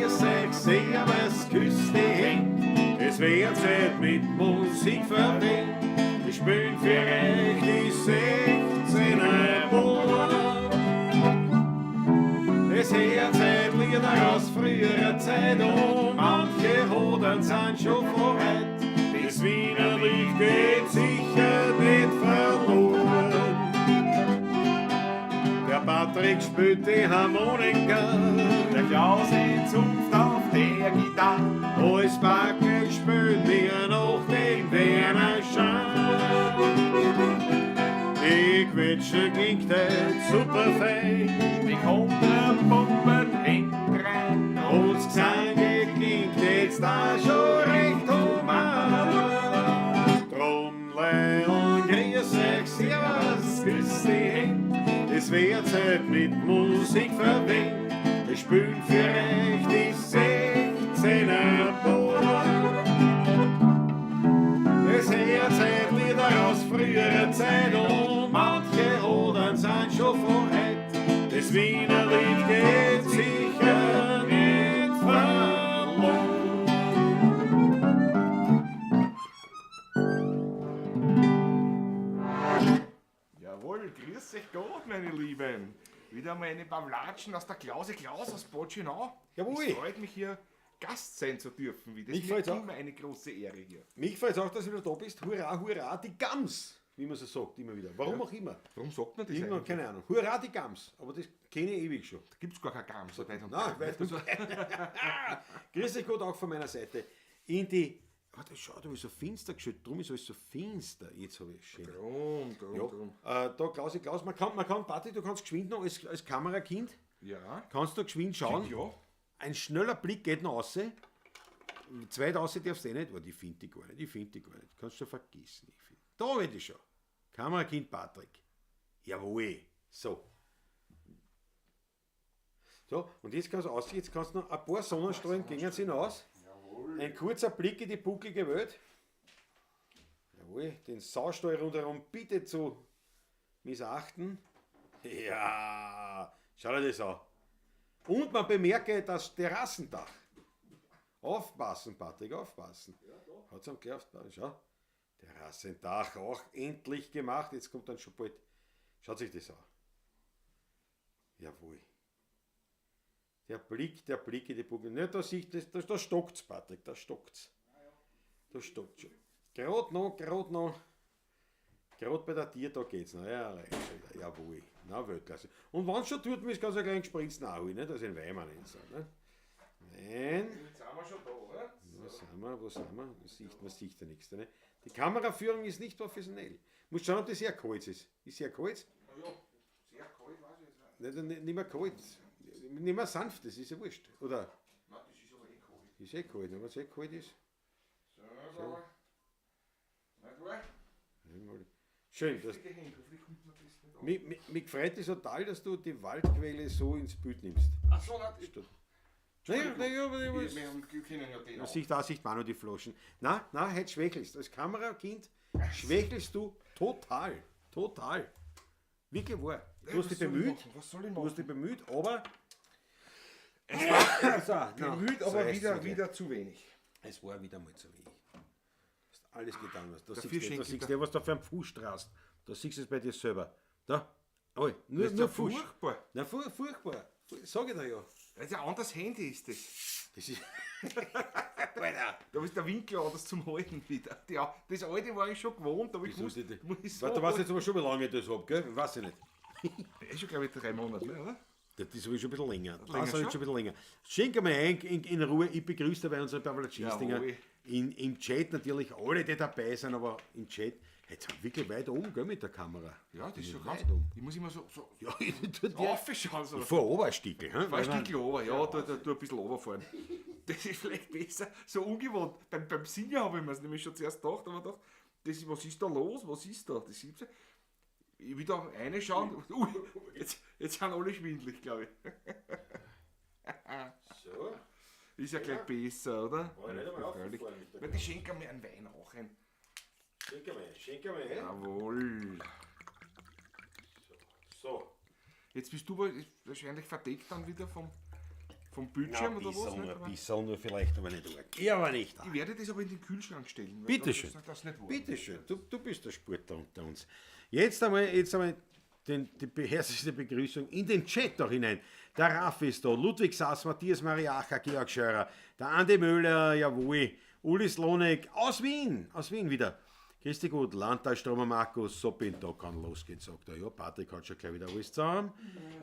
grüß euch, servus, küss die Händ. Es wird Zeit mit Musik verwöhnt. Wir spielen für euch die 16er Bauern. Es hört seit Lieder aus früherer Zeit und manche Hoden sind schon vorheit. Das Wiener Lied geht sicher nicht verloren. Der Patrick spielt die Harmonika, Der Klaus in Zunft auf der Gitarre. Als Backe spielen wir noch den Werner Schein. Die Quetsche klingt jetzt super fein. Die Konterbomben hintendrein. Und das Gesang klingt jetzt da schon recht human. Drum Leil, grüß euch, servus, küss die Händ. Es wird Zeit mit Musik verwöhnt. Wir spielen für euch die 16er Bauern. Es hört seit Lieder aus früherer Zeit und manche Hoden sind schon vorheit. Das Wiener Lied geht sicher nicht verloren. Jawohl, grüß euch Gott, meine Lieben. Wieder mal eine Pavlatschen aus der Klause Klaus aus Bad Schönau. Jawohl. Es freut mich hier, Gast sein zu dürfen. Das Mich ist mir freut's auch. immer eine große Ehre hier. Mich freut es auch, dass du wieder da bist. Hurra, hurra, die Gams, wie man so sagt, immer wieder. Warum auch immer. Warum sagt man das Irgendwann, eigentlich? keine Ahnung. Hurra, die Gams. Aber das kenne ich ewig schon. Da gibt es gar keine Gams. So weit und Nein, breit. weit und Grüß dich Gott auch von meiner Seite. In die. Oh, das schaut aber so finster geschüttet. Drum ist alles so finster. Jetzt habe ich es schön. Drum, drum, Ja. drum. Da, Klausi, Klaus, man kann, Patrick, du kannst geschwind noch als Kamerakind, Ja. kannst du geschwind schauen. Ja. Ein schneller Blick geht noch raus. Zweit raus darfst du eh nicht, weil die finde ich gar nicht. Die finde ich gar nicht. Kannst du vergessen. Ich find. Da bin ich schon. Kamerakind Patrick. Jawohl. So. So, und jetzt kannst du raus, jetzt kannst du noch ein paar Sonnenstrahlen gehen jetzt hinaus. Jawohl. Ein kurzer Blick in die bucklige Welt. Jawohl, den Saustall rundherum bitte zu missachten. Ja, schau dir das an. Und man bemerke das Terrassendach. Aufpassen, Patrick, aufpassen. Hat's am gleich aufgepasst, schau. Terrassendach auch endlich gemacht. Jetzt kommt dann schon bald. Schaut sich das an. Jawohl. Der Blick in die Buckel. Ne, da, sieht das, da, da stockt's, Patrick, da stockt's. Da stockt's schon. Gerade noch, gerade noch. Gerade bei der Tier, da geht's noch. Ja, rein schon wieder. Jawohl. Na, Weltklasse. Und wenn's schon tut, müsst ganz ein kleinen Spritzen nachholen, ne? Das ist ein Weimann nicht so, ne? Nein. Jetzt sind wir schon da, oder? Wo sind wir? Wo sind wir? Man sieht ja nichts. Ne? Die Kameraführung ist nicht professionell. Muss schauen, ob das sehr kalt ist. Ist sehr kalt? Ja, sehr kalt, weiß ich jetzt nicht. Nein, nicht mehr kalt. Nicht mehr sanft, das ist ja wurscht. Oder? Nein, das ist aber eh kalt. Ist eh kalt, ne? Wenn es eh kalt ist. So, so. Nicht wahr? Einmal. Schön, dass, Die Hände, hoffentlich kommt man das nicht an. mich freut es total, dass du die Waldquelle so ins Bild nimmst. Ach so, nein, das- Naja, naja, aber ich wir, muss- wir kennen ja den Man auch. sieht, da sieht man noch die Flaschen. Na, na, heute schwächelst. Als Kamerakind schwächelst du total. Total. Wirklich wahr. Du hast was dich soll ich bemüht. machen? Was soll ich Du hast dich bemüht, aber. Es So, na, bemüht, das aber reicht schon wieder zu wenig. Es war wieder mal zu wenig. Du hast alles getan, was. Da Dafür siehst du, schenke da ich siehst dir- du, was da für ein Fuß hast. Da siehst du es bei dir selber. Da. Oi, nur, Das ist nur ja Fuß. furchtbar. Na, furchtbar. Sag ich dir ja. Das ist ein anderes Handy, ist das. Das ist. Alter. Da ist der Winkel anders zum Halten wieder. Ja, das alte war ich schon gewohnt, aber ich Wieso muss, die- muss ich so. Warte, du weißt jetzt aber schon, wie lange ich das hab, gell? Weiß ich nicht. Das ist schon, glaube ich, 3 Monate, ne, oder? Das ist aber schon ein bisschen länger. Das Länger ist schon schon? ein bisschen länger. Schenke mal ein in Ruhe. Ich begrüße dabei unsere Pavlacistinger. Jawohl. Im Chat natürlich alle, die dabei sind, aber im Chat. Jetzt sind wir wirklich weit oben, gell, mit der Kamera. Ja, das ist schon weit ganz. oben. Ich muss immer so, so Ja, ich tu dir. aufschauen. So. Ich fahr Oberstickel, hä? Fahr ein Stückchen runter, ja, da ein bisschen runterfahren. Das ist vielleicht besser, so ungewohnt. Beim Singen habe ich mir es nämlich schon zuerst gedacht, aber gedacht, das ist, was ist da los? Was ist da? Das gibt's ja. Ich will da reinschauen. Ui, jetzt sind alle schwindelig, glaube ich. So. Ist ja gleich besser, oder? Brauch ich nicht einmal Freilich. auffahren mit der Weil die schenken mir einen Wein auch ein. Schenke mal, schenke mal, hä? Jawohl. So. Jetzt bist du wahrscheinlich verdeckt dann wieder vom vom Bildschirm oder was. Ein Nicht? Aber bisschen nur vielleicht, aber nicht arg. Ich aber nicht. ich werde das aber in den Kühlschrank stellen. weil Bitte dann schön. ist Das nicht warm. Bitte schön, du bist der Sportler unter uns. Jetzt einmal die herzlichste Begrüßung in den Chat auch hinein. Der Raff ist da, Ludwig Sass, Matthias Mariacher, Georg Scheurer, der Andi Möller, jawohl, Uli Slonek aus Wien wieder. Christi gut, Landtalstromer Markus, so bin da kann losgehen, sagt er. Ja, Patrick hat schon gleich wieder alles zusammen.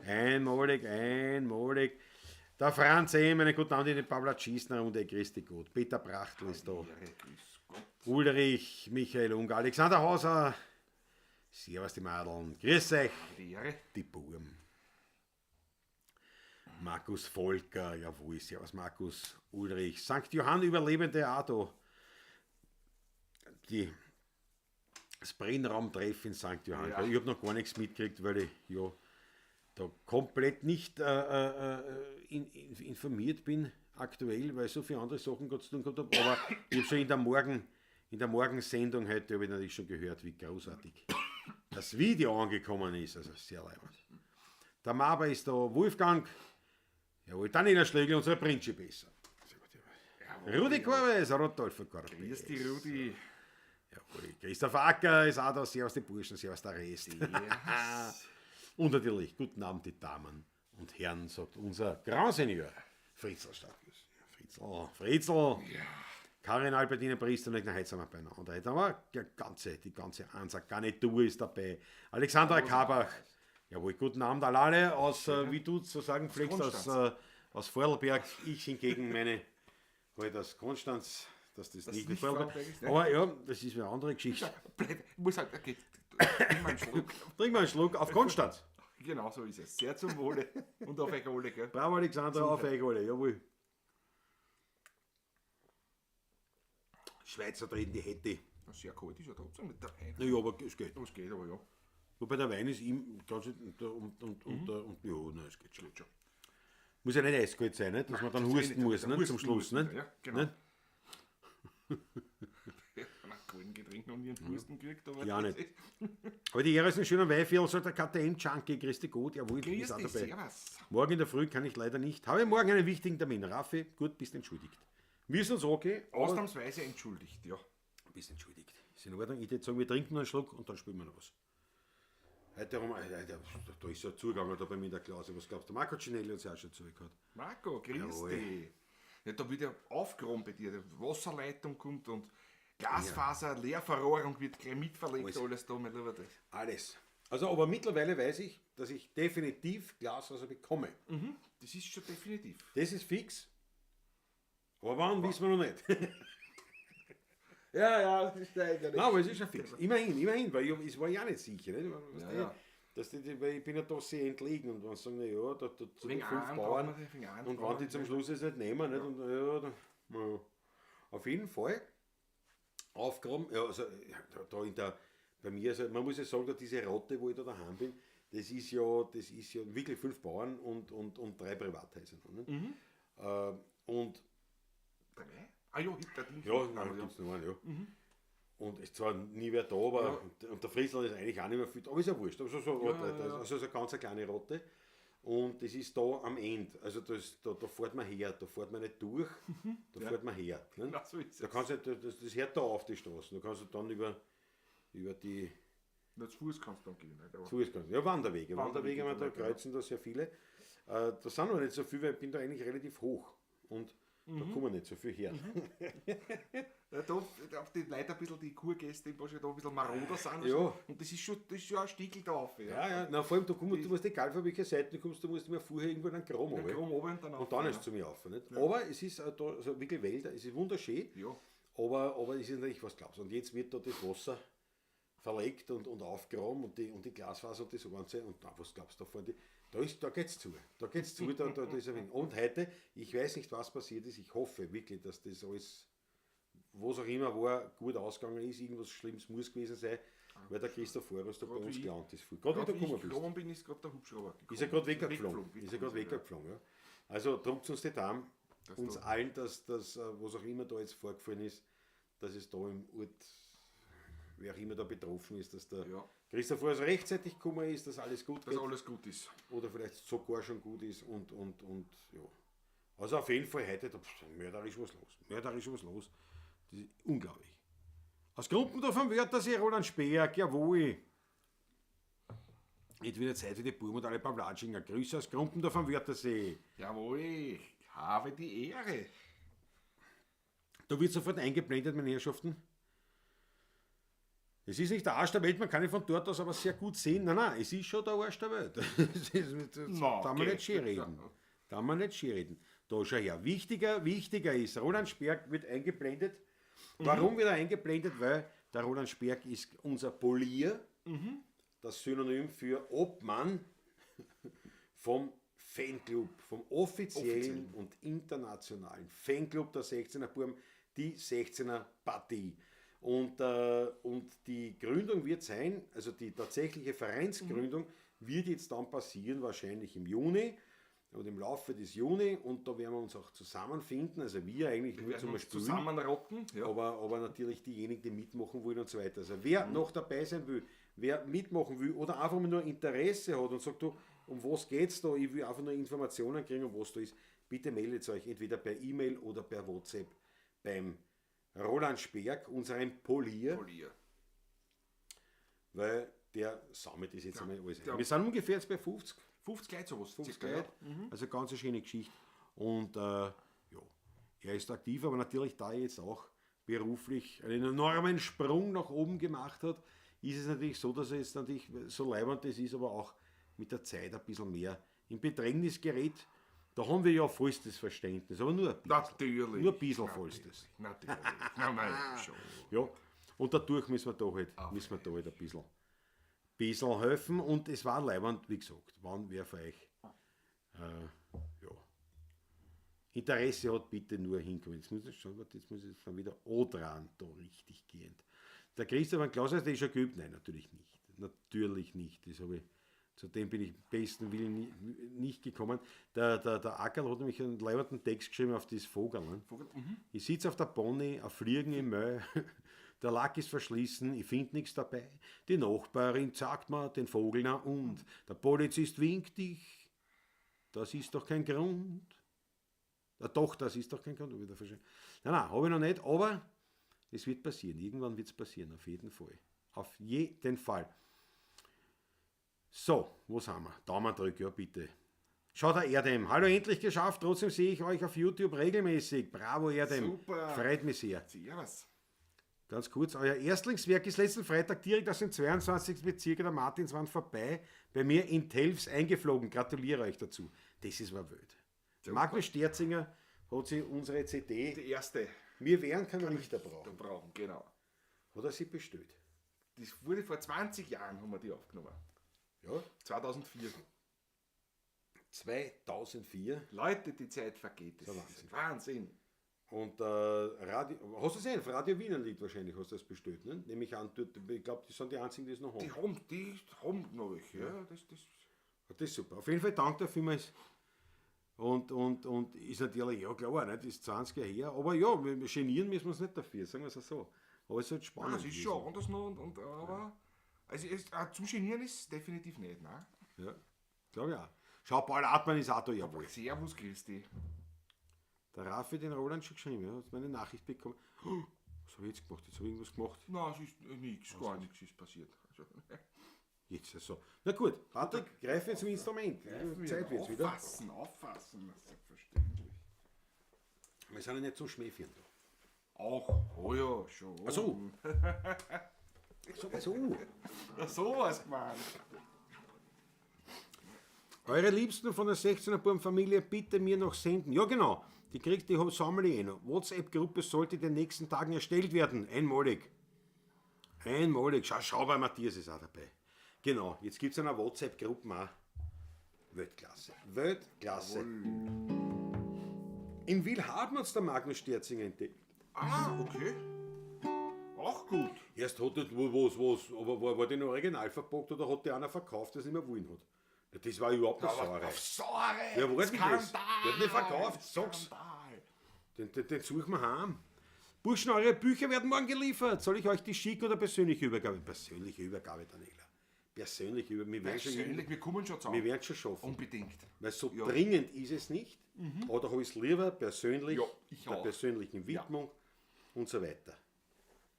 Einmalig, einmalig. Der Franz M., einen guten Abend, den Pavla Tschisner und der Christi gut. Peter Brachtl ist da. Ehre, grüß Gott. Ulrich, Michael Unger, Alexander Hauser. Servus die Madeln. Grüß euch, Die Ehre. die Burm. Markus Volker, jawohl, servus Markus, Ulrich. St. Johann Überlebende auch da. Das Brennraumtreffen in St. Johann. Ja. Ich habe noch gar nichts mitgekriegt, weil ich ja da komplett nicht informiert bin aktuell, weil ich so viele andere Sachen gerade zu tun gehabt habe. Aber ich habe schon in der Morgensendung heute habe ich natürlich schon gehört, wie großartig das Video angekommen ist. Also sehr leibend. Der Maber ist da, Wolfgang, jawohl, Daniela Schlegel, unser Prinzip besser. Rudi Korves, Rodolfo Corpes. Grüß dich, Rudi. Jawohl, Christoph Acker ist auch da, servus die Burschen, servus der Rest. Yes. Und natürlich, guten Abend, die Damen und Herren, sagt unser Grand Senior Fritzl Stadthaus. Fritzl, Fritzl. Ja. Karin Albertine Priester und heute sind wir beieinander. Heute haben wir die ganze Ansa-Garnitur ist dabei. Alexandra Karbach. Jawohl, guten Abend an alle aus, wie du zu sagen pflegst, aus Vorarlberg. Ich hingegen meine, halt aus Konstanz, dass das nicht nicht Vorarlberg Vorarlberg ist, ne? Aber ja, das ist eine andere Geschichte. Blöd. Ich muss halt, okay, trink mal einen Schluck. Trink mal einen Schluck auf Konstanz. Genau so ist es. Sehr zum Wohle und auf euch alle, gell? Bravo Alexandra, auf euch alle, jawohl. Schweizer treten die hätte. Sehr kalt ist ja trotzdem mit der Wein. Naja, aber es geht. Es geht aber, ja. Wobei der Wein ist ihm ganz und ja, nein, es geht schon. Geht schon. Muss ja nicht eiskalt sein, nicht? Dass man dann das husten eh nicht. muss, nicht? Husten Zum Schluss, muss, nicht? ja, genau. Nicht? Ja, einen kalten Getränk noch nie einen Husten gekriegt, aber Ja, das nicht. Aber die Ehre ist ein schöner Weihviertel, sagt der KTM-Junkie, Christi gut, jawohl, Grüß ist auch dich, dabei. servus. Morgen in der Früh kann ich leider nicht. Habe morgen einen wichtigen Termin. Raffi, gut, bist entschuldigt. Wir sind uns okay, aber Ausnahmsweise entschuldigt, ja. bist entschuldigt. Ist in Ordnung. Ich würde sagen, wir trinken noch einen Schluck und dann spielen wir noch was. Heute haben wir, heute, da ist ja zugegangen da bei mir in der Klause. Was glaubst du? Marco Cinelli hat sich auch schon zugehört. Marco, grüß Jawohl. dich. Ja, da wird ja aufgeräumt bei dir. Die Wasserleitung kommt und Glasfaser, Leerverrohrung wird gleich mitverlegt, Alles. alles, da, mein Lieber. Das. Alles. Also, aber mittlerweile weiß ich, dass ich definitiv Glasfaser bekomme. Mhm, das ist schon definitiv. Das ist fix. Aber wann, wissen wir noch nicht. Ja, ja, das ist eigentlich. Nein, aber es ist schon fix. Immerhin, immerhin, weil ich, es war ja nicht sicher. Nicht? Weißt Ja, du, ja. Dass die, weil ich bin ja doch sehr entlegen und wenn sie sagen, na ja, da zu den Wegen fünf einem Bauern braucht man die, wegen einem und braucht wenn die man zum die. Schluss es nicht nehmen, nicht? Und, ja, dann, ja. Auf jeden Fall aufgehoben, ja, also ja, da in der, bei mir, also man muss ja sagen, da diese Rotte, wo ich da daheim bin, das ist ja wirklich 5 Bauern und 3 Privathäuser. Ne? Mhm. Und 3? Ah ja, hinter dem. ja, nein, gibt's noch einen, ja. Und ist zwar nie wer da, aber Ja. und der Friesl ist eigentlich auch nicht mehr viel, aber ist ja wurscht. Also so, Ja, ja, ja. also so eine ganz kleine Rotte. Und das ist da am Ende. Also das, da fährt man her, da fährt man nicht durch, da Ja. fährt man her. Ne? Genau so ist Da es. kannst du, das hört da auf die Straßen. Da kannst du dann über die Na, zu Fuß kannst du dann gehen. Nicht? Aber Fuß. Ja, Wanderwege. Wanderwege Wanderwege, man, da genau. kreuzen da sehr viele. Da sind noch nicht so viele, weil ich bin da eigentlich relativ hoch. Und da kommen nicht so viel her. Ja, da auf die Leute ein bisschen, die Kurgäste, wahrscheinlich da ein bisschen maroder sind. Ja. Und das ist schon ein Stiegel da auf. Ja, ja, na, vor allem, du, kommst, du musst, egal von welcher Seite du kommst, du musst immer vorher irgendwo in einen Kram Ja, runter. Kram oben und dann Und dann auf, ist es zu mir auf. Nicht? Aber es ist auch da, also wirklich Wälder, es ist wunderschön, Ja. aber es ist natürlich, was glaubst du. Und jetzt wird da das Wasser verlegt und aufgeräumt und die Glasfaser und das Ganze. Und na, was glaubst du da vorne? Da geht's zu. Da geht's zu, da ist ein wenig. Und heute, ich weiß nicht, was passiert ist, ich hoffe wirklich, dass das alles, was auch immer war, gut ausgegangen ist. Irgendwas Schlimmes muss gewesen sein, weil der Christoph Forest da bei Gerade uns wie ich- gelandet ist. Gerade wie Gerade du wie gekommen ich bist. gekommen bin, ist gerade der Hubschrauber gekommen. Ist er gerade weggeflogen. Weggeflogen, Ist er gerade ja. weggeflogen, ja. Also druckt uns die Daumen, Dass uns da- allen, dass das, was auch immer da jetzt vorgefallen ist, dass es da im Ort, wer auch immer da betroffen ist, dass der Ja. Christoph Forst rechtzeitig gekommen ist, dass alles gut Dass geht alles gut ist. oder vielleicht sogar schon gut ist und ja. Also auf jeden Fall heute, da pff, mörderisch was los. Mörderisch was los. Das ist unglaublich. Aus Gruppendorf am Wörthersee, Roland Speer, jawohl. Jetzt wieder Zeit für die Buben und alle Pavlatschinger. Grüße aus Grumpendorf am Wörthersee. Jawohl, ich habe die Ehre. Da wird sofort eingeblendet, meine Herrschaften. Es ist nicht der Arsch der Welt, man kann ihn von dort aus aber sehr gut sehen. Nein, nein, es ist schon der Arsch der Welt. Das ist, das Na, darf man geh. nicht schön reden. Darf man nicht schön reden. Da schau her. Wichtiger ist, Roland Sperg wird eingeblendet. Warum wird er eingeblendet? Weil der Roland Sperg ist unser Polier, das Synonym für Obmann vom Fanclub, vom offiziellen und internationalen Fanclub der 16er Burm, die 16er Partie. Und die Gründung wird sein, also die tatsächliche Vereinsgründung wird jetzt dann passieren, wahrscheinlich im Juni und im Laufe des Juni. Und da werden wir uns auch zusammenfinden, also wir eigentlich nur Wir werden zum uns Spielen. zusammenrotten. Ja. Aber natürlich diejenigen, die mitmachen wollen und so weiter. Also wer noch dabei sein will, wer mitmachen will oder einfach nur Interesse hat und sagt, du, um was geht's da? Ich will einfach nur Informationen kriegen, um was da ist. Bitte meldet euch entweder per E-Mail oder per WhatsApp beim Roland Sperg, unserem Polier, Polier. weil der sammelt das jetzt einmal alles ein. der- Wir sind ungefähr jetzt bei 50. 50 Leute sowas. 50 circa, Leute. Also ganz eine schöne Geschichte. Und ja, er ist aktiv, aber natürlich, da er jetzt auch beruflich einen enormen Sprung nach oben gemacht hat, ist es natürlich so, dass er jetzt natürlich so leibend das ist, aber auch mit der Zeit ein bisschen mehr in Bedrängnis gerät. Da haben wir ja vollstes Verständnis, aber nur ein bisschen. Natürlich. Nur ein bisschen vollstes. Natürlich. Nein, nein, schon. Ja, und dadurch müssen wir da halt, ein bisschen helfen. Und es war leibend, wie gesagt, wann wer von euch ja, Interesse hat, bitte nur hinkommen. Jetzt muss ich schon, warte, jetzt muss ich jetzt dann wieder O dran, da richtig gehend. Der Christoph von Klaus, der ist schon geübt? Nein, natürlich nicht. Natürlich nicht. Das habe ich, zu dem bin ich besten Willen nicht gekommen. Der Ackerl hat nämlich einen leibenden Text geschrieben auf das Vogel. Ne? Vogel, mhm. Ich sitze auf der Pony, auf Fliegen im Müll. Der Lack ist verschlissen, ich finde nichts dabei. Die Nachbarin sagt mir den Vogel na und. Der Polizist winkt dich. Das ist doch kein Grund. Ah, doch, das ist doch kein Grund. Wieder verstehen. Nein, nein, habe ich noch nicht, aber es wird passieren. Irgendwann wird es passieren, auf jeden Fall. Auf jeden Fall. So, wo sind wir? Daumen drücken, ja bitte. Schau der Erdem. Hallo, endlich geschafft. Trotzdem sehe ich euch auf YouTube regelmäßig. Bravo, Erdem. Super. Freut mich sehr. Servus. Ganz kurz, euer Erstlingswerk ist letzten Freitag direkt aus dem 22. Bezirk der Martinswand vorbei, bei mir in Telfs eingeflogen. Gratuliere euch dazu. Das ist mal wild. Magnus Sterzinger hat sich unsere CD, Die erste. Wir wären kein Richter brauchen, Da brauchen, genau. hat er sie bestellt. Das wurde vor 20 Jahren, haben wir die aufgenommen. Ja, 2004. 2004. Leute, die Zeit vergeht. Das ist ist Wahnsinn. Und Radio, hast du es gesehen? Radio Wiener liegt wahrscheinlich, hast du das bestellt, ne? Nehme ich an, dort, ich glaube, die sind die einzigen, die es noch haben. Die haben noch welche. Ja, das. Das ist super. Auf jeden Fall danke dafür. Und ist natürlich, ja klar, nicht, ist 20 Jahre her, aber ja, wir genieren müssen wir uns nicht dafür, sagen wir es so. Aber es ist halt spannend. Ja, das ist schon anders noch, und aber. Also es, zum Genieren ist es definitiv nicht, ne? Ja, glaube ich auch. Schau, Paul Hartmann ist auch da, jawohl. Servus, Christi. Der Raffi hat den Roland schon geschrieben, ja, hat meine Nachricht bekommen. Oh, was habe ich jetzt gemacht? Jetzt habe ich irgendwas gemacht. Nein, es ist nichts, gar nichts ist passiert. Also, Jetzt also. Na gut, Patrick, greife zum Instrument. Zeit wird's wieder. Auffassen, auffassen, das ist selbstverständlich. Wir sind ja nicht zum Schmähführen da. Auch, oh ja, schon. Ach so. So, so. Ja, sowas gemeint. Eure Liebsten von der 16er Burm-Familie bitte mir noch senden. Ja, genau. Die kriegt die sammle ich eh noch. WhatsApp-Gruppe sollte in den nächsten Tagen erstellt werden. Einmalig. Einmalig. Schau, bei Matthias ist auch dabei. Genau, jetzt gibt es eine WhatsApp-Gruppe auch. Weltklasse. Weltklasse. In Willhaben hat es der Magnus Sterzinger entdeckt. Ah, okay. Auch gut. Erst hat das, was, aber war die noch original verpackt oder hat die einer verkauft, der es nicht mehr wollen hat? Ja, das war überhaupt eine Sauerei. Auf Sauerei! Ja, wo ist denn das? Skandal! Der hat nicht verkauft, sag's. Skandal! Den suchen wir heim. Burschen, eure Bücher werden morgen geliefert. Soll ich euch die schicken oder persönliche Übergabe? Persönliche Übergabe, Daniela. Persönlich, über, wir werden schon, Persönlich, wir kommen schon zusammen. wir werden schon schaffen. Unbedingt. Weil so Ja. dringend ist es nicht, aber da habe ich es lieber persönlich, Ja, ich der auch. persönlichen Widmung und so weiter.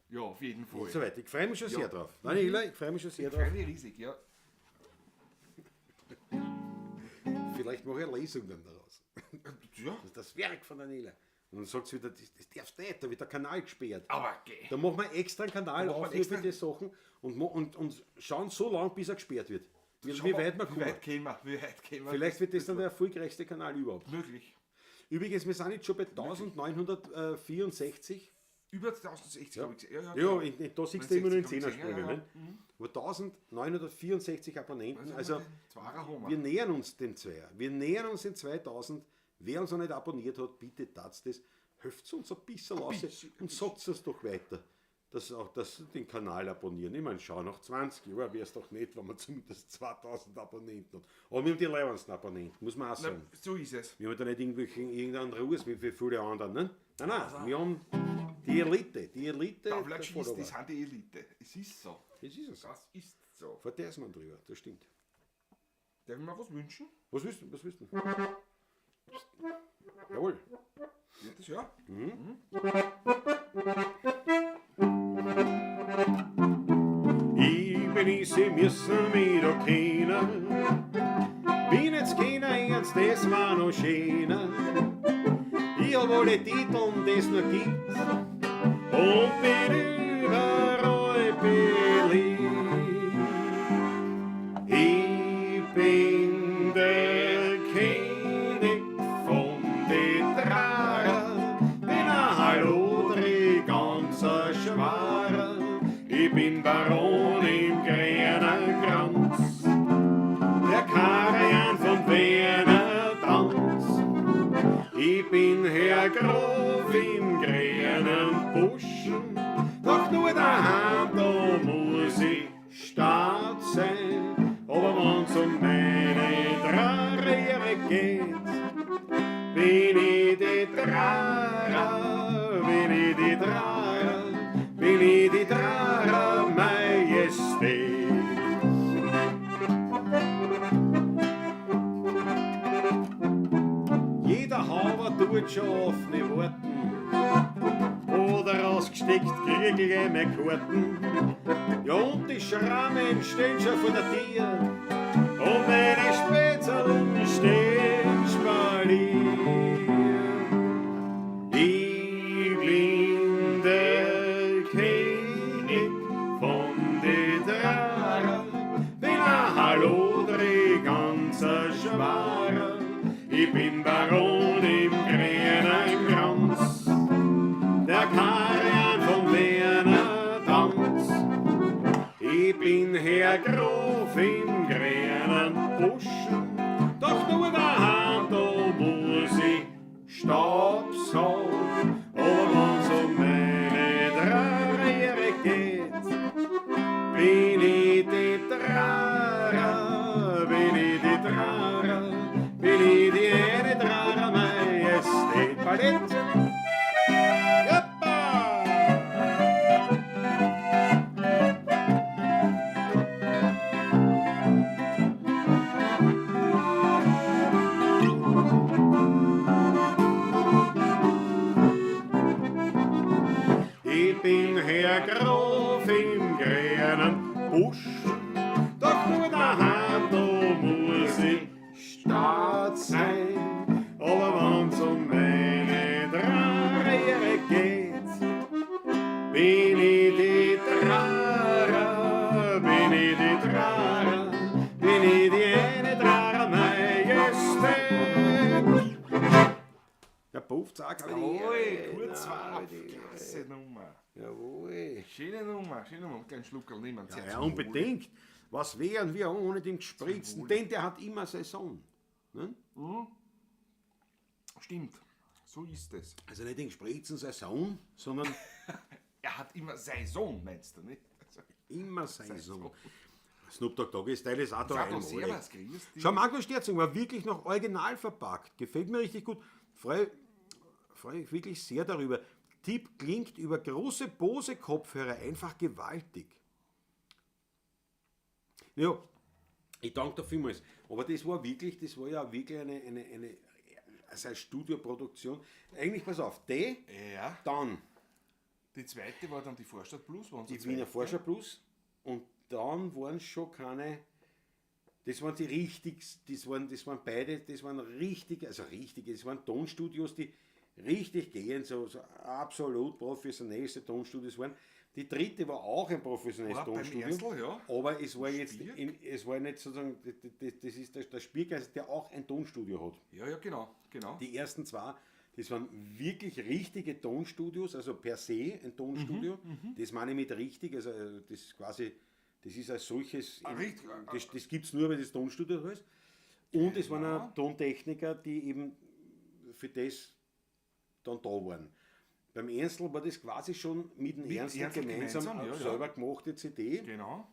Ja, auf jeden Fall. Und so weiter. Ich freue mich schon Ja. sehr drauf. Daniela, ich freue mich schon sehr Ich drauf. freue mich riesig, ja. Vielleicht mache ich eine Lesung dann daraus. Ja. Das ist das Werk von Daniela. Und dann sagt sie wieder, das darfst du nicht, da wird der Kanal gesperrt. Aber geh. Da machen wir extra einen Kanal Da machen wir auf nur für extra- die Sachen und schauen so lange, bis er gesperrt wird. Schau Wie mal, weit wir Wie kommen. weit gehen wir? Wie weit gehen wir? Vielleicht wird das dann der erfolgreichste Kanal überhaupt. Möglich. Übrigens, wir sind jetzt schon bei 1964. Über 1060 habe ich gesehen. Ja, ja, Ja, genau. da siehst du immer nur in 69 hab ich Zehnersprünge. gesehen, ja, Ne? Aber 1964 Abonnenten, also Zwarer haben wir wir. nähern uns dem Zweier. Wir nähern uns den 2000. Wer uns noch nicht abonniert hat, bitte tat's das. Hilft uns ein bisschen aus bisschen, und sagt es doch weiter. Dass auch das den Kanal abonnieren. Ich meine, schau, nach 20 Jahren wäre es doch nett, wenn man zumindest 2000 Abonnenten hat. Aber wir haben die leibendsten Abonnenten, muss man auch Na, sagen. so ist es. Wir haben da nicht irgendeinen Ruß wie viele anderen. Ne? Nein, nein, wir haben die Elite. Die Elite. Da der bleibt schießt, Follower. das sind die Elite. Es ist so. Das ist es. Das ist so. Vor der ist man drüber, das stimmt. Darf ich mir was wünschen? Was willst du? Was willst du? Jawohl. Wird das ja? Ich bin ich, sie müssen mich da kennen. Bin jetzt keiner ernst, das war noch schöner. Ich hab alle Titeln, die es noch gibt. Und bin überall beliebt. Ich bin der König von den Drachen, bin ein Hallodri, ganz ein Schwarer. Ich bin Baron im grünen Kranz, der Karajan vom Wiener Tanz. Ich bin Herr Graf im grünen Buschen, doch nur daheim, da muss ich Staat sein. Aber wenn's um meine Drahre geht, bin ich die Drahrer, bin ich die Drahrer, bin ich die Drahrer Majestät. Jeder Hauber tut schon offene Worten oder ausgesteckt krieg ich meine Karten. Ja, und die Schrammen stehen schon vor der Tür und meine Spätzerln stehen spalier. Ich bin der König von den Drachen, bin ein Hallodri, ganz ein Schwarer. Ich bin Baron im grünen Kranz, der Karajan vom Wiener Tanz. Ich bin Herr Graf im grünen Buschen, doch nur daheim, da muss ich Staub saugen. Aber wenn's um meine Dreijähre geht, bin ich die Trara, bin ich die Trara, bin ich die eine Trara Majestät. Ballett! Joppa! Ich bin Herr Graf im grünen Busch, doch nur daheim, da muss ich Staat sein. Aber wenn's um meine Dreijähre geht, bin ich die Trara, bin ich die Trara, bin ich die eine Trara Majestät. Ja, Puff, zack, hab ich die Jawohl, Ehre. kurz Na, war. hab ich die Ehre. Klasse Nummer. Jawohl. Schöne Nummer, schöne Nummer. Einen kleinen Schluckerl nehmen. Sehr Ja, zum Wohl. unbedingt. Was wären wir ohne den Gespritzten? Denn der hat immer Saison. Ne? Stimmt, so ist es. Also nicht den Gespritzten Saison, sondern Er hat immer Saison, meinst du, nicht? Also, immer Saison. Snoop Dogg Dogg Style ist auch da Sag doch einmalig. servus, grüß dich. Schau, Magnus Sterzing war wirklich noch original verpackt. Gefällt mir richtig gut. Freue freu mich wirklich sehr darüber. Tipp klingt über große Bose-Kopfhörer einfach gewaltig. Ja, ich danke dir vielmals. Aber das war wirklich, das war ja wirklich eine also eine Studioproduktion. Eigentlich, pass auf, die, Ja. dann Die zweite war dann die Vorstadt Blues. War unsere die Wiener zweite. Vorstadt Blues und dann waren schon keine, das waren die richtig, das waren beide, das waren richtig, also richtige, das waren Tonstudios, die richtig gehen, so, so absolut professionellste Tonstudios waren. Die dritte war auch ein professionelles War beim Tonstudio, Ernstl, ja. aber es war jetzt, Spirk? es war nicht sozusagen, das ist der Spirk, der auch ein Tonstudio hat. Ja, ja, genau, genau. Die ersten zwei, das waren wirklich richtige Tonstudios, also per se ein Tonstudio. Das meine ich mit richtig, also das ist quasi, das ist als solches, Ah, richtig. das gibt es nur, weil das Tonstudio da ist. Und es waren Genau. auch Tontechniker, die eben für das dann da waren. Beim Ernstl war das quasi schon mit dem Mit Ernstl Ernstl gemeinsam, gemeinsam, ja, ja. selber gemachte CD. Genau.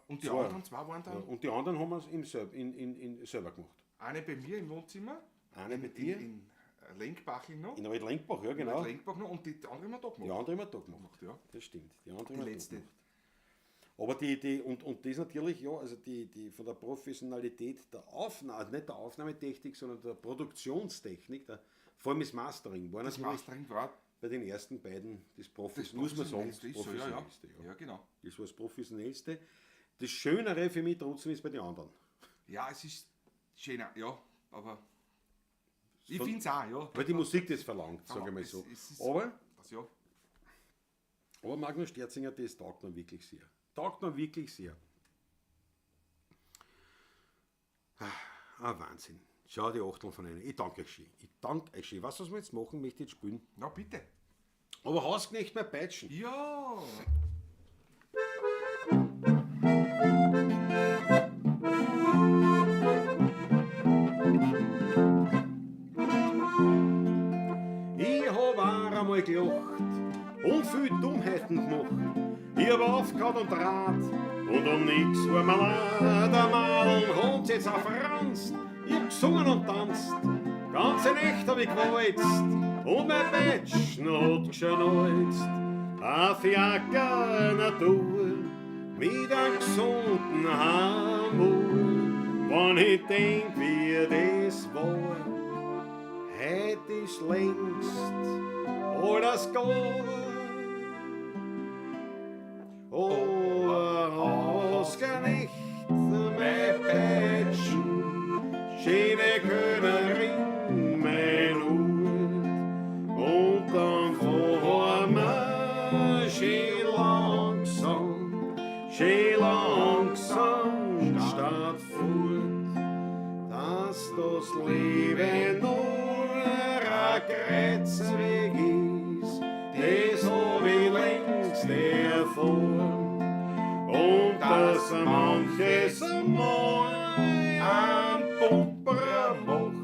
Und die zwei. anderen zwei waren dann Ja, und die anderen haben wir im selb, in selber gemacht. eine bei mir im Wohnzimmer. Eine bei dir? In Lenkbachel noch. In Altlenkbach, ja genau. In Lenkbach noch und die andere haben wir da gemacht. Die andere haben wir da gemacht. Ja. Das stimmt. Die andere Die haben wir da letzte. gemacht. Aber die, und das natürlich, ja, also die von der Professionalität der Aufnahme, nicht der Aufnahmetechnik, sondern der Produktionstechnik, der, vor allem das Mastering, war Das natürlich Mastering war bei den ersten beiden das Profis, das muss man sagen, das Professionellste ist so, ja, ja. Professionellste. Ja. Ja, genau. Das war das Professionellste. Das Schönere für mich trotzdem ist bei den anderen. Ja, es ist schöner, ja, aber ich Von- finde es auch, ja. Weil die Musik das verlangt, sage ich mal Es- so. es ist- Aber, Das, ja. aber Magnus Sterzinger, das taugt mir wirklich sehr. Taugt mir wirklich sehr. Ah, Wahnsinn. Schau die Achteln von einer. Ich danke euch schön. Ich danke euch schön. Weißt du, was wir jetzt machen? Möchte ich jetzt spielen. Na bitte. Aber Hausknecht mehr peitschen. Ja. Ich hab auch einmal gelacht und viel Dummheiten gemacht. Ich hab aufgehauen und draht und um nix war mir leid. Der Madeln haben's jetzt auch verranzt. Ich hab gesungen und tanzt, ganze Nacht hab ich gewalzt und mein Peitschen hat geschnalzt. Ein Fiaker Natur mit einem gesunden Hamur. Wenn ich denk, wie das war, Heut ist längst alles gar. Oh, Hausknecht, mein Peitschen, schöne Königin, mein Hut. Und dann fahren wir schön langsam statt fort, dass das Leben nur ein Kreuzweg ist, das hab ich längst erfahren. Und dass manches Mal ein Pumperer macht,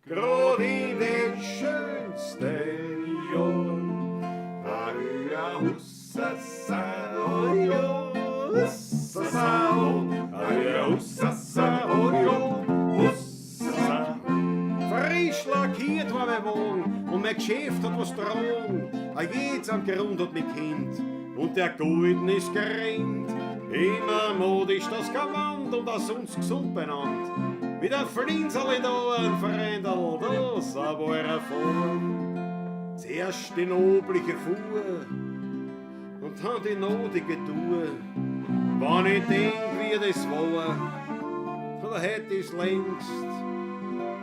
grad in den schönsten Jahren. Aja, hussasa, ojo, hussasa, aja, hussasa, ojo, hussasa. Frisch lackiert war mein Wagen und mein Geschäft hat was tragen. A jeds am Grund hat mich kennt und der Golden ist gerannt. Immer modisch das Gewand und auch sonst gesund benannt. Mit einem Flinserl da, ein Freundl, das war er Form. Zuerst die nobliche Fuhr und dann die notige Tour. Wenn ich denk, wie das war, da hätt ich's längst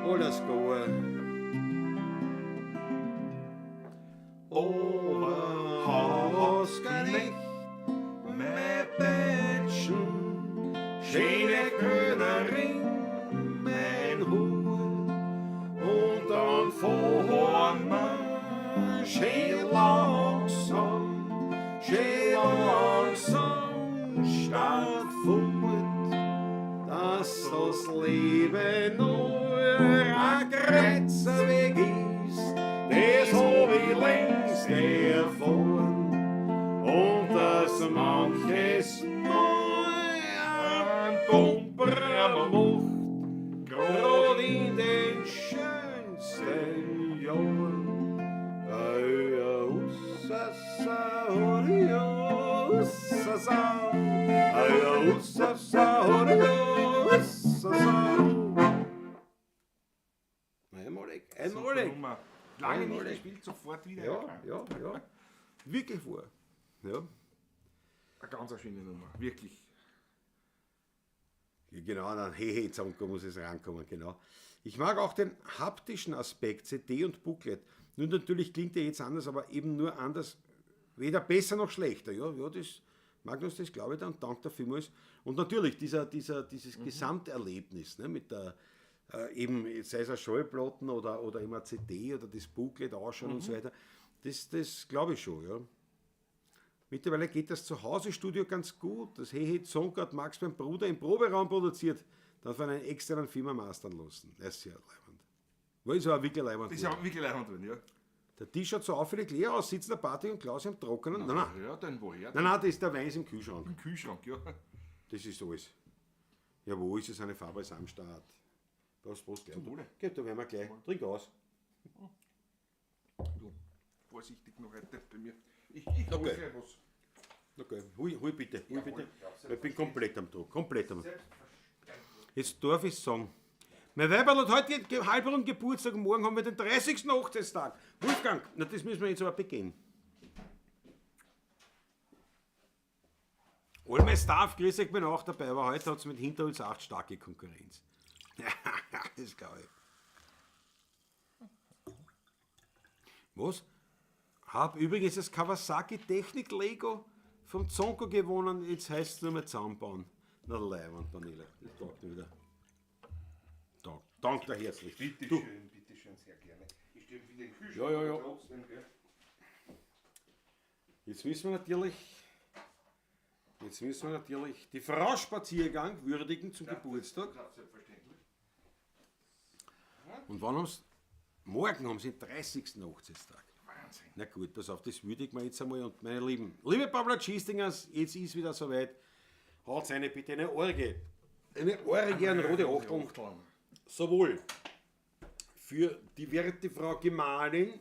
alles gar. Oberhausknecht, mein Peitschen, schöne Königin, mein Hut. Und dann fahren wir schön langsam statt fort, dass das Leben nur ein Kreuzweg ist, das hab ich längst erfahren. Und dass manches Mal ein Pumperer macht, grad in den schönsten Jahren. Aja, hussasa, hussasa, aja, hussasa, Einmalig, einmalig. Nummer. Lange nicht Einmalig. gespielt, sofort wieder. Ja, erkannt. ja, ja. Wirklich wahr. Ja. Eine ganz eine schöne Nummer, wirklich. Ja, genau, dann hey, hey, Zonko muss es rankommen, genau. Ich mag auch den haptischen Aspekt, CD und Booklet. Nun, natürlich klingt der jetzt anders, aber eben nur anders, weder besser noch schlechter. Ja, ja, das, Magnus, das glaube ich dann, danke dafür vielmals. Und natürlich dieses Gesamterlebnis, ne, mit der, eben, sei es eine Schallplatten oder immer CD oder das Booklet ausschauen und so weiter, das glaube ich schon, ja. Mittlerweile geht das Zuhause-Studio ganz gut. Das Hey Hey Zonko hat Max beim Bruder im Proberaum produziert, dann von einer externen Firma mastern lassen. Das ist ja leiwand. War ist aber wirklich leiwand. Das ist aber wirklich leiwand drin, ja. Der Tisch schaut so auffällig leer aus, sitzen der Party und Klaus im Trockenen. Nein, nein. Ja, denn woher? Nein, nein, das ist der Wein ist im Kühlschrank. Im Kühlschrank, ja. Das ist alles. Ja, wo ist es? Eine Farbe ist am Start. Prost, Prost, gleich. Wohle. Geht, da werden wir gleich. Trink aus. Du, vorsichtig noch heute bei mir. Ich hol Okay. gleich was. Okay, hol bitte, hol bitte. ja, Ich bin komplett am Druck, komplett am Druck. Jetzt darf ich sagen. Mein Weiberl hat heute halbrund Geburtstag und morgen haben wir den 30. Hochzeitstag. Wolfgang, na das müssen wir jetzt aber begehen. All my Staff, grüß euch, bin auch dabei, aber heute hat es mit Hinterholz 8 starke Konkurrenz. Das glaube ich. Was? Hab übrigens das Kawasaki Technik Lego vom Zonko gewonnen, jetzt heißt es nur mehr zusammenbauen. Na leiwand, Daniela, das taugt mir wieder. Dank, dank dir herzlich. Bitte Du, schön, bitte schön, sehr gerne. Ich stelle wieder den Kühlschrank. Ja, ja, ja. Trotzdem, gell? Jetzt müssen wir natürlich, jetzt müssen wir natürlich die Frau Spaziergang würdigen zum Geburtstag. Ja, selbstverständlich. Und wann haben's? Morgen haben sie den 30. Hochzeitstag. Wahnsinn. Na gut, pass auf, das würdigen wir jetzt einmal. Und meine Lieben, liebe Pablo Chistingers, jetzt ist wieder soweit. Haut eine bitte eine Orge. Eine Orge an rote Achteln. Achteln. Sowohl für die werte Frau Gemahlin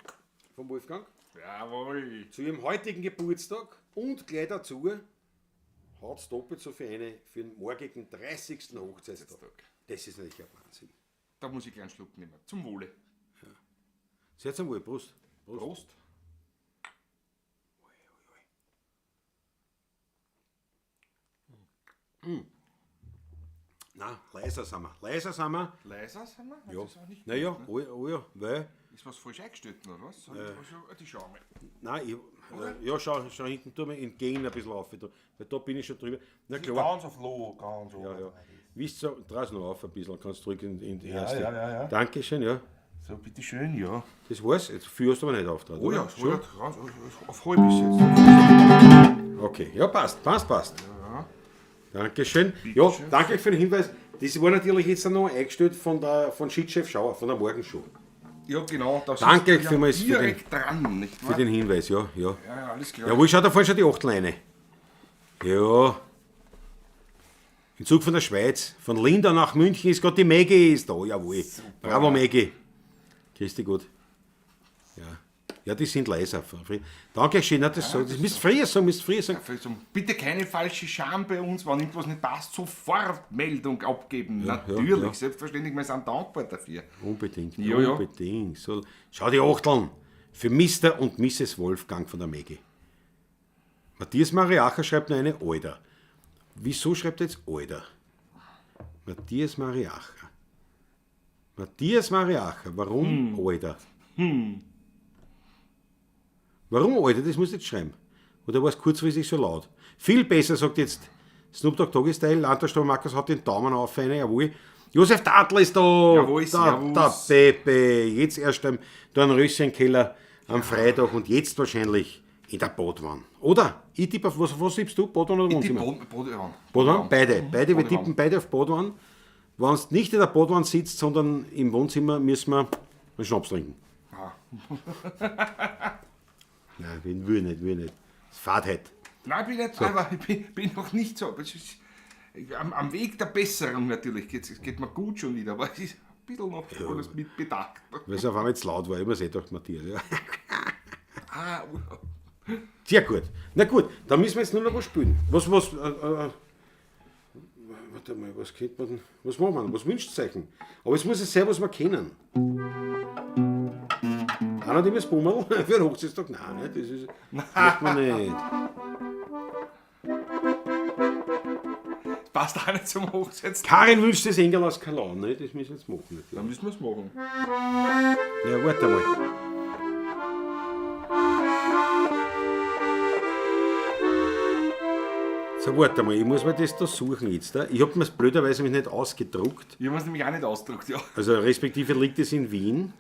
von Wolfgang Jawohl. zu ihrem heutigen Geburtstag und gleich dazu haut's doppelt so für eine für den morgigen 30. Hochzeitstag. Hochzeitstag. Das ist natürlich ein Wahnsinn. Da muss ich gleich einen Schluck nehmen. Zum Wohle. Sehr zum Wohl, Prost. Prost. Prost. Na, leiser sind wir. Leiser sind wir. Leiser sind wir? Ja. Das ist auch nicht Naja, gut, ne? oh, oh ja, weil. Ist was falsch eingestellt, oder was? Also, die schauen wir. Nein, ich, ja, schau hinten, tu mir entgegen ein bisschen auf, weil da bin ich schon drüber. Na klar. Ganz auf Low, ganz Ja, ja. Wisst ihr, dreh's noch auf ein bisschen, kannst zurück in die erste. ja, ja, ja. Dankeschön, ja. So, bitteschön, ja. Das war's. Jetzt führst du aber nicht auf drauf. Oh ja, oder? so, ja, ganz, auf halb ist jetzt. Okay, ja, passt, passt, passt. Dankeschön. Ja, danke für den Hinweis. Das war natürlich jetzt noch eingestellt von der von Schiedchef Schauer, von der Morgenshow. Ja, genau. Da Danke sitzt du ja vielmals für den- direkt dran, nicht wahr? Für den Hinweis, ja, ja. ja, ja, alles klar. Jawohl, schau, da vorne schon die Achtel rein. Ja. Im Zug von der Schweiz, von Linda nach München ist gerade die Maggie ist da, jawohl. Bravo Maggie. Grüß dich gut. Ja. Ja, die sind leiser. Danke schön, das, so, das müsst früher sagen, müsst früher sagen. Also, bitte keine falsche Scham bei uns, wenn irgendwas nicht passt, sofort Meldung abgeben. Natürlich, ja, ja. selbstverständlich, wir sind dankbar dafür. Unbedingt, Ja, ja. unbedingt. So, schau die Achteln. Für Mr. und Mrs. Wolfgang von der Maggie. Matthias Mariacher schreibt nur eine Alter. Wieso schreibt er jetzt Alter? Matthias Mariacher. Matthias Mariacher, warum Alter? Warum Alter? Das musst du jetzt schreiben. Oder war es kurzfristig so laut? Viel besser, sagt jetzt Snoop Dogg Doggy Style, Landtagstorm Markus hat den Daumen auf, eine, jawohl. Josef Tatl ist da! Jawohl, der, servus. der Pepe. Jetzt erst im Dornröschenkeller am Freitag und jetzt wahrscheinlich in der Badwanne. Oder? Ich tippe auf, was tippst du? Badwanne oder Die Wohnzimmer? Badewanne. Badwanne? Beide. Beide, wir Badewanne. tippen beide auf Badwanne. Wenn du nicht in der Badwanne sitzt, sondern im Wohnzimmer, müssen wir einen Schnaps trinken. Ah. Nein, will nicht, will nicht. Das fahrt halt. Nein, bin nicht, aber ich bin noch nicht so. Es ist, am Weg der Besserung natürlich. Es geht mir gut schon wieder, aber es ist ein bisschen noch alles mit Bedacht. Weil es auf einmal zu laut war, ich muss eh gedacht, Matthias. Ja. Ah, Sehr gut. Na gut, dann müssen wir jetzt nur noch was spielen. Was, warte mal, was könnte man denn, was machen wir denn? Was wünscht ihr euch denn? Aber es muss es sein, was wir kennen. Auch noch das Bummel für den Hochzeitstag? Nein, nicht. Das ist, macht man nicht. Das passt auch nicht zum Hochzeitstag. Karin wünscht das Engel aus Kalau, ne? Das müssen wir jetzt machen. Natürlich. Dann müssen wir es machen. Ja, warte mal. So, warte mal, ich muss mir das da suchen jetzt. Da. Ich habe mir das blöderweise nicht ausgedruckt. Ich habe es nämlich auch nicht ausgedruckt, ja. Also respektive liegt es in Wien,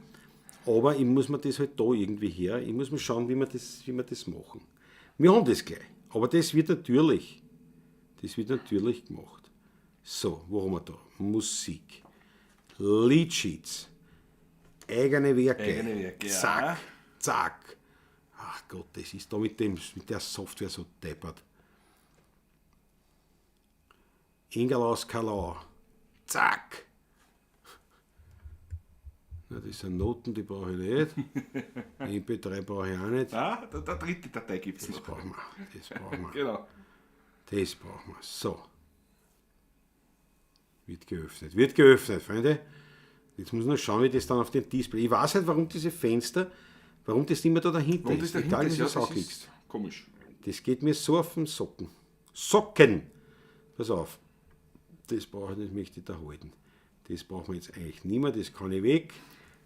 aber ich muss mir das halt da irgendwie her. Ich muss mal schauen, wie wir das machen. Wir haben das gleich, aber das wird natürlich gemacht. So, wo haben wir da? Musik, Leadsheets, eigene Werke, eigene Werke, zack, ja. Zack. Ach Gott, das ist da mit der Software so deppert. Engel aus Kalau. Zack. Na, das sind Noten, die brauche ich nicht. MP3 brauche ich auch nicht. Ah, der dritte Datei gibt es noch. Das brauchen wir. Das brauchen wir. Genau. Das brauchen wir. So. Wird geöffnet. Wird geöffnet, Freunde. Jetzt muss ich noch schauen, wie das dann auf dem Display. Ich weiß nicht, warum diese Fenster, warum das immer da dahinter warum ist. Das dahinter Egal, ist, wie du ja, es das ist komisch. Das geht mir so auf den Socken. Socken! Pass auf. Das brauche ich nicht, möchte ich da halten. Das brauchen wir jetzt eigentlich nicht mehr, das kann ich weg.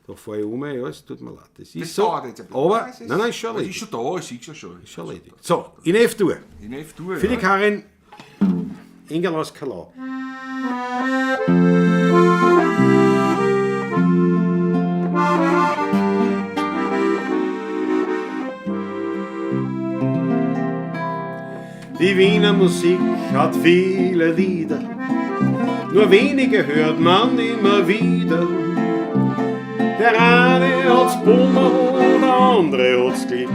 Da fahre ich um, ja, es tut mir leid. Das ist Das so. dauert jetzt ein bisschen. Aber, Es ist, nein, nein, ist schon erledigt. Es ist schon da, ich sehe es schon. Ist schon erledigt. So, in F-Dur. In F-Dur, Für die ja. Karin, Engel aus Kalau. Die Wiener Musik hat viele Lieder, nur wenige hört man immer wieder. Der eine hat's Bummel, der andere hat's Glück.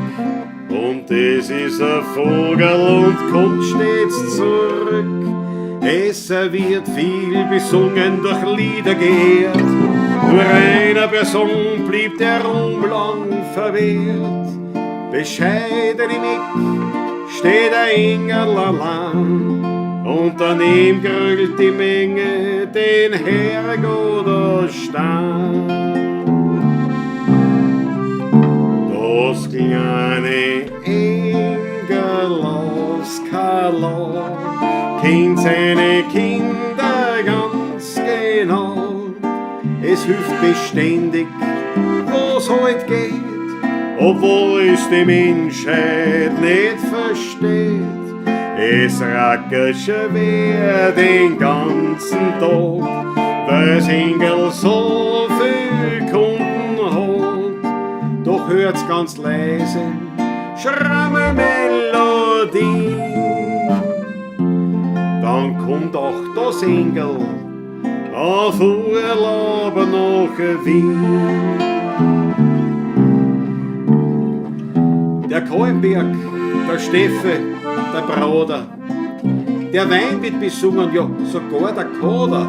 Und es ist ein Vogel und kommt stets zurück. Es wird viel besungen, durch Lieder geehrt. Nur einer Person blieb der Ruhm lang verwehrt. Bescheiden im Eck steht der Engel allein. Und daneben grölt die Menge den Herrgott aus Stein. Das kleine Engel aus Kalau kennt seine Kinder ganz genau. Es hilft beständig, was halt geht, obwohl es die Menschheit nicht versteht. Es rackert schwer den ganzen Tag, weil's Engel so viel Kunden hat. Doch hört's ganz leise schramme Melodie. Dann kommt auch das Engel auf Urlaub nach Wien. Der Kohlenberg, der Steffe, der Bruder, der Wein wird besungen, ja, sogar der Koder.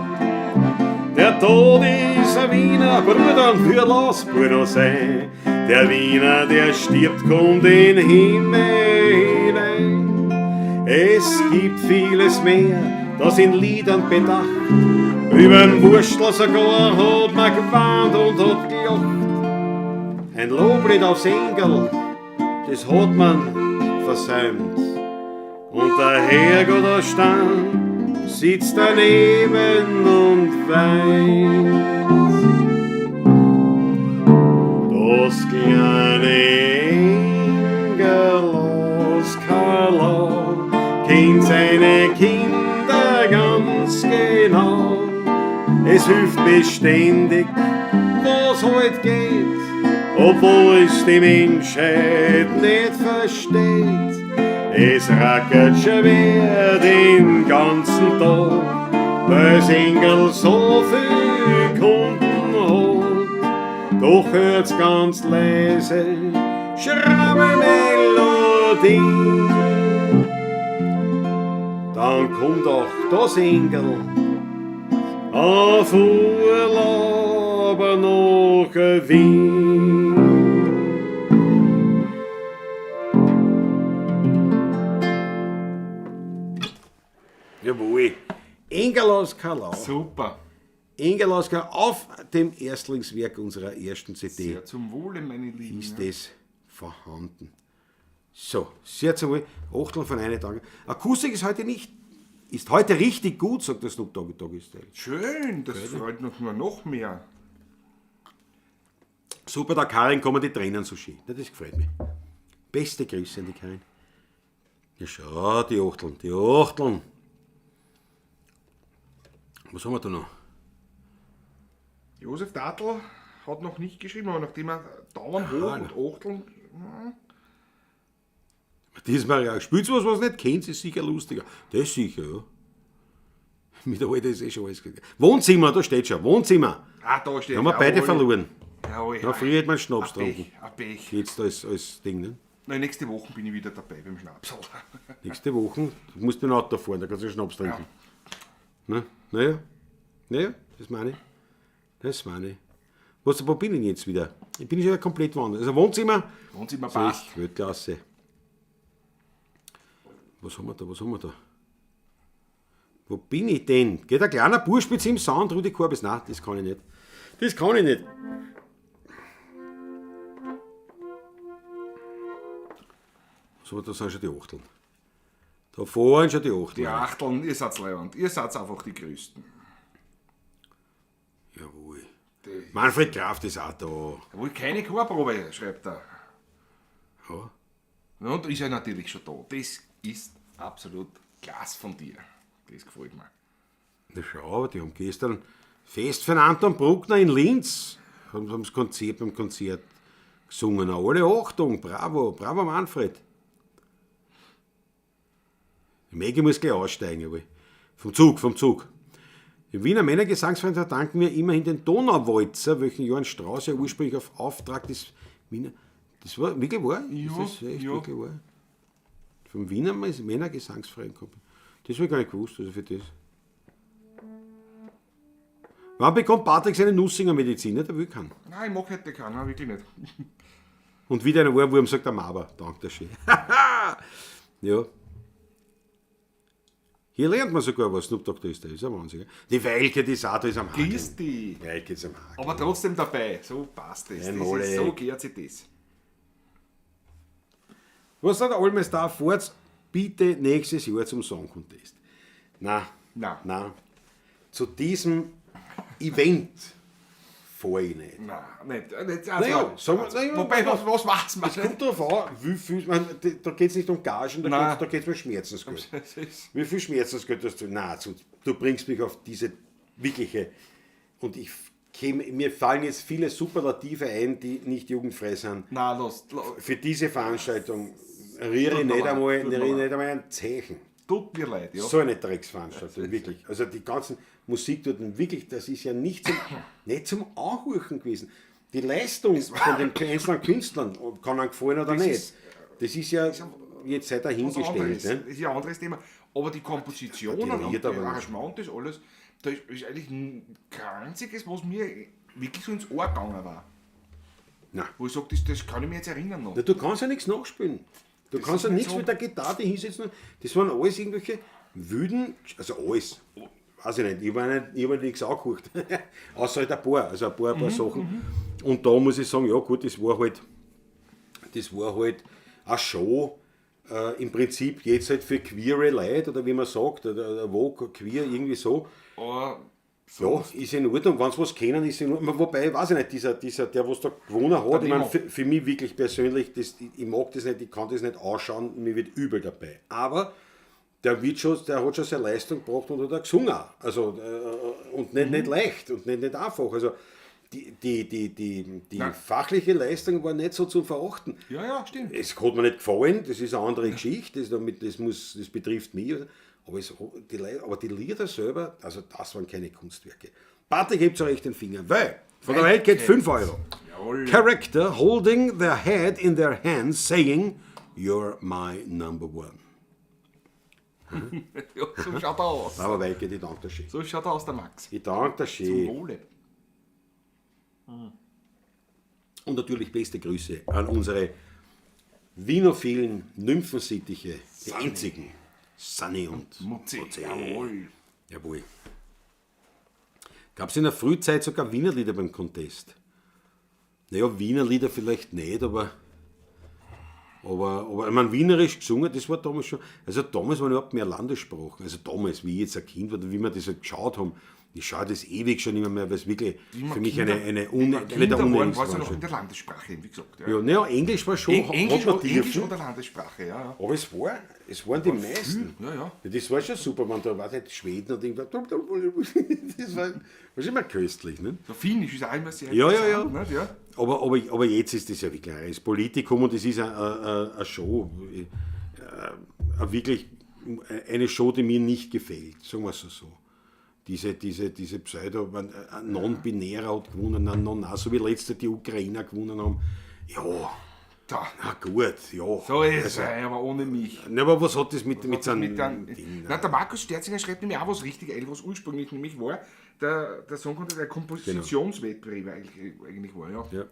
Der Tod ist ein Wiener Bruder und für lass Bruder sein. Der Wiener, der stirbt, kommt in den Himmel hinein. Es gibt vieles mehr, das in Liedern bedacht. Übern Wurstler sogar hat man gewarnt und hat gelacht. Ein Loblied aufs Engel, das hat man versäumt. Und der Herrgott aus Stein sitzt daneben und weint. Das kleine Engel aus Kalau kennt seine Kinder ganz genau. Es hilft beständig, was halt geht, obwohl es die Menschheit nicht versteht. Es rackert schwer den ganzen Tag, weil's Engel so viel Kunden hat. Doch hört's ganz leise schramme Melodie. Dann kommt auch das Engel auf Urlaub nach Wien. Jawohl. Engel aus Kalau. Super. Engelausgabe auf dem Erstlingswerk unserer ersten CD Sehr zum Wohle, meine Lieben. Ist das vorhanden. So, sehr zum Wohl. Achtel von einer Danke. Akustik ist heute nicht, ist heute richtig gut, sagt der Snoop Doggy Doggy Style. Schön, das freut uns nur noch mehr. Super, der Karin kommen die Tränen so schön. Na, das gefällt mir. Beste Grüße an die Karin. Ja, schau, die Achteln, die Achteln. Was haben wir da noch? Josef Datl hat noch nicht geschrieben, aber nachdem er Daumen hoch und Achteln. Diesmal ja, spielst was, was nicht kennt, ist sicher lustiger. Das ist sicher, ja. Mit der Alter ist eh schon alles. Wohnzimmer, da steht schon, Wohnzimmer. Ah, da steht Da haben wir beide jawohl. verloren. Jawohl. Ja, früher hätte man Schnaps Ein getrunken. Pech, ein Pech. Jetzt als Ding, ne? Nein, nächste Woche bin ich wieder dabei beim Schnapsal. Nächste Woche du musst mit dem Auto fahren, da kannst du Schnaps trinken. Ne? Naja, naja, das meine ich. Das meine ich. Was, wo bin ich denn jetzt wieder? Ich bin schon wieder komplett woanders. Also Wohnzimmer, Wohnzimmer sehe passt. ich, Weltklasse. Was haben wir da, was haben wir da? Wo bin ich denn? Geht ein kleiner Bursch mit seinem Sound, Rudi Korbis? Nein, das kann ich nicht. Das kann ich nicht. So, da sind schon die Achteln. Da fahren schon die Achteln. Die Achteln, ihr seid leibend. Ihr seid einfach die Größten. Jawohl. Die, Manfred Kraft ist auch da. jawohl, keine Chorprobe, schreibt er. Ja. Und ist er natürlich schon da. Das ist absolut klasse von dir. Das gefällt mir. Na schau, aber die haben gestern Fest für den Anton Bruckner in Linz. Haben das Konzert beim Konzert gesungen. Alle Achtung, bravo, bravo Manfred. Die Maggie muss gleich aussteigen, aber vom Zug, vom Zug. Dem Wiener Männergesangsverein verdanken wir immerhin den Donauwalzer, welchen Johann Strauss ja ursprünglich auf Auftrag des Wiener. Das war wirklich wahr? Ja, ist das echt ja. wirklich wahr? Vom Wiener Männergesangsverein kommt. Das habe ich gar nicht gewusst, also für das. Wann bekommt Patrick seine Nussinger Medizin? Ja, der will keinen. Nein, ich mag heute keinen, wirklich nicht. Und wieder ein Ohrwurm, sagt der Maber. Dank der schön. Ja. Hier lernt man sogar was. Snoop Dogg, da ist der, ist ein Wahnsinn. gell? Die Weilke, die ist auch da, ist am Haken. Grüß dich. Weilke ist am Haken. Aber trotzdem dabei, so passt es. Ein Das Mole. ist, so gehört sich das. Was sagt der Olmestar? Fahrt bitte nächstes Jahr zum Song Contest. Na, Na. na. Zu diesem Event fahre ich nicht. Nein, nicht. Nicht also, Naja, sagen wir- naja, wobei, was weiß man? Es kommt darauf an, wie viel. Ich meine, da geht es nicht um Gagen, Nein. da geht's um Schmerzensgeld. Das ist, Wie viel Schmerzensgeld hast du? Nein, du bringst mich auf diese wirkliche. Und ich käme, mir fallen jetzt viele Superlative ein, die nicht jugendfrei sind. nein, lass, lass, Für diese Veranstaltung rühre ich Tut mir nicht leid, einmal, tut mir rühre ich leid. nicht einmal ein Zeichen. tut mir leid, ja. So eine Drecksveranstaltung, wirklich. Also die ganzen Musik dort, wirklich, das ist ja nicht zum, nicht zum Anhorchen gewesen. Die Leistung von den einzelnen Künstlern, kann einem gefallen oder Das nicht, ist- das ist ja jetzt sei Was dahingestellt. anderes. Ne? Das ist ja ein anderes Thema. Aber die Kompositionen Die und Lieder die waren- Arrangement, das alles, da ist eigentlich kein einziges, was mir wirklich so ins Ohr gegangen war. Nein. Wo ich sage, das kann ich mir jetzt erinnern noch. Na, du kannst ja nichts nachspielen. Du kannst ist ja nicht nichts so. mit der Gitarre dich hinsetzen. Das waren alles irgendwelche wüden, also alles. Weiß ich nicht, ich habe nicht, ich hab nichts angehört. Außer halt ein paar, also ein paar, Mhm, ein paar Sachen. Und da muss ich sagen, ja gut, das war halt eine Show, im Prinzip jetzt halt für queere Leute oder wie man sagt, oder Vogue, queer, irgendwie so. Aber Ja, ist in Ordnung, wenn sie was kennen, ist in Ordnung. Wobei, weiß ich nicht, dieser der was da gewonnen hat, ich Nemo. meine, für mich wirklich persönlich, das, ich mag das nicht, ich kann das nicht ausschauen, mir wird übel dabei. Aber der hat schon seine Leistung gebracht und hat auch gesungen. Also, und nicht leicht und nicht einfach. Also, die Nein. fachliche Leistung war nicht so zu verachten. ja, ja, stimmt. Es hat mir nicht gefallen, das ist eine andere Geschichte, das betrifft mich. Aber die Lieder selber, also das waren keine Kunstwerke. Patrick hebt zurecht den Finger, weil von der Welt geht 5 Euro. Jawohl. Character holding their head in their hands, saying, You're my number one. Ja, so schaut er aus. Aber Weike, ich danke dir schön. So schaut er aus, der Max. Ich danke dir Zum schön. Wohle. Und natürlich beste Grüße an unsere winophilen Nymphensittiche, die einzigen, Sunny und Mutzi. Jawohl. Jawohl. Gab es in der Frühzeit sogar Wienerlieder beim Contest? Naja, Wienerlieder vielleicht nicht, aber ich meine, wienerisch gesungen, das war damals schon, also damals waren überhaupt mehr Landessprachen. Also damals, wie ich jetzt ein Kind war, wie wir das halt geschaut haben, ich schaue das ewig schon immer mehr, weil es wirklich für mich Kinder, eine der waren, war es ja noch in der Landessprache, wie gesagt. Ja, naja, Englisch war schon. Englisch oder Landessprache, ja. Aber es waren die meisten. Ja, ja. Das war schon super, wenn da war nicht Schweden und irgendwas. Das war schon immer köstlich, ne? So Finnisch ist auch immer sehr interessant. Ja, ja, ja. Nicht? Ja. Aber jetzt ist das ja wirklich ein Politikum und es ist eine Show, wirklich eine Show, die mir nicht gefällt, sagen wir es so. Diese Pseudo, ein Non-Binärer hat gewonnen, ein Non, so wie letzte die Ukrainer gewonnen haben. Ja, da. Na gut, ja. So ist es, also, aber ohne mich. Na, aber was hat das mit seinem Ding? Na, der Markus Sterzinger schreibt nämlich auch was richtig, was ursprünglich nämlich war. Der Song konnte der Kompositionswettbewerb eigentlich war, ja. Ja.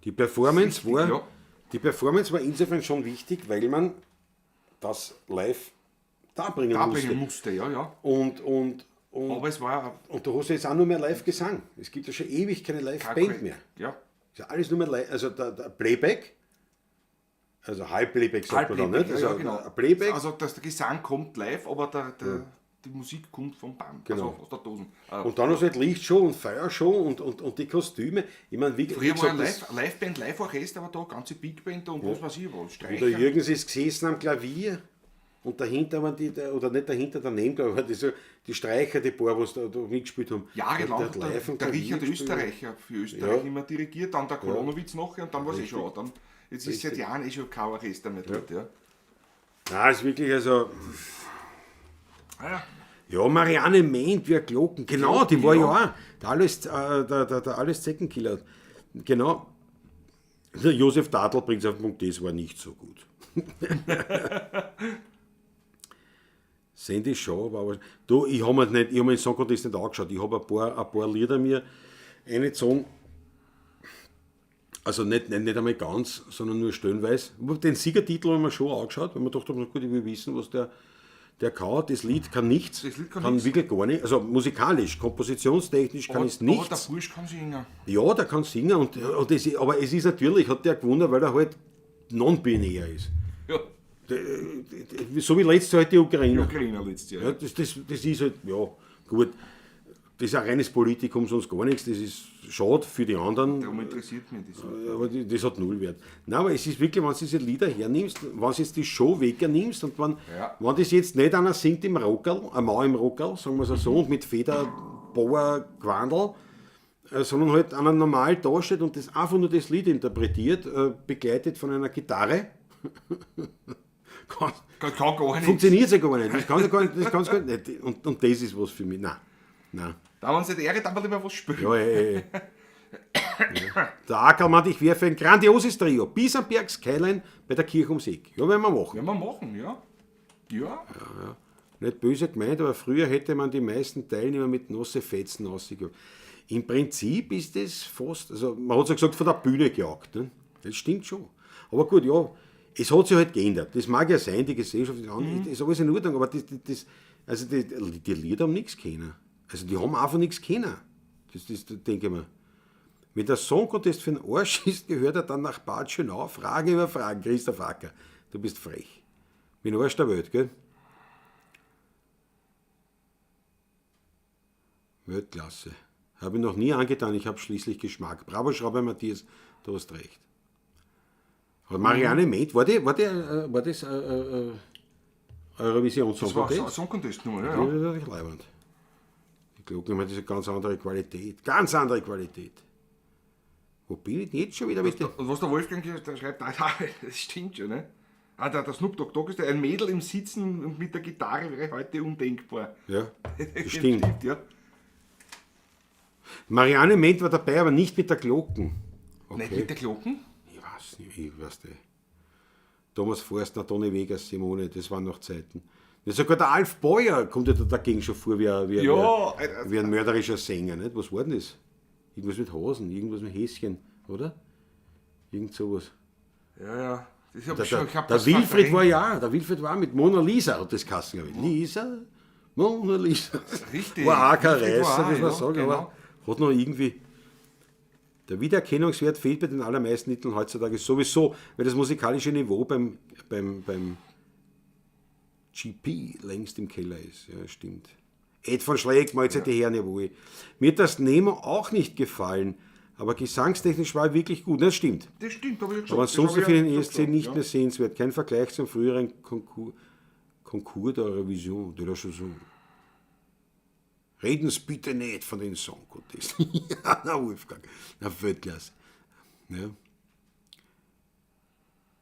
Die Performance richtig, war, ja. Die Performance war insofern schon wichtig, weil man das live darbringen musste. Ja, ja. Und aber es war. Und du hast ja jetzt auch nur mehr Live-Gesang. Es gibt ja schon ewig keine Live-Band mehr. Ja. Ist ja alles nur mehr live, also der Playback, also Halbplayback sagt man da nicht. Also, ja, genau. Playback. Also der Gesang kommt live, aber die Musik kommt vom Band, genau. Also aus der Dosen. Und dann hast du halt Lichtshow und Feuershow und die Kostüme. Ich meine, wie, früher war Live-Band, Live-Orchester, aber da ganze Big Band und was weiß ich was. Streicher. Und der Jürgens ist gesessen am Klavier. Und dahinter waren die, oder nicht dahinter, daneben, glaube ich, die Streicher, die paar, was da mitgespielt haben. Jahrelang der Richard Österreicher für Österreich immer dirigiert, dann der Kolonowitz noch und dann war es eh schon. Dann, jetzt ist seit Jahren eh schon kein Orchester mehr dort. Ja. Nein, ist wirklich also. Ah, ja. Ja, Marianne Ment, wie Glocken, genau, die war ja auch. Der alles Zeckenkiller. Genau. Der Josef Dadl bringt es auf den Punkt, das war nicht so gut. Sandy Shaw war aber. Du, ich habe mir den Song Contest nicht angeschaut. Ich habe ein paar Lieder mir reingezogen. Also nicht einmal ganz, sondern nur stellenweise. Den Siegertitel haben wir schon angeschaut, weil wir dachten, gut, ich will wissen, was der kann. Das Lied kann nichts. Das Lied kann nichts. Wirklich gar nicht. Also musikalisch, kompositionstechnisch kann es nichts. Aber der Bursch kann singen. Ja, der kann singen. Aber es ist natürlich, hat der gewonnen, weil er halt non-binär ist. Ja. So wie letztes Jahr halt die Ukrainer. Die Ukrainer letztes Jahr. Ja, das ist halt, ja, gut. Das ist ein reines Politikum, sonst gar nichts. Das ist schade für die anderen. Darum interessiert mich das. Aber das hat null Wert. Nein, aber es ist wirklich, wenn du diese Lieder hernimmst, wenn du jetzt die Show wegnimmst und wenn das jetzt nicht einer singt im Rockerl, ein Mann im Rockerl, sagen wir es so, und mit Feder, Boa, Gewandel, sondern halt einer normal dasteht und das einfach nur das Lied interpretiert, begleitet von einer Gitarre. Kann gar nicht. Funktioniert ja gar nicht. Das kann gar nicht. Das kann's gar nicht. Und das ist was für mich. Nein. Nein. Da haben sie die Ehre, da will ich mal was spielen. Ja, ja. Der Ackermann, ich wäre für ein grandioses Trio. Bisamberg Skyline bei der Kirche ums Eck. Ja, werden wir machen. Werden wir machen, ja. Ja. Ja. Nicht böse gemeint, aber früher hätte man die meisten Teilnehmer mit nasse Fetzen rausgejagt. Im Prinzip ist das fast, also man hat ja gesagt, von der Bühne gejagt. Ne? Das stimmt schon. Aber gut, ja. Es hat sich halt geändert. Das mag ja sein, die Gesellschaft ist anders, ist alles in Ordnung, aber die Lieder haben nichts können. Also die haben einfach nichts können. Das denke ich mir. Wenn der Song Contest für den Arsch ist, gehört er dann nach Bad Schönau. Fragen über Fragen. Christoph Acker, du bist frech. Mit dem Arsch der Welt, gell? Weltklasse. Habe ich noch nie angetan, ich habe schließlich Geschmack. Bravo, Schrauber Matthias, du hast recht. Aber Marianne Ment, war das Eurovision Song Contest? Das war Song Contest nur, ja. Das ist natürlich leibend. Die Glocken haben eine ganz andere Qualität. Ganz andere Qualität. Wo bin ich denn jetzt schon wieder mit dem? Und was der Wolfgang hier der schreibt, das stimmt schon, ne? Ah, der Snoop Dogg Dogg ist ein Mädel im Sitzen und mit der Gitarre wäre heute undenkbar. Ja, das stimmt. Stimmt, ja. Marianne Ment war dabei, aber nicht mit der Glocken. Okay. Nicht mit der Glocken? Ich weiß nicht, ich weiß nicht. Thomas Forstner, Toni Vegas, Simone, das waren noch Zeiten. Ja, sogar der Alf Beuer kommt ja dagegen schon vor wie ein mörderischer Sänger. Nicht? Was war denn das? Irgendwas mit Hosen, irgendwas mit Häschen, oder? Irgend sowas. Ja, ja. Das der Wilfried war ja, der Wilfried war mit Mona Lisa, hat das Kassen, glaube ich. Lisa, Mona Lisa. Richtig. War auch kein Richtig, war Reißer, auch, muss man ja, sagen, genau. aber hat noch irgendwie. Der Wiedererkennungswert fehlt bei den allermeisten Titeln heutzutage sowieso, weil das musikalische Niveau beim GP längst im Keller ist. Ja, stimmt. Ed von Schleck, Mahlzeit die Herren, jawohl. Mir hat das Nemo auch nicht gefallen, aber gesangstechnisch war er wirklich gut. Das stimmt. Das stimmt, habe ich ja gesagt. Aber Das ansonsten hab ich für ja den schon ESC gesagt, nicht ja. mehr sehenswert. Kein Vergleich zum früheren Concours der Eurovision, de la Chanson. Reden Sie bitte nicht von den Song Contest. Ja, na Wolfgang, na Weltklasse. Ja.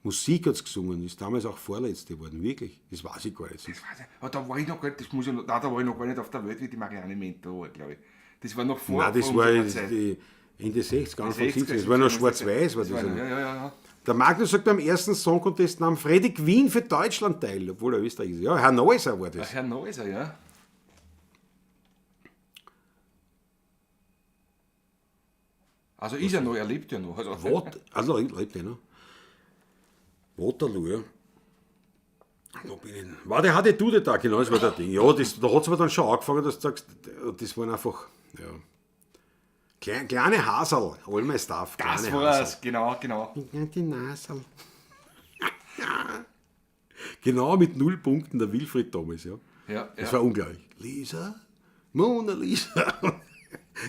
Musik hat's gesungen, ist damals auch Vorletzte geworden, wirklich. Das weiß ich gar nicht. Das weiß ich. Aber da war ich noch gar nicht, das muss ich noch, nein, da war ich noch gar nicht auf der Welt, wie die Marianne Menter war, glaube ich. Das war noch vor, Nein, das vor war unserer Zeit. die Ende 60, Anfang 60er, 70. Das war noch 70er, schwarz-weiß. War Das das war ja noch, noch. ja, ja, ja, ja. Der Magnus sagt, beim ersten Song Contest nahm Freddy Quinn für Deutschland teil, obwohl er Österreicher ist. Ja, Herr Neuser war das. Herr Neuser, ja. Also ist er noch, er lebt ja noch. Also, Also lebt er noch. Waterloo, ja. Wo bin ich denn? War der hatte du da, genau, das war der Ding. Ja, das, da hat es aber dann schon angefangen, dass du sagst, das waren einfach, ja. Kleine Haserl, all my stuff. Das kleine war's, genau, genau. Ja, die Nasel. Genau mit 0 Punkten der Wilfried Thomas, ja. Ja, Das ja. war unglaublich. Lisa, Mona Lisa.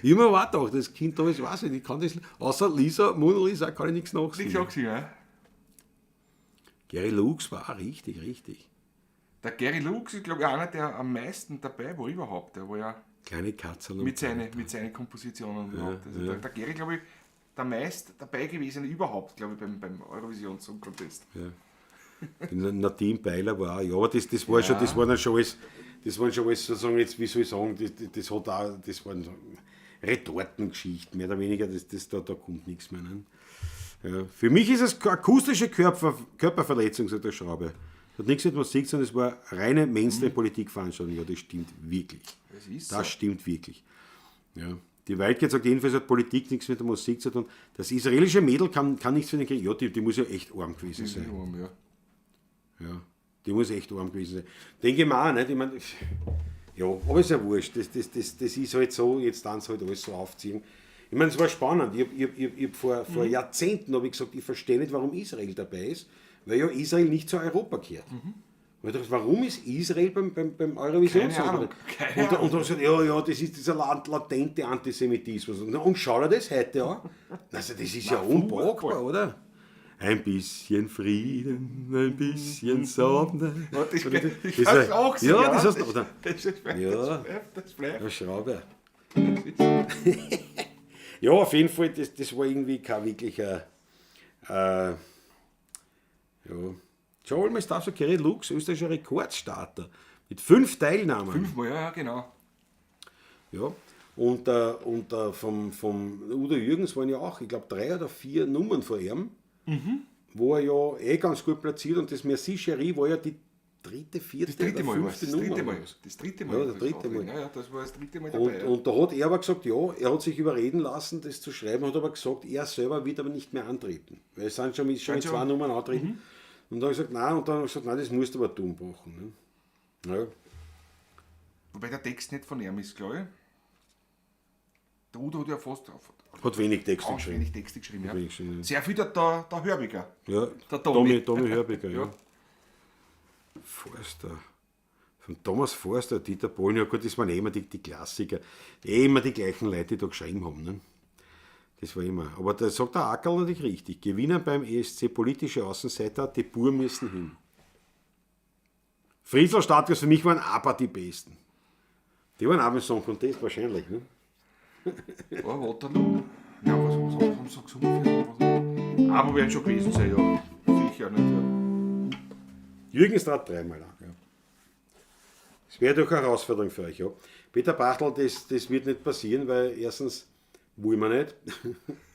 Ich hab mir auch gedacht, das Kind damals weiß ich nicht, ich kann das, außer Lisa, Mona Lisa, kann ich nichts nachsingen. Nichts angesehen, ja. Gary Lux war auch richtig, richtig. Der Gary Lux ist, glaube ich, einer, der am meisten dabei war überhaupt. Der war ja Kleine Katze. mit seinen Kompositionen überhaupt. Also der Gary, glaube ich, der meist dabei gewesen überhaupt, glaube ich, beim Eurovision Song Contest. Ja. Nadine Beiler war auch, ja, aber das war schon, das war dann schon alles, das waren schon alles sozusagen jetzt, wie soll ich sagen, das hat auch, das waren so Retortengeschichten, mehr oder weniger, da kommt nichts mehr. Ne? Ja. Für mich ist es akustische Körperverletzung, sagt der Schraube. Hat nichts mit Musik, sondern es war reine Mainstream-Politikveranstaltung. Ja, das stimmt wirklich. Das ist Das so. stimmt wirklich. Ja. Die Waldkeit sagt jedenfalls, hat Politik nichts mit der Musik zu tun. Das israelische Mädel kann nichts für den Krieg. Ja, die muss ja echt arm gewesen sein. Ja. Ja, die muss echt arm gewesen sein. Denke ich mir auch, nicht? Ich mein, ja, aber ist ja wurscht. Das ist halt so, jetzt dann halt alles so aufziehen. Ich meine, es war spannend. Ich hab vor Jahrzehnten hab ich gesagt, ich verstehe nicht, warum Israel dabei ist, weil ja Israel nicht zu Europa gehört. Und ich dachte, warum ist Israel beim Eurovision? Keine Ahnung. Keine Und dann gesagt, ja, ja, das ist dieser latente Antisemitismus. Und schau dir das heute an. Also das ist ja unpackbar, oder? Ein bisschen Frieden, ein bisschen Sonne. Ja, das, Oder das, das das ist auch gesehen, Ja, das hast du, oder? Das bleibt, Ja. das bleibt, das bleibt. Ja, Schrauber. Ja, auf jeden Fall, das war irgendwie kein wirklicher. Ja. Joel Mustafa Kerry Lux, österreichischer Rekordstarter. Mit 5 Teilnahmen. 5-mal, ja, ja, genau. Ja. Und vom Udo Jürgens waren ja auch, ich glaub, 3 oder 4 Nummern vor ihm, wo er ja eh ganz gut platziert und das Merci Chérie war ja die dritte, vierte Das dritte oder Mal war's, fünfte das Nummer. dritte Mal. oder was. Das dritte Mal. Ja, das war dritte Mal. Ja, ja, das war das dritte Mal dabei. Und ja. da hat er aber gesagt, ja, er hat sich überreden lassen, das zu schreiben, hat aber gesagt, er selber wird aber nicht mehr antreten. Weil es sind schon mit, schon mit Sind 2 schon. Nummern antreten. Und dann habe ich gesagt, nein, und dann habe ich gesagt, nein, das musst du aber dumm machen. Ne? Ja. Wobei der Text nicht von ihm ist, glaube ich. Der Udo hat ja fast Hat wenig Texte ganz geschrieben. wenig Texte geschrieben. Ja. Wenig geschrieben, ja. Sehr viel der Hörbiger. Ja, Der Tommy. Tommy Hörbiger, ja. Ja. Forster. Von Thomas Forster, Dieter Bohlen, ja gut, das waren eh immer die Klassiker. Eh immer die gleichen Leute, die da geschrieben haben. Ne? Das war immer. Aber da sagt der Ackerl natürlich richtig. Gewinner beim ESC politische Außenseiter, die Buren müssen hin. Friedl Stadtgas für mich waren aber die Besten. Die waren auch beim Song Contest wahrscheinlich. Ne? Oh, Waterloo. Ja, was haben sie gesungen? Aber werden schon gewesen sein, ja. Sicher nicht, ja. Jürgen trat dreimal an. Ja. Das wäre doch eine Herausforderung für euch. Ja. Peter Bachtl, das wird nicht passieren, weil erstens wollen wir nicht.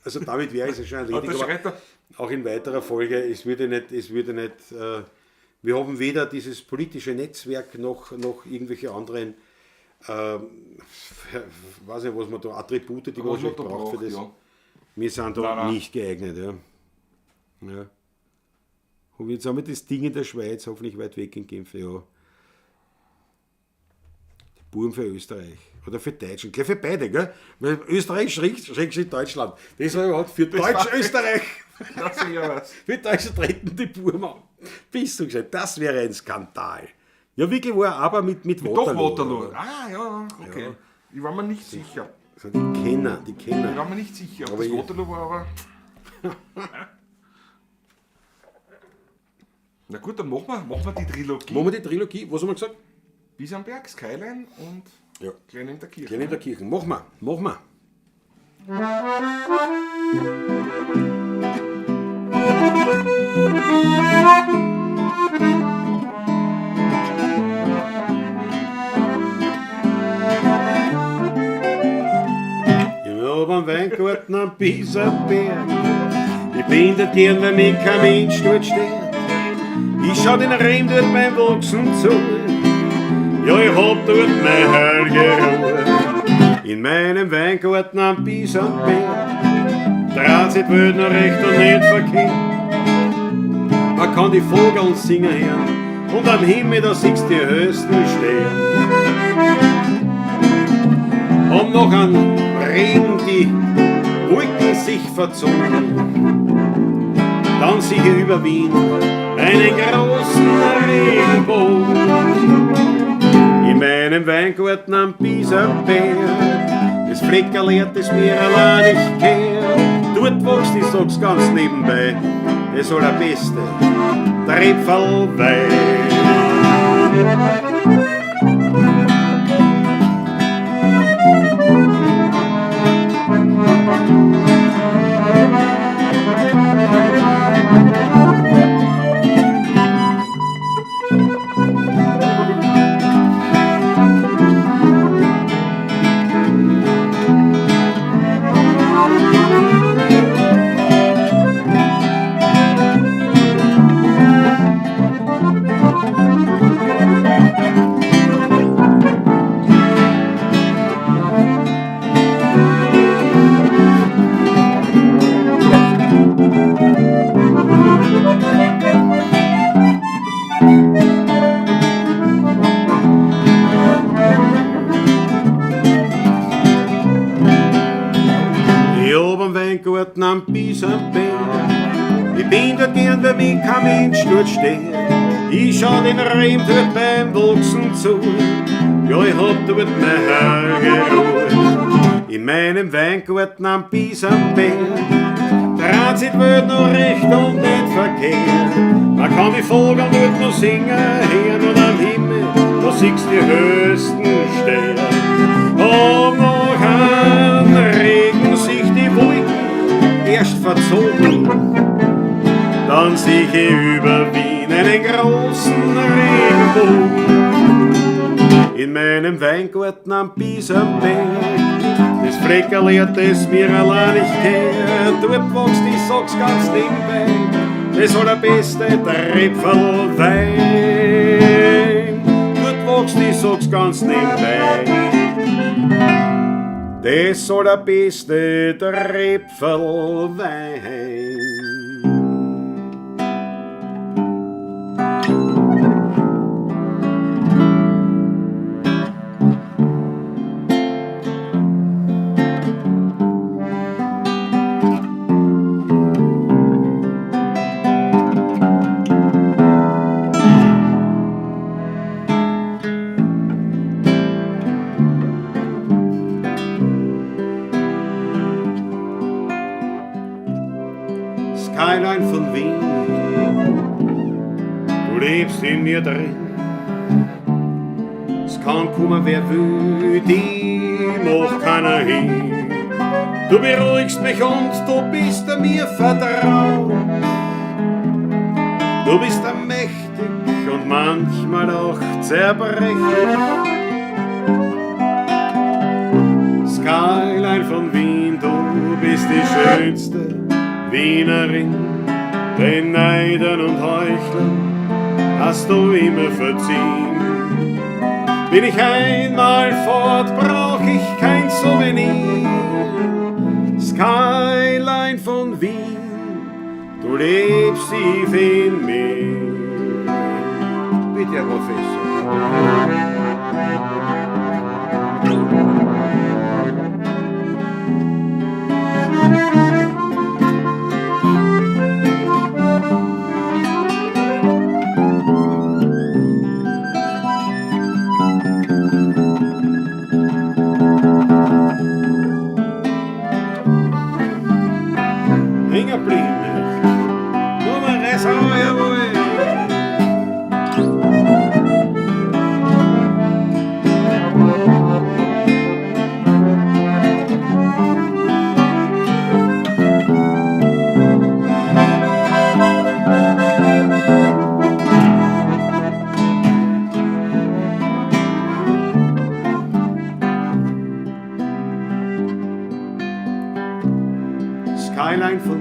Also damit wäre es ja schon erledigt. der Aber Schreiter. auch in weiterer Folge, es würde nicht, es würde nicht, wir haben weder dieses politische Netzwerk noch irgendwelche anderen, weiß nicht, was man da, Attribute, die man Was man wahrscheinlich da braucht für braucht, das. ja. Wir sind da Nein, nein. nicht geeignet. Ja. Ja. Und jetzt haben wir das Ding in der Schweiz, hoffentlich weit weg in Genf. Ja. Buben für Österreich. Oder für Deutschland. Gleich für beide, gell? Weil Österreich schräg Deutschland. Das war überhaupt für Deutsch-Österreich. Das ist ja was. Für Deutschland treten die Buben an. Bist du gescheit? Das wäre ein Skandal. Ja, wirklich war er aber mit Waterloo. Doch Waterloo. Ah, ja, okay. Ja. Ich war mir nicht sicher. Also die Kenner, die Kenner. Ich war mir nicht sicher, ob Aber das ich- Waterloo war, aber. Na gut, dann machen wir die Trilogie. Machen wir die Trilogie, was haben wir gesagt? Bisamberg, Skyline und Ja. Klein in der Kirche. Klein in der Kirche. Machen wir, machen wir. Ich hab einen Weingarten am Bisamberg. Ich bin dort gern, weil mich kein Mensch dort stört. Ich schau den Rehm dort beim Wachsen zu. Ja, ich hab dort meine heilige Ruhe. In meinem Weingarten am Bisamberg dreht sich die Welt noch recht und nicht verkehrt. Man kann die Vogeln singen hören und am Himmel, da siehst die höchsten Sterne. Und noch an Regen die Wolken sich verzogen, dann sieh ich über Wien einen großen Regenbogen. In meinem Weingarten am Bisamberg, das Fleckerl, das mir allein nicht kehrt. Dort wächst, ich sag's ganz nebenbei, das allerbeste Trepfelwein. Ich hab einen Weingarten am Bisamberg. Ich bin dort gern, weil mich kein Mensch dort stört. Ich schau den Rehm dort beim Wachsen zu. Ja, ich hab dort meine heilige Ruhe. In meinem Weingarten am Bisamberg dreht sich die Welt noch recht und nicht verkehrt. Man kann die Vögel dort noch singen hören und am Himmel, da siehst die höchsten Sterne. Und noch an Regen sich die Wolken erst verzogen, dann sieh ich über Wien einen großen Regenbogen. In meinem Weingarten am Bisamberg, das Fleckerl, das mir allein nicht kehrt, dort wächst, ich sag's ganz nebenbei, das allerbeste Trepfelwein. Dort wächst, ich sag's ganz nebenbei, das allerbeste Trepfelwein. Skyline von Wien, du lebst in mir drin. Es kann kommen, wer will, die macht keiner hin. Du beruhigst mich und du bist mir vertraut. Du bist mächtig und manchmal auch zerbrechlich. Skyline von Wien, du bist die schönste Wienerin, den Neidern und Heuchlern hast du immer verziehen. Bin ich einmal fort, brauch ich kein Souvenir. Skyline von Wien, du lebst tief in mir. Bitte, Herr Professor.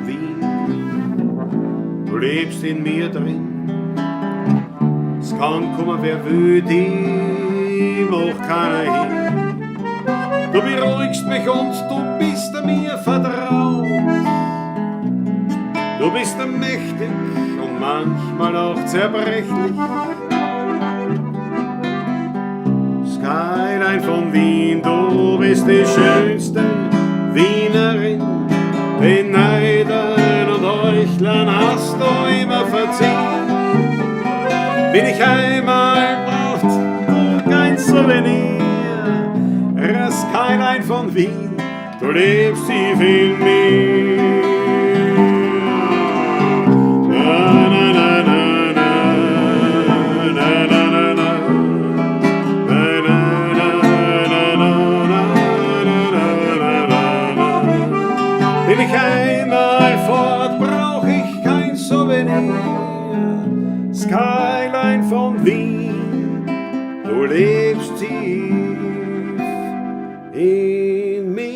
von Wien, du lebst in mir drin. Es kann kommen, wer will, die macht keiner hin. Du beruhigst mich und du bist mir vertraut. Du bist mächtig und manchmal auch zerbrechlich. Skyline von Wien, du bist die schönste Wienerin. Den Neidern und Heuchlern hast du immer verziehen. Bin ich einmal braucht du kein Souvenir. Skyline von Wien, du lebst tief in mir. Na, na, na, na, na, na, na, na, na. Na, na, na, na, na, na, na, na, na, na. Bin ich einmal fort, brauch ich kein Souvenir. Skyline von Wien, du lebst tief in mir.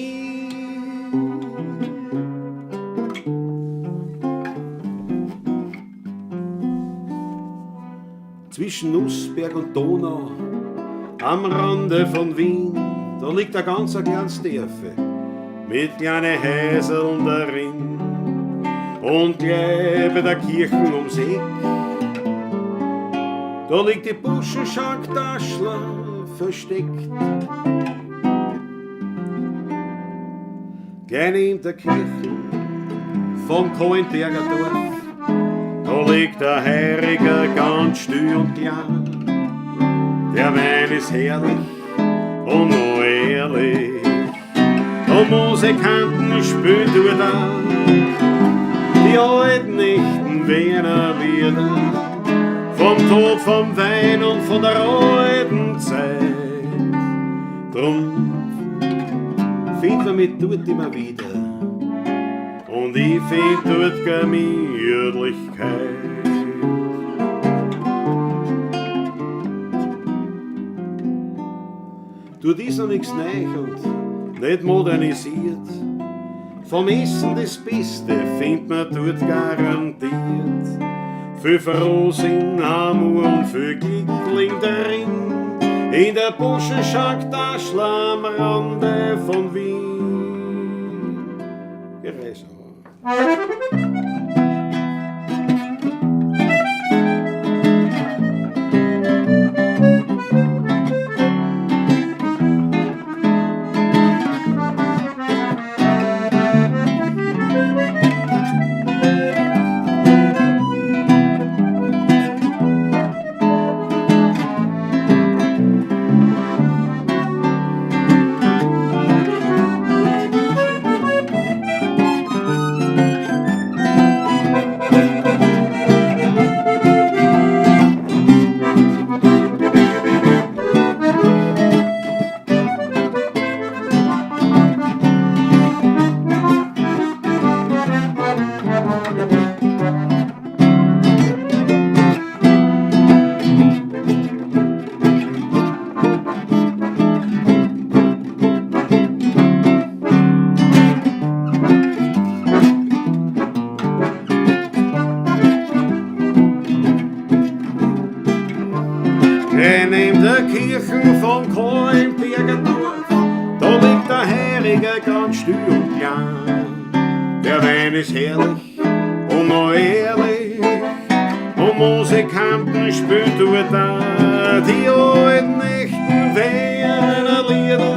Zwischen Nussberg und Donau, am Rande von Wien, da liegt ein ganz kleines Dörfe mit kleinen Häuseln darin. Und gleich bei der Kirche ums Eck, da liegt die Buschenschank Daschler versteckt. Gleich neben der Kirche vom Kohlenberger Dorf, da liegt der Heiriger ganz still und klein. Der Wein ist herrlich und noch ehrlich, und Musikanten spielen dort auch. Die alten echten Wiener Lieder, vom Tod, vom Wein und von der alten Zeit. Drum findet man mich dort immer wieder, und ich find dort Gemütlichkeit. Dort ist noch nix neu und nicht modernisiert. Vom Essen das Beste findet man dort garantiert. Viel Frohsinn, Amor und viel Glück liegt darin, in der Buschenschank Daschl am Rande von Wien. Gereise. Neben der Kirche vom Kohlenberger Dorf, da liegt der Heiriger ganz still und klein. Der Wein ist herrlich und noch ehrlich, und Musikanten spielen dort auch die alten echten Wiener Lieder,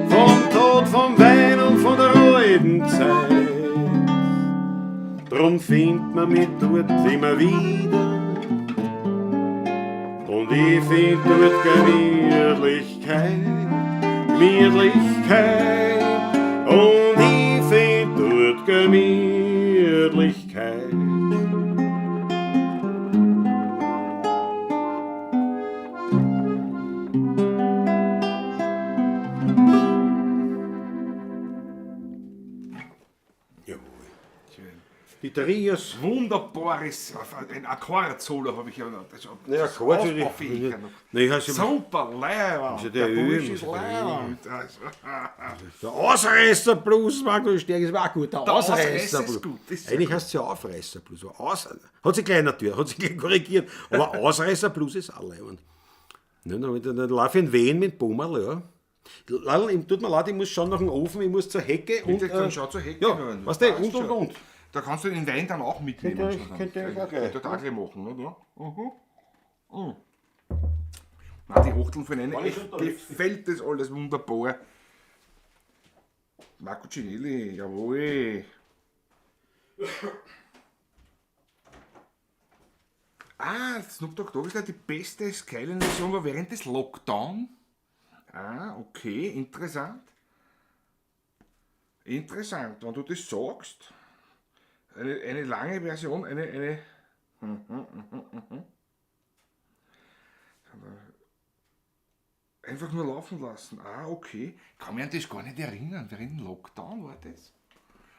vom Tod, vom Wein und von der alten Zeit. Drum findet man mich dort immer wieder, und ich find dort Gemütlichkeit, Gemütlichkeit, und ich find dort Gemütlichkeit. Jawohl. Schön. Die Trios. Wunderbares, ein Akkord-Solo habe ich ja noch. Das, Ja, das Akkord- ausbaufähig ja noch. Nein, ich heiße- Super, leiwand. ja Der der Bursch Öl, ist muss ja der leiwand. Also, Der Ausreißer Blues, Marco Stärk, ist auch gut. Der, Der Ausreißer Ausreißer ist Blues. gut, das ist sehr Eigentlich heißt es ja Aufreißer Blues. Aber hat sich gleich natürlich, hat sich gleich korrigiert. Aber Ausreißer Blues ist auch leibend. Ne, dann lauf ich in Wien mit Bummerl, ja. Leider, tut mir leid, ich muss schon nach dem Ofen, ich muss zur Hecke und. Bitte, dann schau zur Hecke. Ja, rein. weißt du, Passt und, schon. und. Da kannst du den Wein dann auch mitnehmen. Könnt ihr- schon dann. könnt ihr auch gleich. Könnt ihr auch gleich machen, oder? Ja. Mhm. Mhm. Nein, die Hochteln von einer War ich echt unterwegs? gefällt das alles wunderbar. Marco Cinelli, jawohl. Ah, Snoop Dogg Dogg ist ja die beste Skyline-Version war während des Lockdown. Ah, okay, interessant. Interessant, wenn du das sagst. Eine lange Version, eine. Einfach nur laufen lassen. Ah, okay. Kann mich an das gar nicht erinnern. Während dem Lockdown war das.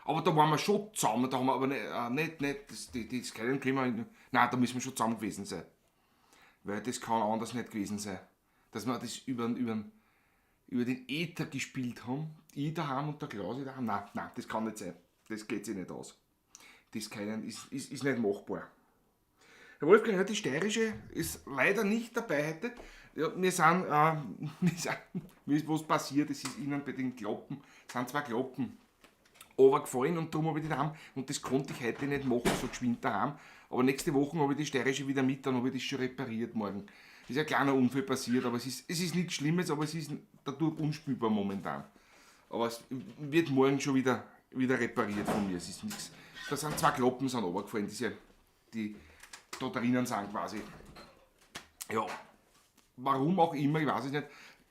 Aber da waren wir schon zusammen, da haben wir aber nicht, nicht, das, die Skyline können wir, nein, da müssen wir schon zusammen gewesen sein. Weil das kann anders nicht gewesen sein. Dass wir das über den Äther gespielt haben. Ich daheim und der Klaus daheim. Nein, nein, das kann nicht sein. Das geht sich nicht aus. Das kann, ist nicht machbar. Der Wolfgang, ja, die steirische ist leider nicht dabei heute. Ja, mir ist was passiert, es ist ihnen bei den Kloppen, es sind zwei Kloppen runtergefallen und darum habe ich die daheim. Und das konnte ich heute nicht machen, so geschwind daheim. Aber nächste Woche habe ich die steirische wieder mit, dann habe ich das schon repariert morgen. Ist ein kleiner Unfall passiert, aber es ist nichts Schlimmes, aber es ist dadurch unspülbar momentan. Aber es wird morgen schon wieder repariert von mir, es ist nichts. Da sind zwei Kloppen sind runtergefallen, die da drinnen sind quasi. Ja, warum auch immer, ich weiß es nicht.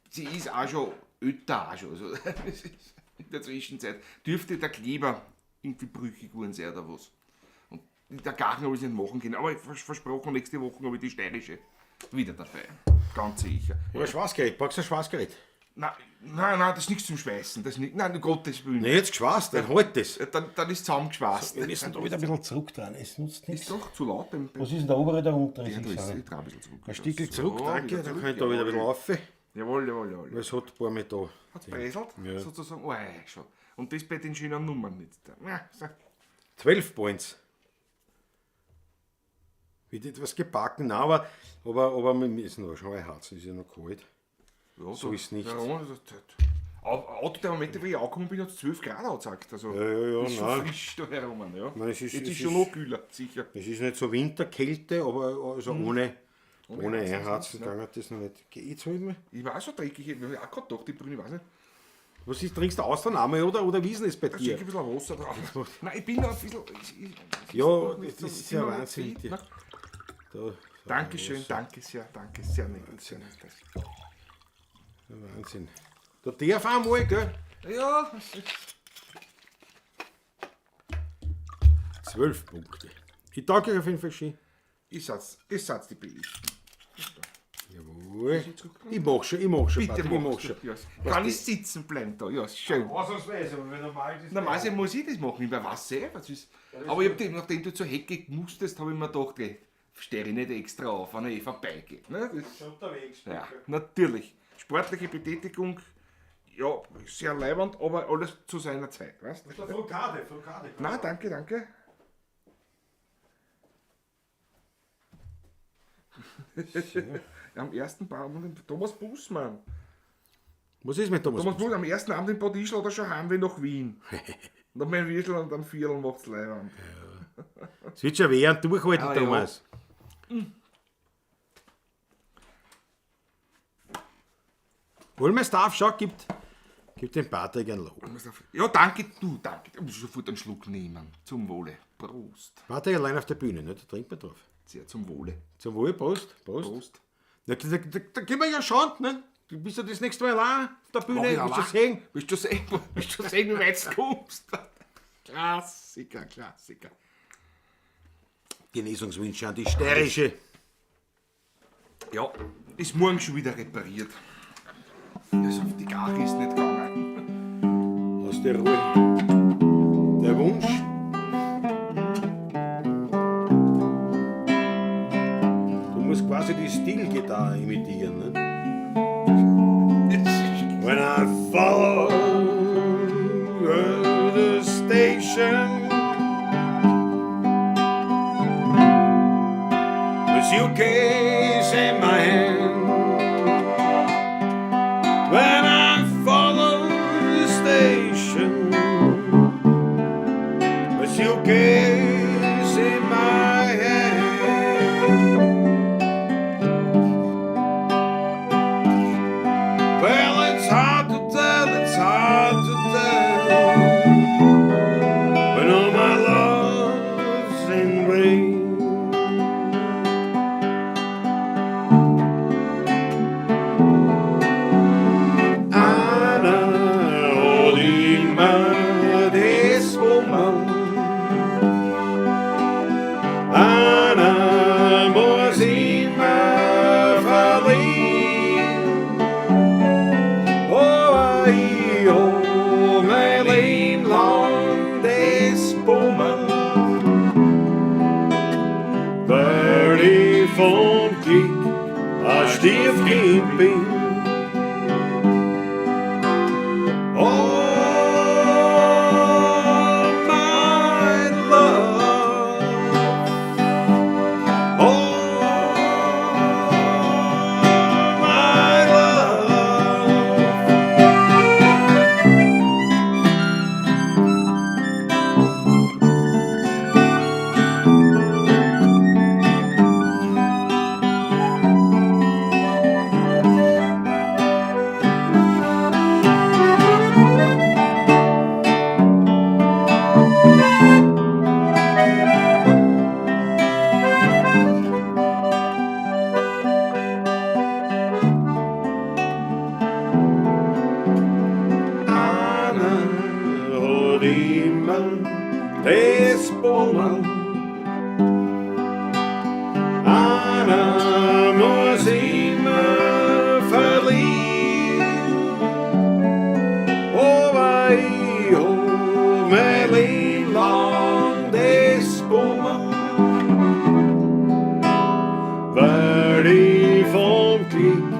Sie ist auch schon älter, auch schon. Also, es ist in der Zwischenzeit dürfte der Kleber irgendwie brüchig geworden sein oder was. Und der Garten habe ich es nicht machen können, aber ich versprochen, nächste Woche habe ich die steirische wieder dabei. Ganz sicher. Ja, Schweißgerät, brauchst du ein Schweißgerät? Nein, nein, nein, das ist nichts zum Schweißen. Das ist nicht, nein, um Gottes Willen. Nein, jetzt geschweißt, dann halt das. Dann ist zusammengeschweißt. Wir müssen da wieder ein bisschen zurückdrehen, es nutzt nichts. Ist doch zu laut. Was ist denn der obere, der untere? Ja, da Ich ist, sag. ich dreh ein bisschen zurück. Ein Stickel zurück, So, danke, wieder dann zurück, kann ich da wieder ein bisschen jawohl. rauf. Jawohl, jawohl, jawohl. Weil es hat ein paar mehr da. Hat's breiselt, Ja. sozusagen. Oh, ey, schon. Und das bei den schönen Nummern nicht. Ja, so. 12 Points. Wird etwas gebacken, nein, aber wir müssen noch schon heizen, ist ja noch kalt. Ja, So ist nicht. Ja, Auto, der Moment, wo ich angekommen bin, hat es 12 Grad angezeigt. Also, Ja, ist schon nein. frisch da herum. Ja. Nein, es ist- Jetzt es ist schon ist- noch kühler, sicher. Es ist nicht so Winterkälte, aber also ohne Heizen ist Einheizen nichts, ne? gegangen das noch nicht. Geh, jetzt hol ich mal. Ich war auch so dreckig, ich habe auch gerade gedacht, die Brüne, ich weiß nicht. Was ist, trinkst du Austern einmal oder wie ist denn das bei Da dir? schicke ich ein bisschen Wasser drauf. Nein, ich bin noch ein bisschen. Ich Ja, noch nicht das so- ist ich bin ja noch nicht Wahnsinn. fit, ne? Da, Dankeschön, danke sehr, danke sehr nett. Sehr nett. Wahnsinn. Da darf einmal, gell? Ja, 12 Punkte. Ich danke euch auf jeden Fall schön. ich satz die Bilder. Jawohl. Ich mach schon, Bitte Patrick, ich mach machst schon. du. Ja. Kann ich sitzen bleiben da? Ja, ist schön. Ausnahmsweise, aber wenn normal ist. Normalerweise muss ich das machen, ich weiß eh, was ist. Aber ich hab, nachdem du zur Hecke musstest, habe ich mir gedacht, ey, stehe ich nicht extra auf, wenn ich eh vorbeigehe. Ne? Das, Unterwegs. ja, natürlich. Sportliche Betätigung, ja, sehr leibend, aber alles zu seiner Zeit, weißt du? Frukade. Nein, danke, danke. Am ersten Abend, Thomas Bussmann. Was ist mit Thomas? Thomas Bussmann, am ersten Abend in Bad Ischl hat er schon Heimweh nach Wien. Nach meinem Würstel und am Viertel macht's leibend. Es wird schon werden, durchhalten, Ah, ja. Thomas. Hol mir Staff, schau, gibt dem Patrick ein Lob. Ja, danke, du, danke. Ich muss sofort einen Schluck nehmen. Zum Wohle. Prost. Patrick allein auf der Bühne, ne? Da trinkt man drauf. Sehr zum Wohle. Zum Wohl, Prost. Prost. Prost. Na, da gehen wir ja schauen, ne? Du bist ja das nächste Mal allein auf der Bühne, Mach ich willst du allein. sehen? Willst du sehen, wie weit du kommst? Klassiker, Klassiker. Genesungswünsche an die steirische. Ja, ist morgen schon wieder repariert. Also auf die Gache ist nicht gegangen. Aus der Ruhe. Der Wunsch. quasi die Steel-Gitarre imitieren. Ne? When I follow the station, the suitcase in my hand. When I follow the station, the suitcase in my hand. Well, it's hard to tell, it's hard to tell when all my love's in vain. Anna hat immer das Bummerl. Anna muss immer verlieren. Oh, ich hab mein Leben lang das Bummerl, weil ich vom Glück ein Stiefkind bin. Oh, my love. Oh, my love. Anna hat immer das Bummerl. Anna muss immer verlieren. Aber ich hab mein Leben lang das Bummerl, weil ich vom Glück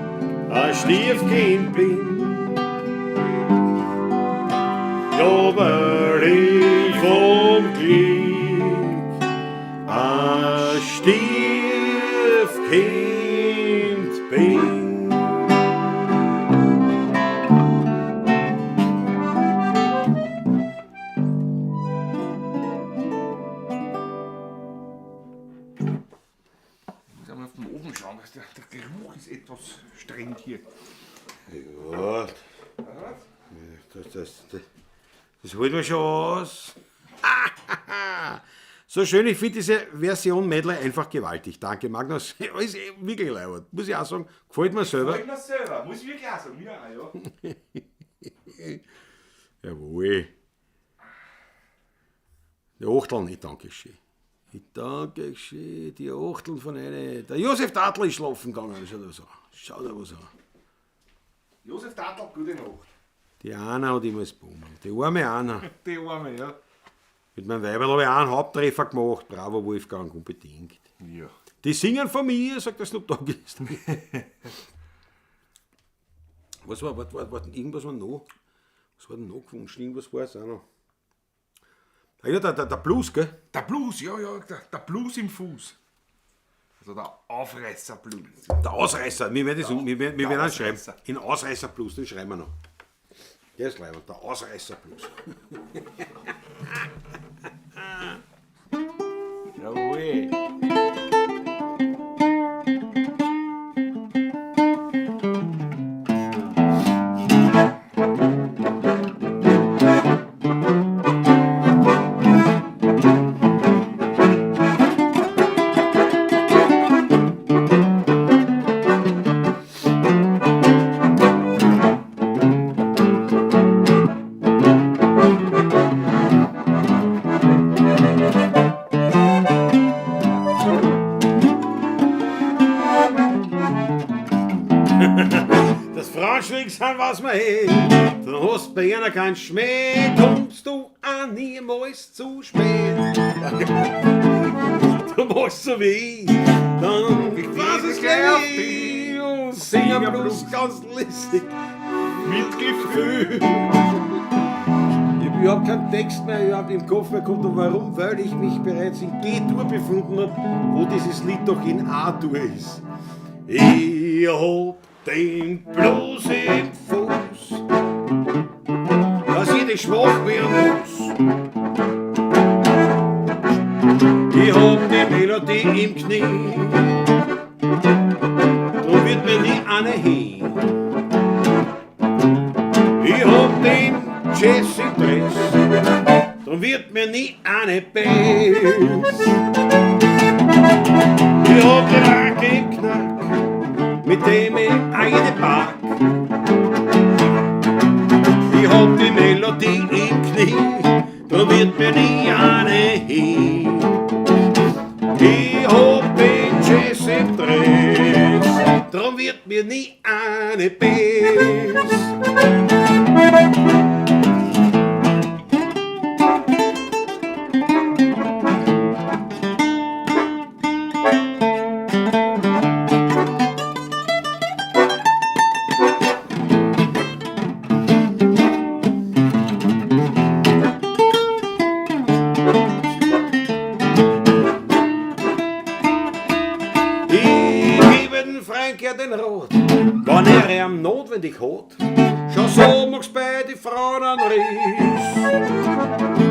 ein Stiefkind bin. Ja, weil ich vom Glück ein Stiefkind bin. Ich muss einmal auf den Ofen schauen, dass der Geruch ist etwas streng hier. Ja, das holt man schon aus. So schön, ich finde diese Version Medley einfach gewaltig. Danke, Magnus. Ist wirklich leibend. Muss ich auch sagen, gefällt mir selber. Gefällt mir selber, muss ich wirklich auch sagen. Mir auch, ja. Jawohl. Die Achteln, ich danke schön. Ich danke schön, die Achteln von einer. Der Josef Tatl ist schlafen gegangen, schau dir was an. Schau dir was an. Josef Tatl, gute Nacht. Die Anna hat immer das Bummerl. Die arme Anna. Die arme, ja. Mit meinem Weiberl habe ich auch einen Haupttreffer gemacht. Bravo, Wolfgang, unbedingt. Ja. Die singen von mir, sagt der Snoop Dogg. Was war, warte, warte, warte, irgendwas war noch. Was war denn noch gewünscht? Irgendwas war es auch noch. Ah ja, der Blues, gell? Der Blues, ja, ja, der Blues im Fuß. Also der Aufreißer-Blues. Der Ausreißer, wir werden, das, wir werden auch schreiben. Ausreißer. In Ausreißer-Blues, den schreiben wir noch. Der ist leibend, der Ausreißer-Blues. Jawohl. Das Braunschweig sind, was man hat. Dann hast du bei einer keinen Schmäh, kommst du auch niemals zu spät. Du machst so wie ich, dann was es gleich auf die und singen Blues ganz lässig. Mit Gefühl. Ich habe überhaupt keinen Text mehr überhaupt im Kopf mehr gehabt. Und warum? Weil ich mich bereits in G-Dur befunden habe, wo dieses Lied doch in A-Dur ist. Ich hab den Blues im Fuß, dass jede schwach werden muss. Ich hab die Melodie im Knie, drum wird mir nie eine hin. Ich hab den Jazz im Dress, drum wird mir nie eine Bass. Ich hab den Rock im Knack, mit dem ich eine pack. Ich hab die Melodie im Knie, drum wird mir nie eine hin. Ich hab den Jazz im Dress, drum wird mir nie eine Bass. Ich gebe den Frank ja den Rat, wann er ihm notwendig hat. Schon so magst bei die Frauen einen Riss.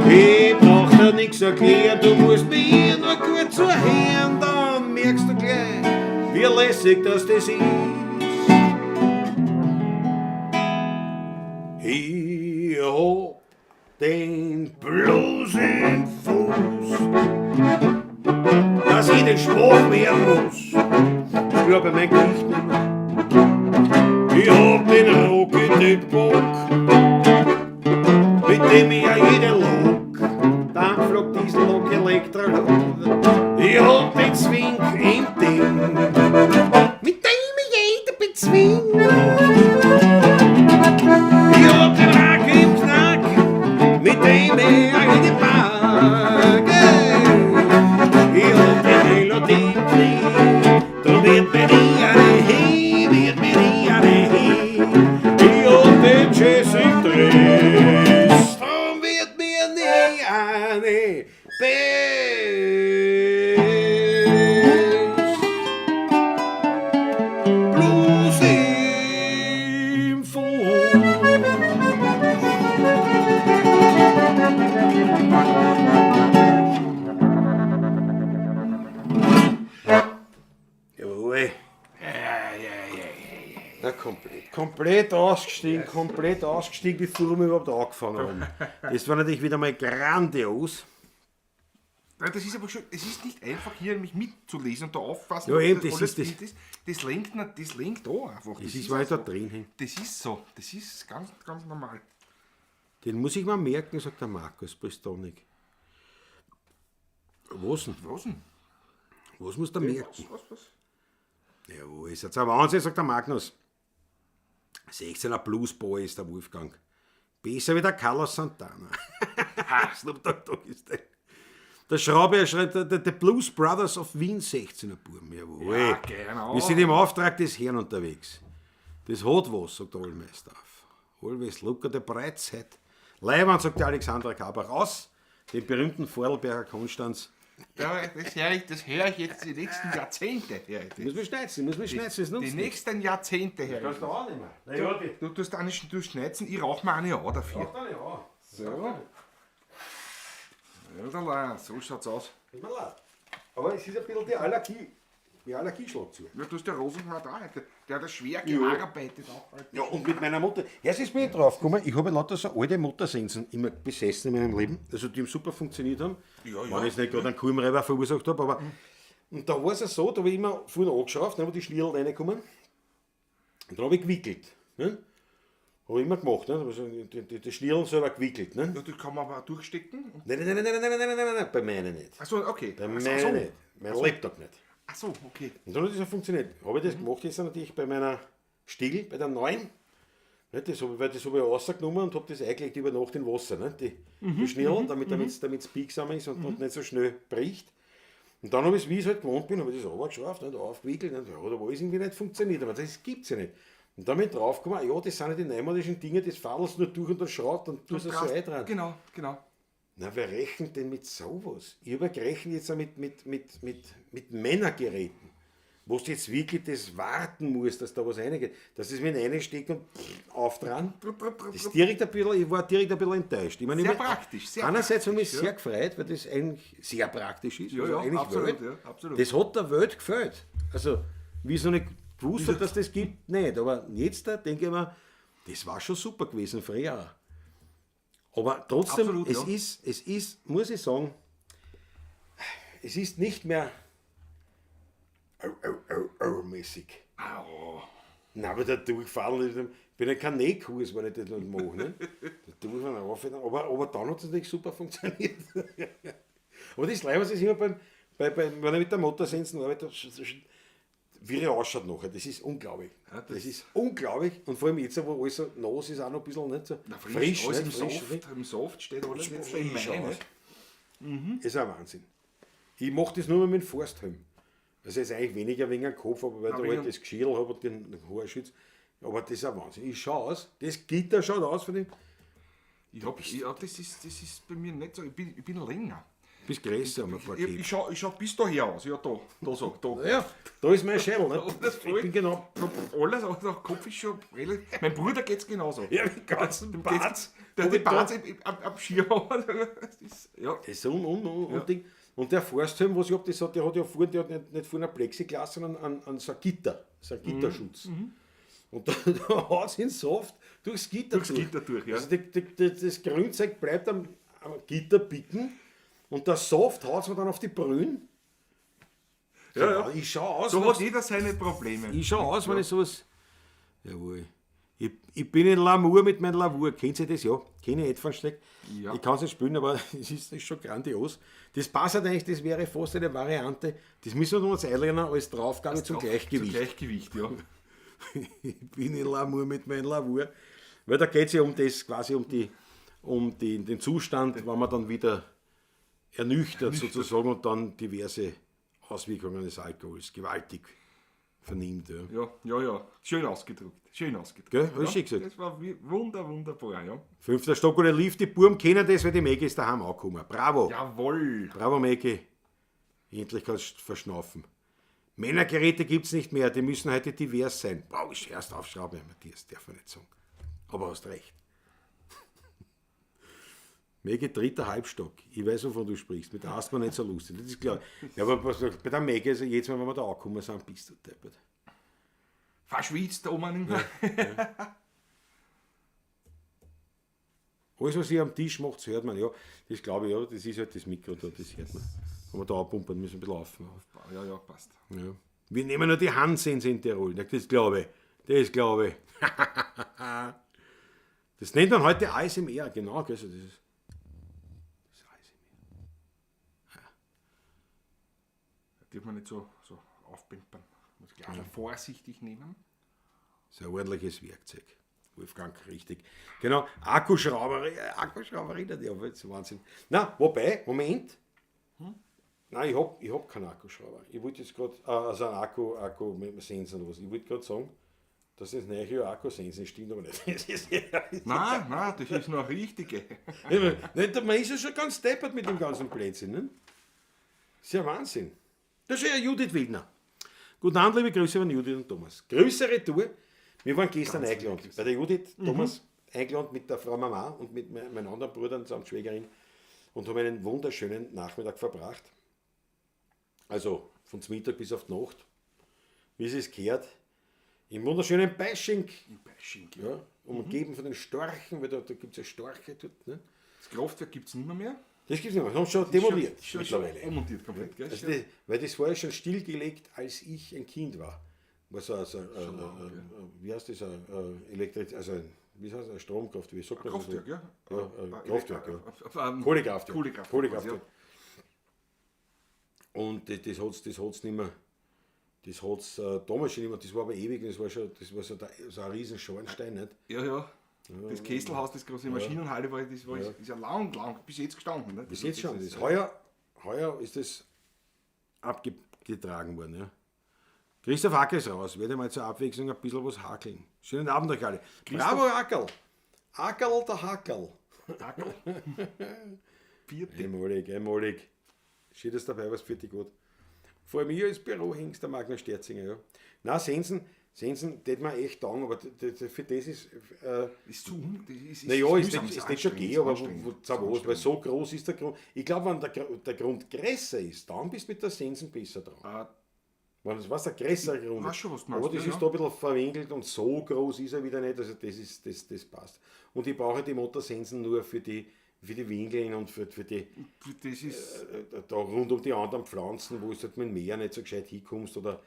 Ich brauch dir nix erklären, du musst mir nur gut zuhören, dann merkst du gleich, wie lässig das das ist. Ich hab den Blues im Fuß, dass ich den schwach werden muss. Ich glaube mein Gesicht nicht mehr. Ich hab den Rock in den Bock, mit dem ich ja jede Lok, Dampflok, Diesellok, Elektrolok. Ich hab den Swing im Ding, mit dem ich jede bezwing. Ich hab den Rock im Knack, mit dem ich ja jede pack. Ich hab die Melodie im Knie, drum wird mir nie eine hin, wird mir nie eine hin. Ich hab den Jazz im Dress, drum wird mir nie eine Bass. Blues im Fuß. Jawohl. Ja. Na, komplett. Komplett ausgestiegen, komplett ausgestiegen, bevor wir überhaupt angefangen haben. Das war natürlich wieder mal grandios. Ja, das ist aber schon, es ist nicht einfach hier mich mitzulesen und da auffassen, Ja, ob eben, das das alles ist das. mit ist. Das lenkt, das lenkt auch einfach. Das ist, weil ich da drin hänge. Das ist so. Das ist ganz, ganz normal. Den muss ich mal merken, sagt der Markus Pristonik. Was denn? Was denn? Was muss der merken? Was? Jawohl, ist jetzt ein Wahnsinn, sagt der Magnus. 16er Blues Boy ist der Wolfgang. Besser wie der Carlos Santana. Snoop Dogg Dogg ist der. Der Schrauber schreibt, der Blues Brothers of Wien 16er Burm. Jawohl. Ja, genau. Wir sind im Auftrag des Herrn unterwegs. Das hat was, sagt der Allmeister auf. Always look at the bright side. Leiwand, sagt der Alexandra Kabach aus, dem berühmten Vorarlberger Konstanz. Ja, das höre ich jetzt die nächsten Jahrzehnte. Hör ich das. Muss man schneiden, muss man schneiden, das nutzt Die nichts. nächsten Jahrzehnte höre ich Kannst du das. auch nicht mehr. Na ja, die Du tust eine, du schneizen, ich rauche mir eine an dafür. braucht eine an. So. Ja, so schaut's aus. Tut mir leid. Aber es ist ein bisschen die Allergie. Die Allergie schlägt zu. Ja, du hast der Rosenhardt auch heute. Der hat das schwer gearbeitet auch heute. Ja, und mit meiner Mutter. Erst ist mir drauf gekommen, ich habe lauter so alte Muttersensen immer besessen in meinem Leben, also die super funktioniert haben. Ja, ja. Wenn ich jetzt nicht gerade einen Kulmreiber verursacht habe, aber. Und da war es ja so, da habe ich immer vorne angeschraubt, ne, wo die Schlierl reinkommen. Und da habe ich gewickelt. Ne? Habe ich immer gemacht, ne? Also die Schlierl selber gewickelt. Ne? Ja, das kann man aber auch durchstecken. Nein, nein, nein, nein, nein, nein, nein, nein, nein, bei meinen nicht. Achso, okay. Bei Ach meinen so. nicht. Mein Laptop nicht. Ach so, okay. Und dann hat das ja funktioniert. Habe ich das gemacht jetzt natürlich bei meiner Stiegel, bei der neuen. Nicht, das habe ich, weil das habe ich rausgenommen und habe das eingelegt über Nacht in Wasser, ne? Die Schnirl, damit es biegsam ist und nicht so schnell bricht. Und dann habe ich es, wie ich es halt gewohnt bin, habe ich das runtergeschraubt, nicht, aufgewickelt, und ja, da war es irgendwie nicht funktioniert, aber das gibt es ja nicht. Und dann bin ich draufgekommen, ja, das sind ja die neumodischen Dinge, das fadelst nur durch und dann schraubt und tust es so eindrehen. Genau, genau. Na, wer rechnet denn mit sowas? Ich habe ja gerechnet jetzt auch mit Männergeräten, wo du jetzt wirklich das warten musst, dass da was reingeht. Dass es mit reinsteckt und aufdran. Das ist direkt ein bisschen, ich war direkt ein bisschen enttäuscht. Ich meine, Sehr ich mein, praktisch, sehr einerseits habe ich mich praktisch, ja. sehr gefreut, weil das eigentlich sehr praktisch ist. Ja, also ja, eigentlich absolut, Welt. ja, absolut. Das hat der Welt gefällt. Also, wie ich es noch nicht gewusst habe, dass das gibt, nicht. Aber jetzt da denke ich mir, das war schon super gewesen früher auch. Aber trotzdem, Absolut, es ja. ist, muss ich sagen, es ist nicht mehr au, au, au, au mäßig. Au. Nein, aber der Durchfall, ich bin ja kein Nähkurs, wenn ich das nicht mache. Ne? Der Durchfall auf, aber dann hat es natürlich super funktioniert. Aber das Leibende ist immer wenn ich mit der Motorsensen arbeite, wie er ausschaut nachher, das ist unglaublich. Ja, das, das ist unglaublich. Und vor allem jetzt, wo alles so nass ist, auch noch ein bisschen nicht so Na, frisch, frisch, alles nicht? im Frisch, Saft, frisch. im Saft steht alles jetzt im Frisch Mai. aus. Nicht? Ist ein Wahnsinn. Ich mache das nur mit dem Forsthelm. Das ist eigentlich weniger wegen dem Kopf, aber weil Na, ich wegen halt das Geschirr habe und den Haarschutz. Aber das ist ein Wahnsinn. Ich schaue aus. Das Gitter schaut aus von dem. Ich hab, ja, das ist bei mir nicht so. Ich bin länger. Bist größer, um ein paar Ich, Kilo. ich schaue ich schau bis daher aus. Ja, da so, da. Ja, da ist mein Schädel. Ne? Das Ich voll. bin genau. Alles, aber der Kopf ist schon relativ. Mein Bruder geht's genauso. Ja, mit ganzen Dem Bart. geht's- Der hat die Bart am Schirm. Das ist, ja. Das ist un Ding. Und der Forsthelm, was ich hab, das hat, der hat ja vorne, der hat nicht vorne ein Plexiglas, sondern an so ein Gitter, so ein Gitterschutz. Und da, da haut es ihn Saft durchs Gitter Durchs Gitter durch, ja. Also das Grünzeug bleibt am Gitter bicken und der Saft haut mir dann auf die Brühen. Ja, ja. Ich schau aus, So wenn hat jeder seine Probleme. ich schau aus, wenn ich sowas. Jawohl. Ich bin in Lamour mit meinem Lavur. Kennt ihr das? Ja, kenne ich etwa Steck. Ja. Ich kann es nicht spielen, aber es ist schon grandios. Das passt halt eigentlich, das wäre fast eine Variante. Das müssen wir uns einlernen als Draufgabe zum Gleichgewicht. Zum Gleichgewicht, ja. Ich bin in Lamour mit meinem Lavur. Weil da geht es ja um das, quasi um den Zustand, wenn man dann wieder ernüchtert sozusagen und dann diverse Auswirkungen des Alkohols gewaltig vernimmt. Ja. Ja, ja, ja. Schön ausgedrückt. Schön ausgedrückt. Gell? Hab ich ja, schön gesagt. Das war wunderbar, ja. Fünfter Stock oder Lift, die Burm kennen das, weil die Maggie ist daheim angekommen. Bravo. Jawohl. Bravo, Maggie. Endlich kannst du verschnaufen. Männergeräte gibt es nicht mehr, die müssen heute divers sein. Wow, ich erst aufschrauben, ja, Matthias, darf man nicht sagen. Aber hast recht. Maggie, dritter Halbstock. Ich weiß, wovon du sprichst. Mit der Asthma nicht so lustig. Das ist klar. Ja, aber pass auf, bei der Maggie, also jedes Mal, wenn wir da angekommen sind, bist du deppert. Verschwitzt, Oma nicht mehr. Alles, was ihr am Tisch macht, hört man. Ja, das glaube ich, ja, das ist halt das Mikro da, das hört man. Wenn wir da abpumpen, müssen wir ein bisschen aufmachen. Ja, ja, passt. Ja. Wir nehmen nur die Hansens in Tirol. Na, das glaube ich. Das glaube ich. Das nennt man heute ASMR, genau. Gell? Also das ist ASMR. Da darf man nicht so aufpimpern. Muss ich gleich vorsichtig nehmen. Das ist ein ordentliches Werkzeug. Wolfgang, richtig. Genau, Akkuschrauber, ja, das ist Wahnsinn. Na, wobei, Moment. Nein, ich hab keinen Akkuschrauber. Ich wollte jetzt grad, also einen Akku mit dem Sensen oder was. Ich wollte gerade sagen, dass das neue Akkusensen stimmt aber nicht. Das ist ja, Nein, nein, das ist noch eine richtige. nicht, man ist ja schon ganz deppert mit dem ganzen Blödsinn. Ne? Das ist ja Wahnsinn. Das ist ja Judith Wildner. Guten Abend, liebe Grüße von Judith und Thomas. Grüße Retour. Wir waren gestern eingeladen. Bei der Judith, Thomas, eingeladen mit der Frau Mama und mit meinen anderen Brüdern samt Schwägerin und haben einen wunderschönen Nachmittag verbracht. Also von Mittag bis auf die Nacht, wie es sich gehört. Im wunderschönen Beisching. Beisching, ja. Ja, umgeben von den Storchen, weil da gibt es ja Storche dort. Ne? Das Kraftwerk gibt es nicht mehr. Das gibt es nicht mehr. Das haben sie schon demoliert Schon, mittlerweile. schon ummontiert komplett, gell? Also das, weil das war ja schon stillgelegt, als ich ein Kind war. War so, so, wie heißt das? Elektri-, also ein, wie heißt das? Ein Stromkraftwerk? Wie sagt man das? Kraftwerk, ja. Ja, Kraftwerk, ja. Kohlekraftwerk. Kohlekraftwerk. Kohlekraftwerk. Kohlekraftwerk. Und das hat's, das hat's nicht mehr. Das hat's damals schon nicht mehr, das war aber ewig, das war schon, das war so, so ein riesen Schornstein, nicht? Ja, ja. Das Kesselhaus, das große Maschinenhalle, war, das war, ist ja lang, lang, bis jetzt gestanden. Ne? Bis jetzt schon. Das heuer ist das abgetragen worden. Ja. Christoph Hackel ist raus. Werde mal zur Abwechslung ein bisschen was hackeln. Schönen Abend euch alle. Bravo, Hackel. Hackel, der Hackel. Hackel. Vierte. Einmalig, einmalig. Schön, dass dabei warst, für dich gut. Vor allem ich als Bürohengst, der Magnus Sterzinger. Ja. Nein, Sensen, Sensen, das mir echt taugen, aber für das ist. Ist zu un. Das ist, naja, ist, mühsam, nicht, ist nicht schon anstrengend, geh, aber anstrengend, wo, ist was, weil anstrengend. so groß ist der Grund. Ich glaube, wenn der Grund größer ist, dann bist du mit der Sensen besser dran. Wenn das was ein größerer Grund weiß ist. schon, was du meinst, Aber das ja, ist ja. da ein bisschen verwinkelt und so groß ist er wieder nicht. Also das passt. Und ich brauche die Motorsensen nur für die Winkeln und für die Das ist. da rund um die anderen Pflanzen, wo du halt mit dem Meer nicht so gescheit hinkommst oder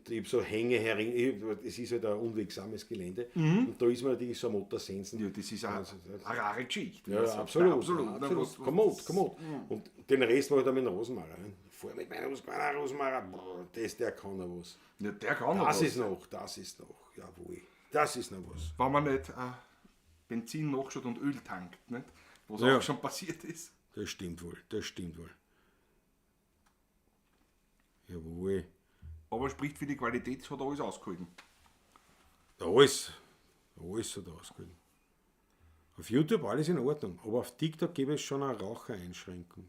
ich hab so Hänge herin, es ist halt ein unwegsames Gelände. Und da ist man natürlich so ein Motorsensen. Ja, das ist eine, eine rare Geschichte. Ja, Also, absolut. absolut. absolut. Na, was- Kommod, kommod. Und den Rest mache ich dann mit dem Rosenmaler. Ne? Vor mit meinem Rosenmaler, brr, das, der kann noch was. Ja, der kann noch Das was. ist noch, das ist noch, jawohl. Das ist noch was. Wenn man nicht Benzin nachschaut und Öl tankt, nicht? Was Ja. auch schon passiert ist. Das stimmt wohl, das stimmt wohl. Jawohl. Aber spricht für die Qualität, hat er alles ausgehalten. Alles, alles hat ausgehalten. Auf YouTube alles in Ordnung, aber auf TikTok gäbe es schon eine Rauchereinschränkung.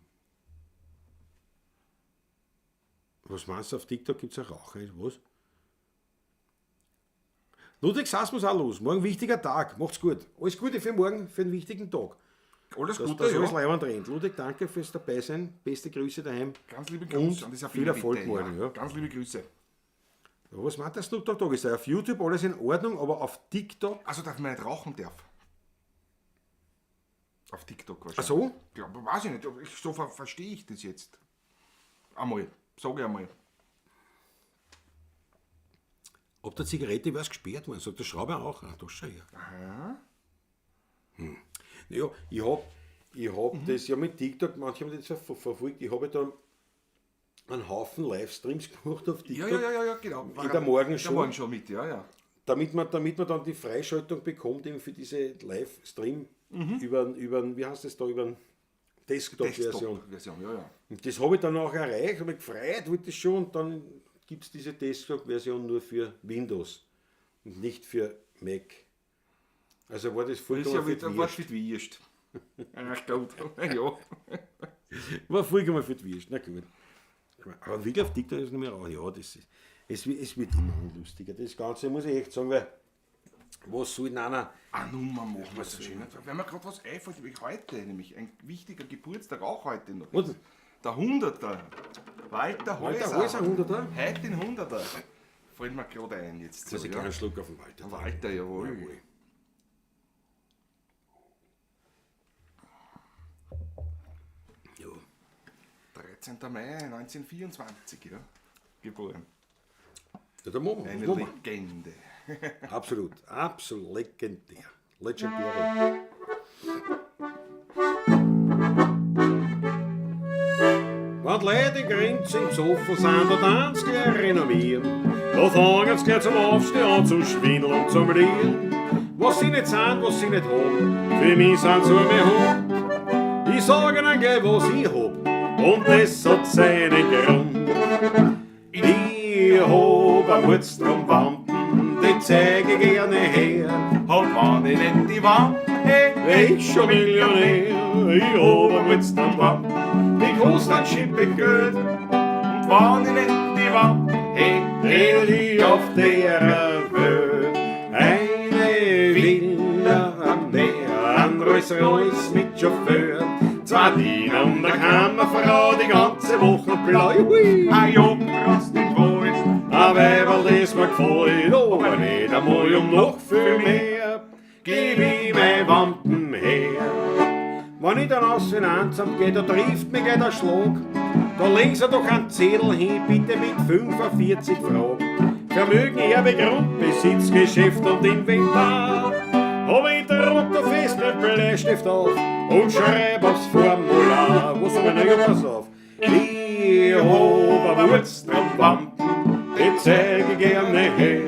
Was meinst du, auf TikTok gibt es eine Rauchereinschränkung? Was? Ludwig Sass muss auch los. Morgen wichtiger Tag. Macht's gut. Alles Gute für morgen, für einen wichtigen Tag. Alles Dass, Gute, dass alles ja. leiwand rennt. Ludwig, danke fürs Dabeisein. Beste Grüße daheim. Ganz liebe Grüße Und an die Sabine, viel Erfolg bitte, morgen. Ja. Ganz liebe Grüße. Ja, was meint der Snoop Dogg Dogg? Ist auf YouTube alles in Ordnung, aber auf TikTok? Also, dass man nicht rauchen darf. Auf TikTok wahrscheinlich. Ach so? Ja, aber weiß ich nicht. So verstehe ich das jetzt. Einmal. Sag ich einmal. Ob der Zigarette wäre es gesperrt worden, sagt der Schrauber auch. Ah, das schau her. Aha. Ja, ich hab das ja mit TikTok, manche haben das ja verfolgt, ich habe ja da einen Haufen Livestreams gemacht auf Ja, TikTok, ja, genau. In der Morgenshow. In der Morgenshow mit, ja, ja. damit man dann die Freischaltung bekommt eben für diese Livestream über, wie heißt das da, über Desktop-Version. Desktop-Version, ja, ja. Und das habe ich dann auch erreicht, habe mich gefreut, wollte das schon, und dann gibt es diese Desktop-Version nur für Windows und nicht für Mac. Also war das Das ist vollkommen ja für die wieder Wurst. was für die Wurst. Ach Gott, ja. War vollkommen für die Wurst, na gut. Aber wirklich auf TikTok ist nicht mehr raus. Ja, das ist, es wird immer unlustiger. Das Ganze muss ich echt sagen, weil was soll denn einer? Eine Nummer machen wir so schön. Wenn mir gerade was einfällt, nämlich heute, nämlich ein wichtiger Geburtstag auch heute noch. Was? Der 100er. Walter Häuser. Walter Häuser, 100er? Heute den 100er. Fällt mir gerade ein jetzt. So, Muss ich ja. gerne einen Schluck auf den Walter. Walter, jawohl. Jawohl. Ja. 13. Mai 1924, ja. Geboren. Ja, da machen wir. Eine Das machen Legende. wir. Absolut, absolut legendär. Legendäre. Wenn die Leute in Grenzen im Sofa sind, da tanzt gleich renommieren. Da fangen sie gleich zum Aufstehen an zu schwindeln und zum Lieren. Was sie nicht sind, was sie nicht haben, für mich sind sie mir Hund. Ich sag ihnen gleich, was ich hab, und das hat seinen Grund. Ich hab ein Wurzelwampen, die zeig ich gerne her. Und wenn ich nicht die Wand hätt, Wär ich schon Millionär, ich hab ein Wurzelwampen, die kostet ein Schippe Geld. und wenn ich nicht die Wand hätt, Hätt ich auf der Welt eine Villa am Meer, ein Rolls Royce mit Chauffeur, zwei Diener und eine Kammerfrau die ganze Woche blau. Hui. ein Jobrost im Wald. Ein Weiberl, das mir gefällt, aber nicht einmal um noch viel mehr, geb ich mein Wampen her. Wenn ich dann aufs Finanzamt geh, da trifft mich gleich der Schlag. Da legen sie doch einen Zettel hin, bitte mit 45 Fragen. Vermögen, Erbe, Grundbesitz, Geschäft und Inventar. Aber ich druck da fest mit Bleistift auf und schreib aufs Formular. Was soll ich noch? Pass auf. Ich hab eine Wurzelwampen, die zeig ich gerne her.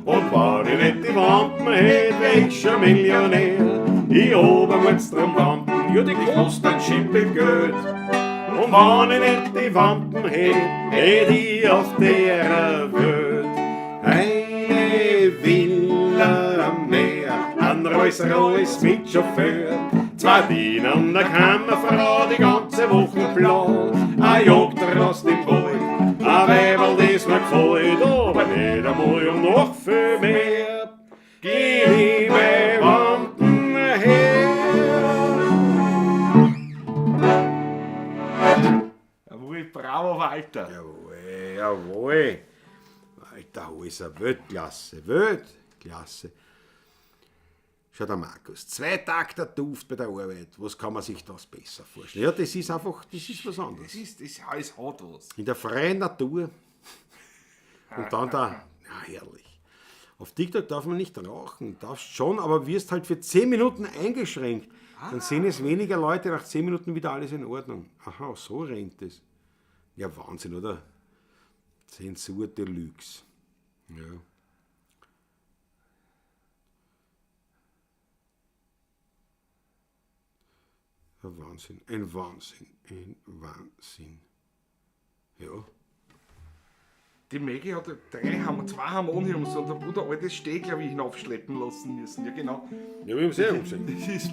Und wenn ich nicht die Wampen hätt, wär ich schon Millionär. Ich hab eine Wurzelwampen, ja, die kostet ein Schippe Geld. Und Wenn ich nicht die Wampen hätt, hätt ich auf der Welt eine Villa am Meer, ein Rolls-Royce mit Chauffeur, zwei Diener und eine Kammerfrau, die ganze Woche blau, ein Jagdrost im Wald, ein Weiberl, das mir gefällt, aber nicht einmal und noch viel mehr. Gib ich meine Wampen her. Jawohl, bravo Walter. Jawohl, jawohl. Alter, alles eine Weltklasse, Weltklasse. Schau der Markus, 2 Takter Duft bei der Arbeit, was kann man sich das besser vorstellen? Ja, das ist einfach, das ist was anderes. Das alles hat was. In der freien Natur und dann da, ja herrlich. Auf TikTok darf man nicht rauchen, darfst schon, aber wirst halt für 10 Minuten eingeschränkt. Dann sehen es weniger Leute, nach 10 Minuten wieder alles in Ordnung. Aha, so rennt es. Ja, Wahnsinn, oder? Zensur Deluxe. Ja. Ein Wahnsinn, ein Wahnsinn, ein Wahnsinn. Ja. Die Maggie hat drei haben, zwei Harmoniums und ein altes Steg, glaube ich, hinaufschleppen lassen müssen. Ja, genau. Ja, wir haben es eh umgesehen. Das ist.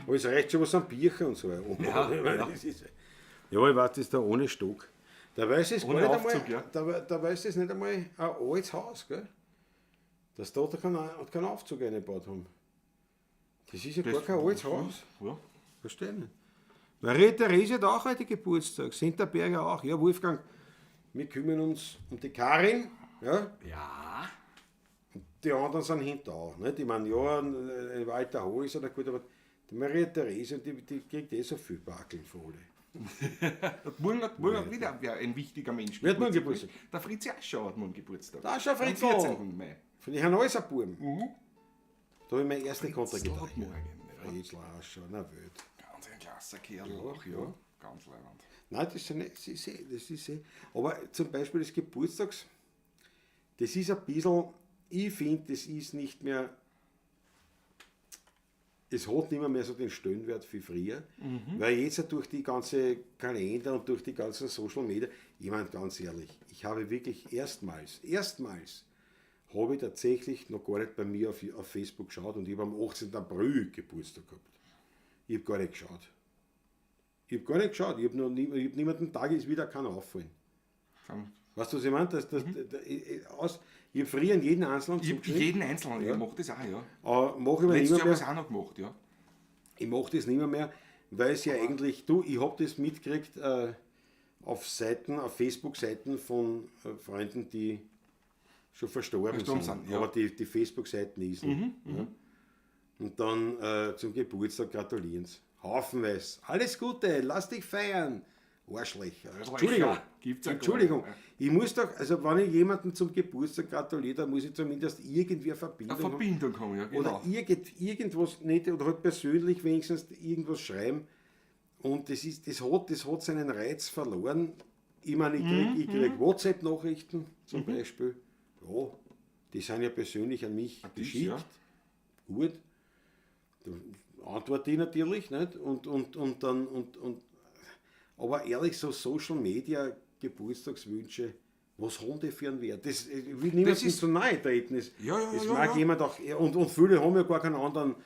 Aber es reicht schon was an Bircher und so weiter. Ja, ja. Das ist, ja, ich weiß, das ist da ohne Stock. Da weiß es Ohne gar nicht Aufzug, einmal, ja. da weiß es nicht einmal ein altes Haus, gell? Dass da keinen Aufzug eingebaut haben. Das ist ja gar kein altes Haus. Ja. Verstehe nicht. Maria Therese hat auch heute Geburtstag, Sinterberger auch. Ja, Wolfgang, wir kümmern uns um die Karin, ja? Ja. Die anderen sind hinter auch. Nicht? Ich meine, ja, ein Walter Ho ist ja gut, aber die Maria Therese, die kriegt eh so viel Bakeln von alle. Und morgen hat wieder wer ein wichtiger Mensch Wer hat morgen Geburtstag? Der Fritz Aschauer hat morgen Geburtstag. Der Aschauer Fritz. Am 14. Mai. Von den Hanauser Buben. Da habe ich meine erste Kontergitarre. hat morgen, ja. Fritzl Aschauer, na wild. Ganz ein klasser Kerl auch, ja. Ganz leibend. Nein, das ist ja nicht, das ist eh, das ist eh. Aber zum Beispiel das Geburtstags, das ist ein bisschen, ich finde, das ist nicht mehr, es hat nicht mehr so den Stellenwert wie früher, weil jetzt ja durch die ganze Kalender und durch die ganzen Social Media, ich meine ganz ehrlich, ich habe wirklich erstmals habe ich tatsächlich noch gar nicht bei mir auf Facebook geschaut und ich habe am 18. April Geburtstag gehabt. Ich habe gar nicht geschaut. Ich habe gar nicht geschaut. Ich habe noch nie, ich hab niemanden Tag ist wieder keiner auffallen. Weißt du, was ich meine? Ich habe früher an jeden Einzelnen Ich hab zugeschrieben. jeden Einzelnen, ich mache das auch, ja. Aber mache ich aber Letztes nicht Jahr mehr. habe ich es auch noch gemacht, ja. Ich mache das nicht mehr, weil es ja eigentlich, du, ich habe das mitgekriegt auf Seiten, auf Facebook-Seiten von Freunden, die schon verstorben Verstorben sind. sind, ja. Aber die Facebook-Seiten ist noch, ja. Und dann zum Geburtstag gratulieren sie. Haufenweise. Alles Gute, lass dich feiern. Arschlöcher. Entschuldigung. Gibt's ja gar Entschuldigung. nicht. Ich muss doch, also wenn ich jemandem zum Geburtstag gratuliere, dann muss ich zumindest irgendwie eine Verbindung Eine haben. Verbindung haben, ja, genau. Oder irgendwas nicht, oder halt persönlich wenigstens irgendwas schreiben. Und das hat seinen Reiz verloren. Ich meine, ich krieg WhatsApp-Nachrichten zum Beispiel. Ja, die sind ja persönlich an mich geschickt. ja. Gut. Da antworte ich natürlich, nicht? Und dann, und, aber ehrlich, so Social Media Geburtstagswünsche, was haben die für einen Wert? Das, ich will niemandem zu nahe treten. Es, Ja, ja, es ja, mag ja. jemand auch, und viele haben ja gar keinen anderen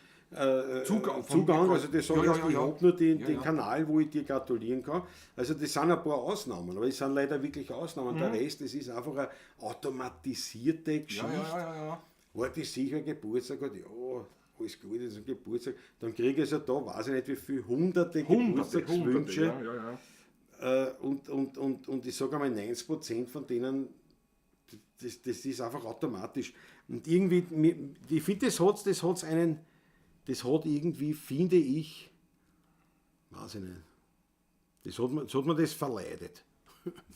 Zugang. Zugang. Also die sagen, Ja, ja, erst, ja, ich ja. habe nur den, Ja, den ja. Kanal, wo ich dir gratulieren kann. Also das sind ein paar Ausnahmen, aber es sind leider wirklich Ausnahmen. Der Rest, das ist einfach eine automatisierte Geschichte. Ja, ja, ja, ja. Warte, ich sicher Geburtstag hat, ja, alles Gute zum Geburtstag. Dann kriege ich ja da, weiß ich nicht wie viele, hunderte Geburtstagswünsche. ja, ja, ja. Und ich sage einmal, 90% von denen, das ist einfach automatisch. Und irgendwie, ich finde, das hat irgendwie, finde ich, weiß ich nicht, das hat man das verleidet.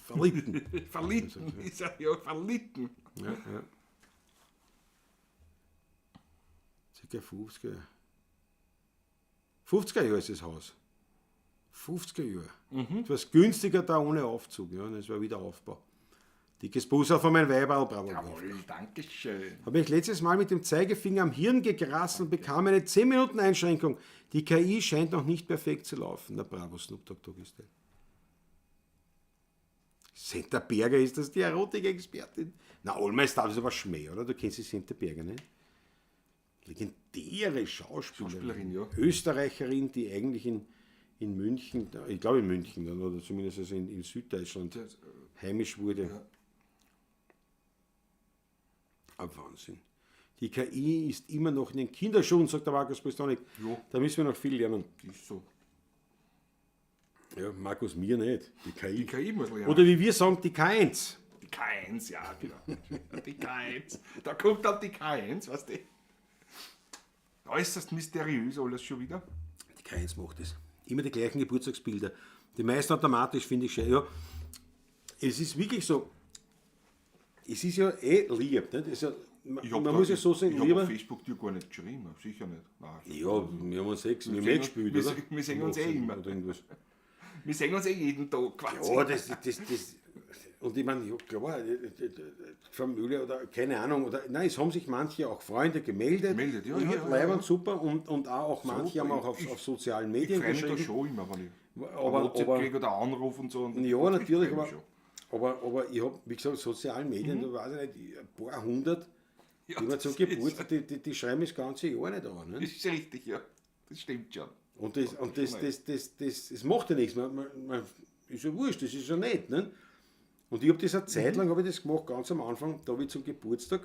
Verlitten. Verlitten, ist ja, ja, verlitten. Ja, ja. Circa 50er. 50er Jahre ist das Haus. 50er Jahre. Das war günstiger da ohne Aufzug. Ja, das war wieder Aufbau. Dickes Buser von meinem Weiberl, bravo. Jawohl, danke schön. Habe mich letztes Mal mit dem Zeigefinger am Hirn gekratzt und bekam eine 10-Minuten-Einschränkung. Die KI scheint noch nicht perfekt zu laufen. Na bravo, Snoop Dogg Doggy Style. Senta Berger, ist das die Erotik-Expertin? Na, Allmeister ist aber Schmäh, oder? Du kennst die Senta Berger, nicht? Legendäre Schauspielerin. Schauspielerin, ja. Österreicherin, die eigentlich in München, ich glaube in München dann, oder zumindest also in Süddeutschland heimisch wurde. Ja. Ein Wahnsinn. Die KI ist immer noch in den Kinderschuhen, sagt der Markus Pistonik. Ja. Da müssen wir noch viel lernen. Ist so. Ja, Markus, mir nicht. Die KI. Die KI muss lernen. Oder wie wir sagen, die K1. Die K1, ja, genau. Die K1. Da kommt dann die K1, weißt du? Äußerst mysteriös alles schon wieder. Die K1 macht es. Immer die gleichen Geburtstagsbilder. Die meisten automatisch, finde ich schön. Ja, es ist wirklich so, es ist ja eh lieb. Nicht? Es ist ja, man da- muss ja so sagen, Ich habe lieber. auf Facebook dir gar nicht geschrieben, sicher nicht. Nein. Ja, wir haben uns eh, wir haben sehen eh uns- gespielt, wir oder? wir sehen uns eh immer. Oder irgendwas. Wir sehen uns eh jeden Tag quasi. Ja, das, und ich meine, ja, klar, Familie oder keine Ahnung, oder, nein, es haben sich manche auch Freunde gemeldet. Gemeldet, ja, Und ja, ja, Leiband, ja. super, und auch manche Super, haben auch ich- auf sozialen Ich Medien freue mich da geschrieben. schon immer, wenn ich Aber- WhatsApp aber- kriege oder Anruf und so. Und Ja, ich natürlich, freu mich aber, schon. aber ich habe, wie gesagt, sozialen Medien, da weiß ich nicht, ein paar hundert, Ja, die mir zum das ist- Geburtstag, die schreiben das ganze Jahr nicht an. Ne? Das ist richtig, ja. Das stimmt schon. Und das, und das, das, das, das, das macht ja nichts. Man, ist ja wurscht, das ist ja nett. Ne? Und ich habe das eine Zeit lang habe ich das gemacht, ganz am Anfang, da habe ich zum Geburtstag,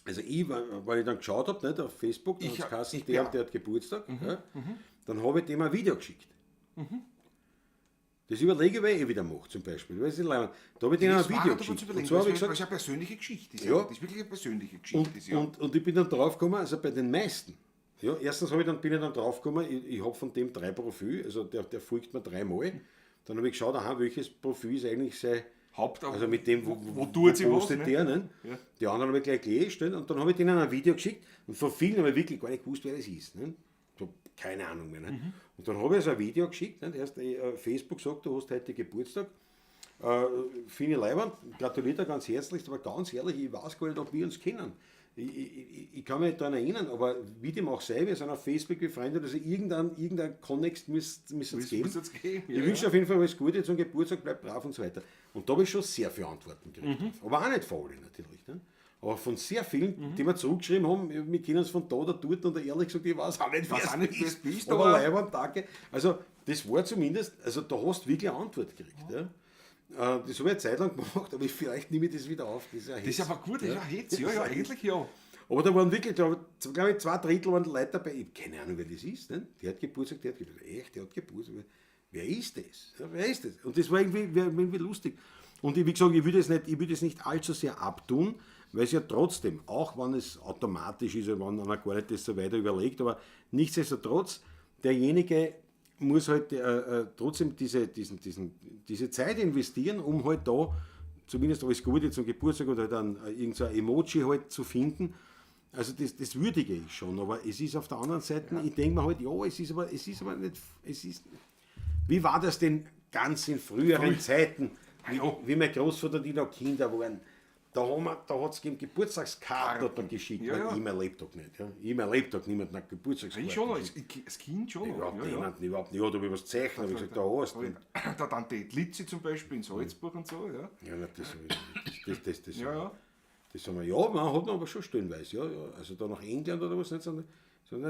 also ich, weil ich dann geschaut habe, nicht, auf Facebook, dann Ich hat's hab- geheißen, ich der bin und der hat Geburtstag, ja, dann habe ich dem ein Video geschickt. Das überlege ich, wer ich wieder mache, zum Beispiel. Weiß ich nicht, da habe ich denen ein Das war Video da zu geschickt. überlegen, Und zwar habe ich weil gesagt, es eine persönliche Geschichte ist. Ja. Das ist wirklich eine persönliche Geschichte. ist, ja. und ich bin dann draufgekommen, also bei den meisten. Ja, erstens habe ich dann, bin ich dann draufgekommen, ich habe von dem 3 Profil, also der folgt mir 3-mal. Dann habe ich geschaut, aha, welches Profil ist eigentlich sein, Haupt, also mit dem, wo tut sie was, postet ne? der, ne? Ja. Die anderen habe ich gleich gelöscht, ne? Und dann habe ich denen ein Video geschickt und von vielen habe ich wirklich gar nicht gewusst, wer das ist. Ne? So, keine Ahnung mehr. Ne? Mhm. Und dann habe ich also ein Video geschickt, ne? Erst Facebook sagt, du hast heute Geburtstag. Finde ich leibend, gratuliere dir ganz herzlich, aber ganz ehrlich, ich weiß gar nicht, ob wir uns kennen. Ich kann mich nicht daran erinnern, aber wie dem auch sei, wir sind auf Facebook befreundet, also irgendein Konnex müsste es geben. Muss es geben, Ich ja, wünsche auf jeden Fall alles Gute zum Geburtstag, bleib brav und so weiter. Und da habe ich schon sehr viele Antworten gekriegt. Mhm. Aber auch nicht von allen natürlich. Ne? Aber von sehr vielen, die mir zurückgeschrieben haben, wir kennen uns von da oder dort und ehrlich gesagt, ich weiß auch nicht, Weiß wer's auch nicht, wer's bist, aber aber- leibend, danke. Also das war zumindest, also da hast du wirklich eine Antwort gekriegt. Ja. Das habe ich eine Zeit lang gemacht, aber vielleicht nehme ich das wieder auf. Das ist, Das ist aber gut, das ist ein Hetz. Ja, ja, eigentlich ja. Aber da waren wirklich, glaube ich, 2 Drittel waren Leute dabei. Ich habe keine Ahnung, wer das ist. Ne? Der hat Geburtstag, der hat Geburtstag. Echt, der hat Geburtstag. Wer ist das? Ja, wer ist das? Und das war irgendwie lustig. Und ich, wie gesagt, ich würde es nicht allzu sehr abtun, weil es ja trotzdem, auch wenn es automatisch ist und wenn einer gar nicht das so weiter überlegt, aber nichtsdestotrotz, derjenige muss halt trotzdem diese Zeit investieren, um halt da zumindest alles Gute zum Geburtstag oder dann irgend so ein Emoji halt zu finden. Also das würdige ich schon, aber es ist auf der anderen Seite, ich denke mir halt, ja, es ist aber nicht, es ist, wie war das denn ganz in früheren Zeiten, wie mein Großvater und ich noch Kinder waren? Da hat es Geburtstagskarten hat man geschickt, Ja, weil ja. ich mein Lebtag nicht. Ja. Ich mein Lebtag niemand nach Geburtstagskarte Ich schon, geschickt. als Kind schon. Überhaupt ja, ja. niemanden, überhaupt nicht. Ja, da habe ich was zeichnen, habe ich gesagt, da hast du. Der Tante Litzi zum Beispiel in Salzburg und so, ja. Ja, na, das, das, das, das, Ja, ja. das haben wir, ja, man hat man aber schon stellenweise, ja, ja. Also da nach England oder was nicht, sondern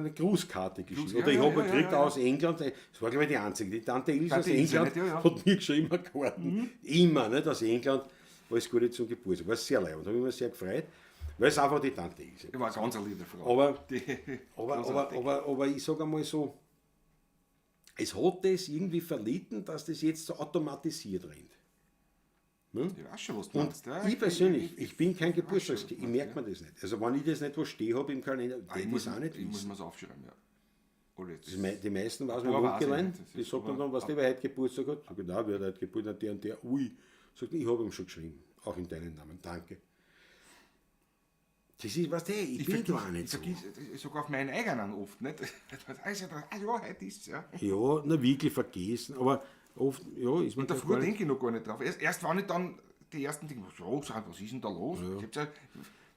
eine Grußkarte geschickt. Gruß- Oder ja, ich ja, habe ja, gekriegt ja, ja. aus England, das war glaube ich die einzige, die Tante Ilse Tante aus Ilse, England nicht? Ja, ja. hat mir geschrieben, eine Karten. Immer, nicht, aus England, alles Gute zum Geburtstag. War sehr leid, da habe ich mich sehr gefreut, weil es einfach die Tante Ilse Die war ganz eine liebe Frau. Aber, Die, aber, aber, großartig. aber ich sage einmal so, es hat das irgendwie verlitten, dass das jetzt so automatisiert rennt. Ich weiß schon, was du Und meinst. Ja, ich persönlich, ich bin kein Geburtstagskind, ich merke mir das nicht. Also wenn ich das nicht wo stehen habe im Kalender, Ich ich muss, das auch nicht ich muss wissen. mir's aufschreiben, ja. Oder jetzt. Die meisten weiß mein Aber weiß ich Onkelein, nicht, das die ist sagt mir aber- dann, weißt du, wer heute Geburtstag hat? Sag ich, nein, wer hat heute Geburtstag? Der und der, ui. Sagt, ich habe ihm schon geschrieben, auch in deinem Namen, danke. Das ist, weißt du, ich bin da auch nicht ich so. vergiss, sogar auf meinen eigenen oft, nicht? Also, ah, ja, heute ist's, ja. Ja, na wirklich vergessen, aber oft, ja, ist man Und da gar früher nicht- denke ich noch gar nicht drauf. Erst wenn ich dann die ersten Dinge, so, was ist denn da los? Ich hab's ja,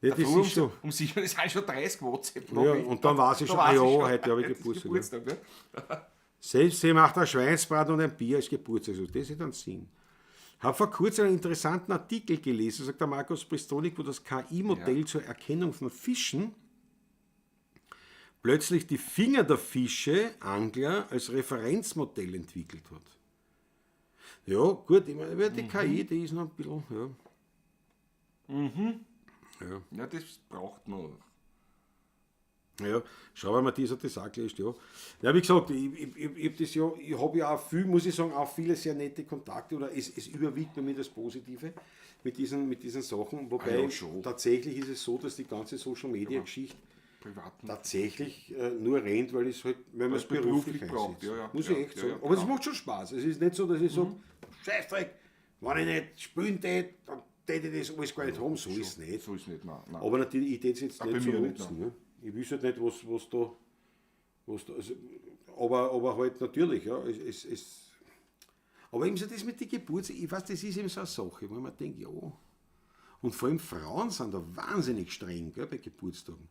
Ja, da das früh ist so. Um 7 sind schon 30 WhatsApp. Ja, und dann weiß ich schon, ah ja, heute habe ich ist Geburtstag, Geburtstag, ja. Selbst sie macht ein Schweinsbraten und ein Bier als Geburtstag. So, das ist dann Sinn. Habe vor kurzem einen interessanten Artikel gelesen, sagt der Markus Pristonik, wo das KI-Modell zur Erkennung von Fischen plötzlich die Finger der Fische, Angler, als Referenzmodell entwickelt hat. Ja, gut, ich meine, die KI, die ist noch ein bisschen, ja. Ja. Ja, das braucht man. Ja, schau mal, Matthias hat das auch gelöscht, ja. Ja, wie gesagt, ich hab das ja, ich habe ja auch viel, muss ich sagen, auch viele sehr nette Kontakte, oder es überwiegt bei mir das Positive mit diesen Sachen, wobei Ah ja, schon. tatsächlich ist es so, dass die ganze Social Media Geschichte Privaten. tatsächlich nur rennt, weil es halt, wenn man es es beruflich beruflich braucht, einsetzt. ja, ja. Muss Ja, ich echt ja, sagen. ja, Aber es genau. macht schon Spaß. Es ist nicht so, dass ich sage, Scheißdreck, wenn ich nicht spielen tät, dann tät ich das alles gar nicht haben. So ist es nicht. So ist nicht, nein. nein. Aber natürlich, ich tät es jetzt Auch nicht bei so mir nicht, nutzen. Ne? Ich wüsste halt nicht, was da, also, aber halt natürlich, ja, es, aber eben so das mit den Geburts, ich weiß, das ist eben so eine Sache, wo ich mir denke, ja. Und vor allem Frauen sind da wahnsinnig streng, gell, bei Geburtstagen.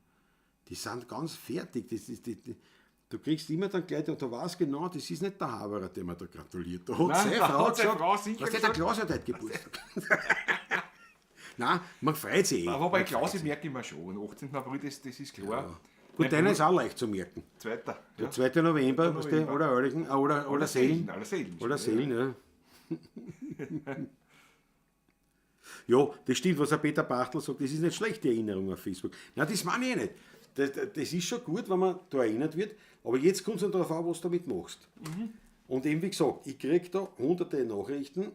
Die sind ganz fertig. Das ist, du kriegst immer dann gleich, und da weiß genau, das ist nicht der Haberer, der mir da gratuliert. Da hat Nein, seine da Frau hat seine gesagt, Frau sicher was der gesagt. Klaus hat heute Geburtstag. Nein, man freut sich eh. Aber wobei Man Klaus, freut ich merke immer schon, am 18. April, das ist klar. sich. Gut, deiner ist auch leicht zu merken. Zweiter. Der 2. November, weißt du, November. aller Heiligen, aller Seelen. Aller Seelen. Aller Seelen, ja. Ja, das stimmt, was der Peter Bachtl sagt, das ist nicht schlecht, die Erinnerung auf Facebook. Nein, das meine ich eh nicht. Das ist schon gut, wenn man da erinnert wird, aber jetzt kommt es dann darauf an, was du damit machst. Und eben wie gesagt, ich kriege da hunderte Nachrichten,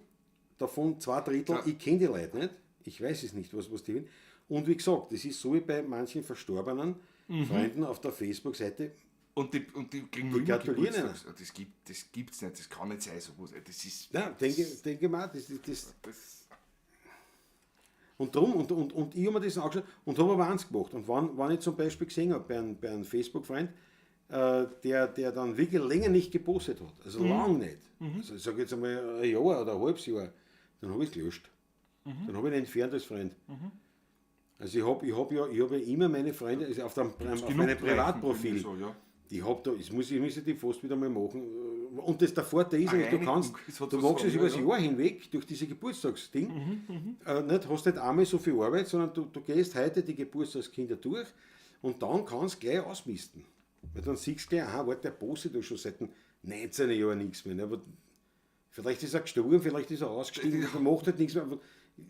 davon 2/3, ich kenne die Leute nicht, ich weiß es nicht, was die will. Und wie gesagt, das ist so wie bei manchen verstorbenen Freunden auf der Facebook-Seite. Und die kriegen nur Die immer gratulieren Geburtstags. Das gibt's nicht, das kann nicht sein. Sowas. Das ist. Nein, denke mal, das, das, das Das, Und drum, und ich habe mir das angeschaut und habe aber eins gemacht. Und wenn ich zum Beispiel gesehen habe, bei einem Facebook-Freund, der dann wirklich länger nicht gepostet hat, also lang nicht, also ich sage jetzt einmal ein Jahr oder ein halbes Jahr, dann habe ich es gelöscht. Dann habe ich ihn entfernt als Freund. Also ich hab ja immer meine Freunde, also auf genug meinem Leichen, Privatprofil. So, ja. Ich hab da, das muss ich, müsste ich fast wieder mal machen. Und das, der Vorteil ist eigentlich, du Reinigung, kannst, sozusagen, du machst es ja, über das ja. Jahr hinweg durch diese Geburtstagsding. Nicht, hast nicht einmal so viel Arbeit, sondern du gehst heute die Geburtstagskinder durch und dann kannst du gleich ausmisten. Weil dann siehst du gleich, aha, warte, der postet da schon seit den 19 Jahren nichts mehr. Ne? Aber vielleicht ist er gestorben, vielleicht ist er ausgestiegen, der macht halt nichts mehr. Aber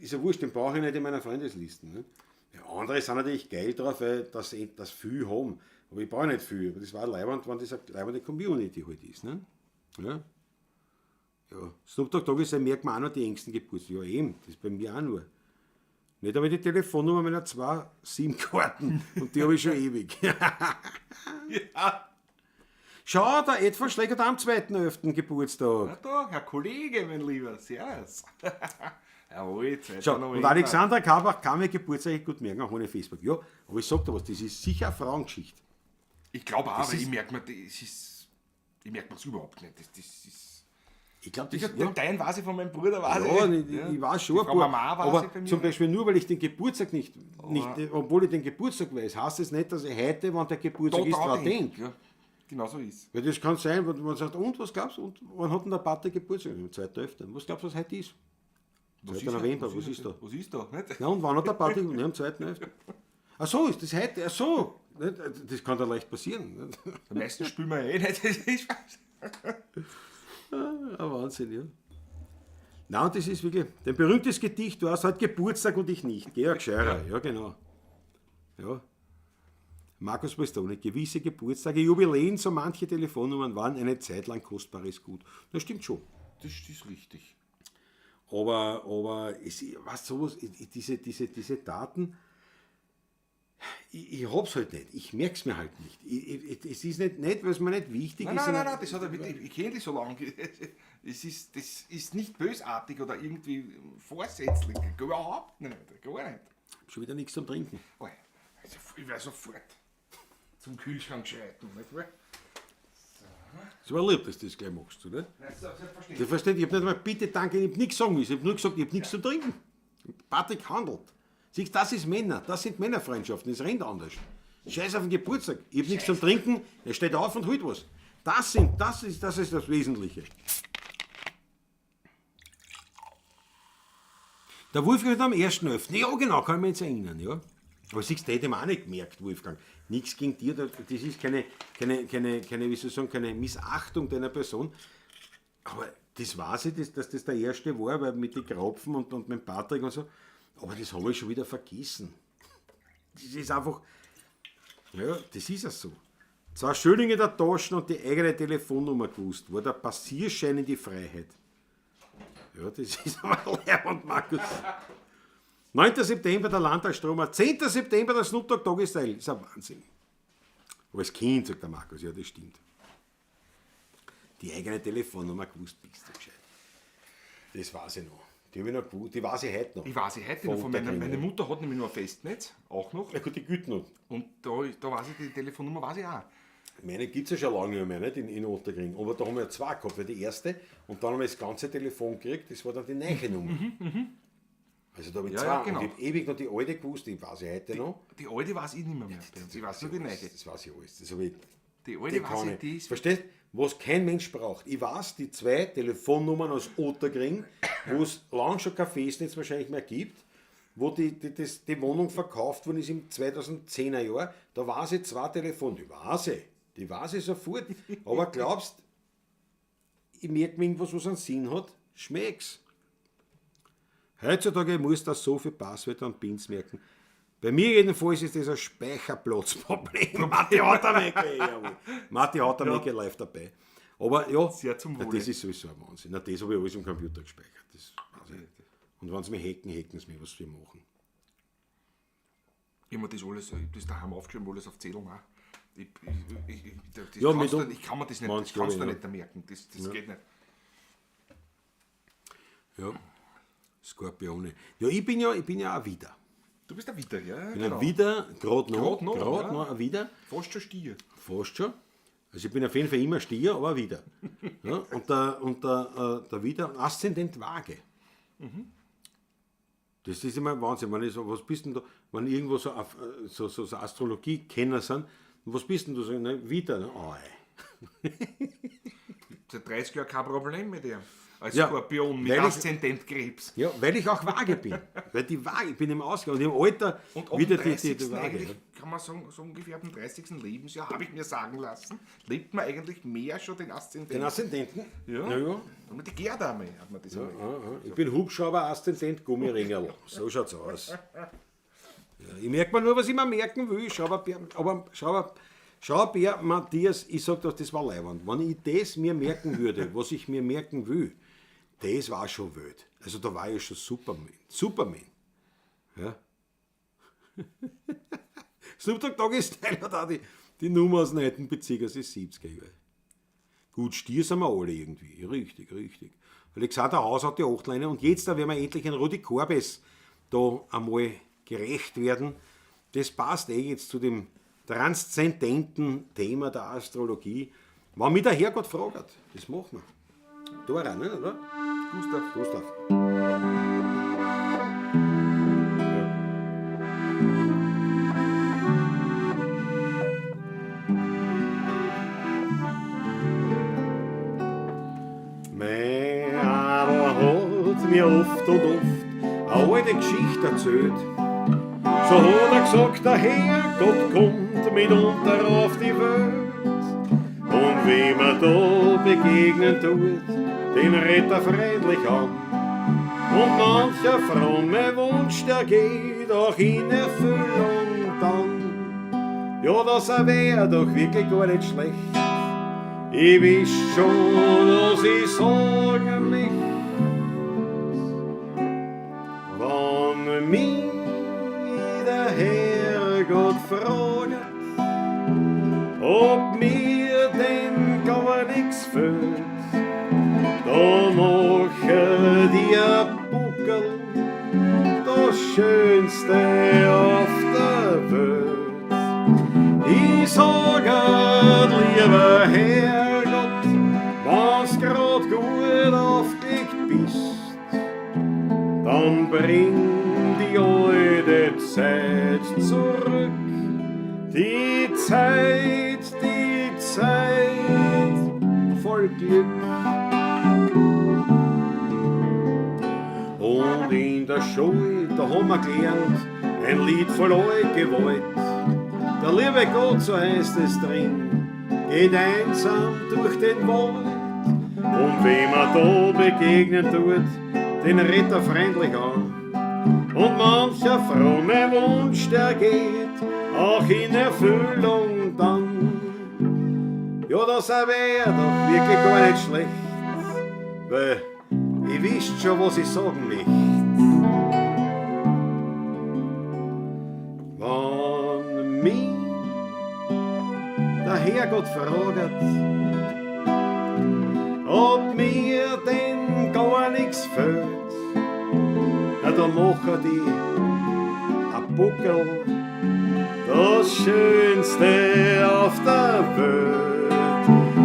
ist ja wurscht, den brauche ich nicht in meiner Freundesliste. Ne? Ja, andere sind natürlich geil drauf, weil das viel haben. Aber ich brauche nicht viel. Aber das war leibend, wenn das eine leibende Community halt ist. Ne? Ja. Ja. Snoop Dogg Dogg ist, merkt man auch noch die engsten Geburtstage. Ja, eben, das ist bei mir auch nur. Nicht aber die Telefonnummer meiner 2 SIM-Karten. Und die habe ich schon ewig. Ja. Schau, der Ed von Schläger hat am 2.11. Geburtstag. Na da, Herr Kollege, mein Lieber, servus. Jawohl, 2. Schau, und November. Alexandra Karbach kann mir Geburtstag gut merken, auch ohne Facebook. Ja, aber ich sag dir was, das ist sicher eine Frauengeschichte. Ich glaube auch, Das aber ist ich merke mir, das ist, ich merke mir's überhaupt nicht. Das ist. Ich glaub, Ich das, hab, ja. Dein weiß ich von meinem Bruder, weiß Ja, ich. ich weiß schon Die ein Frau paar, Mama weiß aber ich bei mir. zum Beispiel nur, weil ich den Geburtstag nicht, obwohl ich den Geburtstag weiß, heißt es nicht, dass ich heute, wenn der Geburtstag Da ist, dran dran denk. denke. Ja, genau so ist. Weil das kann sein, wenn man sagt, und was glaubst du, und wann hat denn der Pater Geburtstag? Am 2.11. Was glaubst du, was heute ist? Was 2. November, was ist da? Was ist da? Nicht? Na, und wann hat der Pater Geburtstag? Ja, am 2.11. Ach so, ist das heute? Ach so. Nicht? Das kann da leicht passieren. Nicht? Am meisten spielen wir eh nicht. Das ist Ah, Wahnsinn, ja. Nein, das ist wirklich dein berühmtes Gedicht, du hast heute Geburtstag und ich nicht. Georg Scheurer, ja genau. Ja. Markus Prestoni, gewisse Geburtstage, Jubiläen, so manche Telefonnummern waren eine Zeit lang kostbares Gut. Das stimmt schon. Das ist richtig. Aber es, was sowas, diese Daten, ich hab's halt nicht. Ich merk's mir halt nicht. Es ist nicht, weil es mir nicht wichtig Nein, ist. nein, nein, sondern- nein, das hat er mit, ich kenne die so lange. Es ist, das ist nicht bösartig oder irgendwie vorsätzlich. Überhaupt nicht. Gar nicht. Schon wieder nichts zum Trinken. Oh, also ich werde sofort zum Kühlschrank schreiten, nicht wahr? Es war lieb, dass du das gleich machst, oder? Nein, selbstverständlich. Du verstehst, ich hab nicht einmal bitte, danke, ich hab nichts sagen müssen. Ich hab nur gesagt, ich hab nichts zum Trinken. Patrick handelt. Siehst, das ist Männer, das sind Männerfreundschaften, das rennt anders. Scheiß auf den Geburtstag, ich hab nichts zum Trinken, er steht auf und holt was. Das ist das Wesentliche. Der Wolfgang hat am 1.11. Ja, genau, kann ich mich jetzt erinnern, ja. Aber siehst du, hätte ich mir auch nicht gemerkt, Wolfgang. Nichts gegen dir, das ist keine, wie soll ich sagen, keine Missachtung deiner Person. Aber das weiß ich, dass das der erste war, weil mit den Krapfen und mit dem Patrick und so. Aber das habe ich schon wieder vergessen. Das ist einfach, ja, das ist ja so. 2 Schillinge in der Tasche und die eigene Telefonnummer gewusst, war der Passierschein in die Freiheit. Ja, das ist aber leibend, Markus. 9. September der Landtagsstromer, 10. September der Snoop Dogg Doggy Style. Ist ein Wahnsinn. Aber als Kind, sagt der Markus, ja, das stimmt. Die eigene Telefonnummer gewusst bist du gescheit. Das weiß ich noch. Die habe ich noch gewusst, die weiß ich heute noch. Die weiß ich heute noch. Von meine Mutter hat nämlich nur ein Festnetz, auch noch. Ja gut, die gilt noch. Und da weiß ich, die Telefonnummer weiß ich auch. Meine gibt es ja schon lange nicht mehr, nicht? In Ottakring. Aber da haben wir ja 2 gehabt, weil die erste und dann haben wir das ganze Telefon gekriegt, das war dann die neue Nummer. Also da habe ich 2. Ja, genau. Und ich habe ewig noch die alte gewusst, die weiß ich heute noch. Die alte weiß ich nicht mehr. Ich weiß nur die neue. Das weiß ich alles. Das habe ich, die alte weiß ich, die ist. Verstehst du? Was kein Mensch braucht. Ich weiß, die 2 Telefonnummern aus Ottakring, wo es lang schon kein Festnetz wahrscheinlich mehr gibt, wo die Wohnung verkauft worden ist im 2010er Jahr, da weiß ich 2 Telefone. Die weiß ich sofort. Aber glaubst, ich merke mir irgendwas, was einen Sinn hat, schmeckt's. Heutzutage muss das so viel Passwörter und Pins merken. Bei mir jedenfalls ist das ein Speicherplatzproblem. Matti Hautermecke, jawohl. Matti Hautermecke live dabei. Aber ja, sehr zum Wohle. Das ist sowieso ein Wahnsinn. Na, das habe ich alles im Computer gespeichert. Das weiß ich nicht. Und wenn sie mich hacken, hacken sie mich, was sie machen. Ich habe mir das alles, ich hab das daheim aufgeschrieben, alles auf Zetteln auch. Ich kann mir das nicht, das kannst du nicht merken. Das geht nicht. Ja. Skorpione. Ja, ich bin ja auch wieder. Du bist ein Widder, ja. Ich bin genau. ein Widder, gerade noch ein Widder. Fast schon Stier. Fast schon. Also ich bin auf jeden Fall immer Stier, aber ein Widder. Ja, und der Widder, Aszendent Waage. Mhm. Das ist immer Wahnsinn. Wenn ich so, was bist denn du, wenn irgendwo so, so Astrologie-Kenner sind, was bist denn du? So, ne, Widder, ne? Oh, ey. Seit 30 Jahren kein Problem mit dir. Als ja, Skorpion mit Aszendent Krebs. Ja, weil ich auch Waage bin. Weil die Waage, ich bin im Ausgang und im Alter und ab wieder dem 30. die Waage. Eigentlich, kann man sagen, so ungefähr ab dem 30. Lebensjahr, habe ich mir sagen lassen, lebt man eigentlich mehr schon den Aszendenten. Den Aszendenten? Ja. Ja, ja. Und mit der Gerda hat man das ja, ja. Ich bin Hubschrauber, Aszendent, Gummiringerl. So schaut's aus. Ja, ich merke mir nur, was ich mir merken will. Schau, Bär, Matthias, ich sag doch, das war leiwand. Wenn ich das mir merken würde, was ich mir merken will, das war schon wild. Also da war ich schon Superman. Superman. Ja. Snoop Dogg Doggy Style hat auch die Nummer aus den Bezirk aus den 70er Jahren. Gut, Stier sind wir alle irgendwie. Richtig, richtig. Alexander Haus hat die Achtleine und jetzt, da werden wir endlich ein Rudi Korbes da einmal gerecht werden. Das passt eh jetzt zu dem transzendenten Thema der Astrologie. Wenn mich der Herrgott fragt, das machen wir. Da rein, oder? Gustav. Gustav. Mein Adler hat mir oft und oft eine alte Geschichte erzählt. So hat er gesagt, der Herrgott kommt mitunter auf die Welt. Und wie man da begegnen tut, den redet er freundlich an. Und mancher fromme Wunsch, der geht auch in Erfüllung dann. Ja, das wär doch wirklich gar nicht schlecht. Ich weiß schon, was ich sagen möcht. Wenn mich der Herrgott fragt, ob mir denn gar nix fehlt, da mache dir Buckel das Schönste auf der Welt. Ich sage, lieber Herrgott, wenn's grad gut aufgelegt bist, dann bring die alte Zeit zurück, die Zeit voll Glück. Und in In der Schule, da haben wir gelernt, ein Lied voll Gewalt. Der liebe Gott, so heißt es drin, geht einsam durch den Wald. Und wem er da begegnen tut, den redet er freundlich an. Und mancher fromme Wunsch, der geht auch in Erfüllung dann. Ja, das wär doch wirklich gar nicht schlecht, weil ich wisst schon, was ich sagen möcht. Wenn mich der Herrgott fragt, ob mir denn gar nix fehlt, na, dann machen die a Buckel, das Schönste auf der Welt.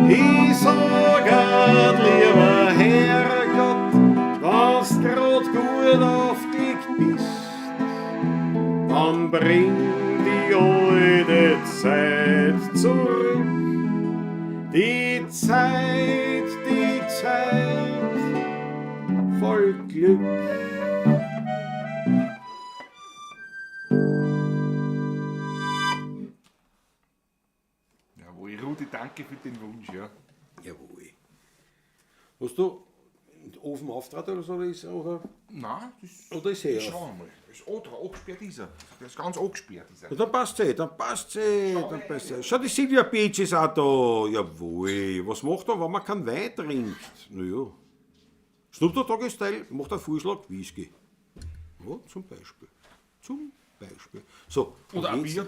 Ich sag, lieber Herrgott, wenn's grad gut aufgelegt bist, dann bring die alte Zeit zurück. Die Zeit voll Glück. Jawohl, Rudi, danke für den Wunsch, ja. Jawohl. Hast du den Ofen auftrat oder so? Oder ist oder? Nein, das Oder ist er? Schau mal, ist angesperrt ist er. Der ist ganz angesperrt ist er. Ja, dann passt eh, dann passt eh, dann passt eh. Schau, die Silvia Beach ist auch da. Jawohl. Was macht er, wenn man keinen Wein trinkt? Naja. Snoop Dogg Style macht einen Vorschlag, Whisky. Ja, zum Beispiel. Zum Beispiel. So, Oder ein Bier.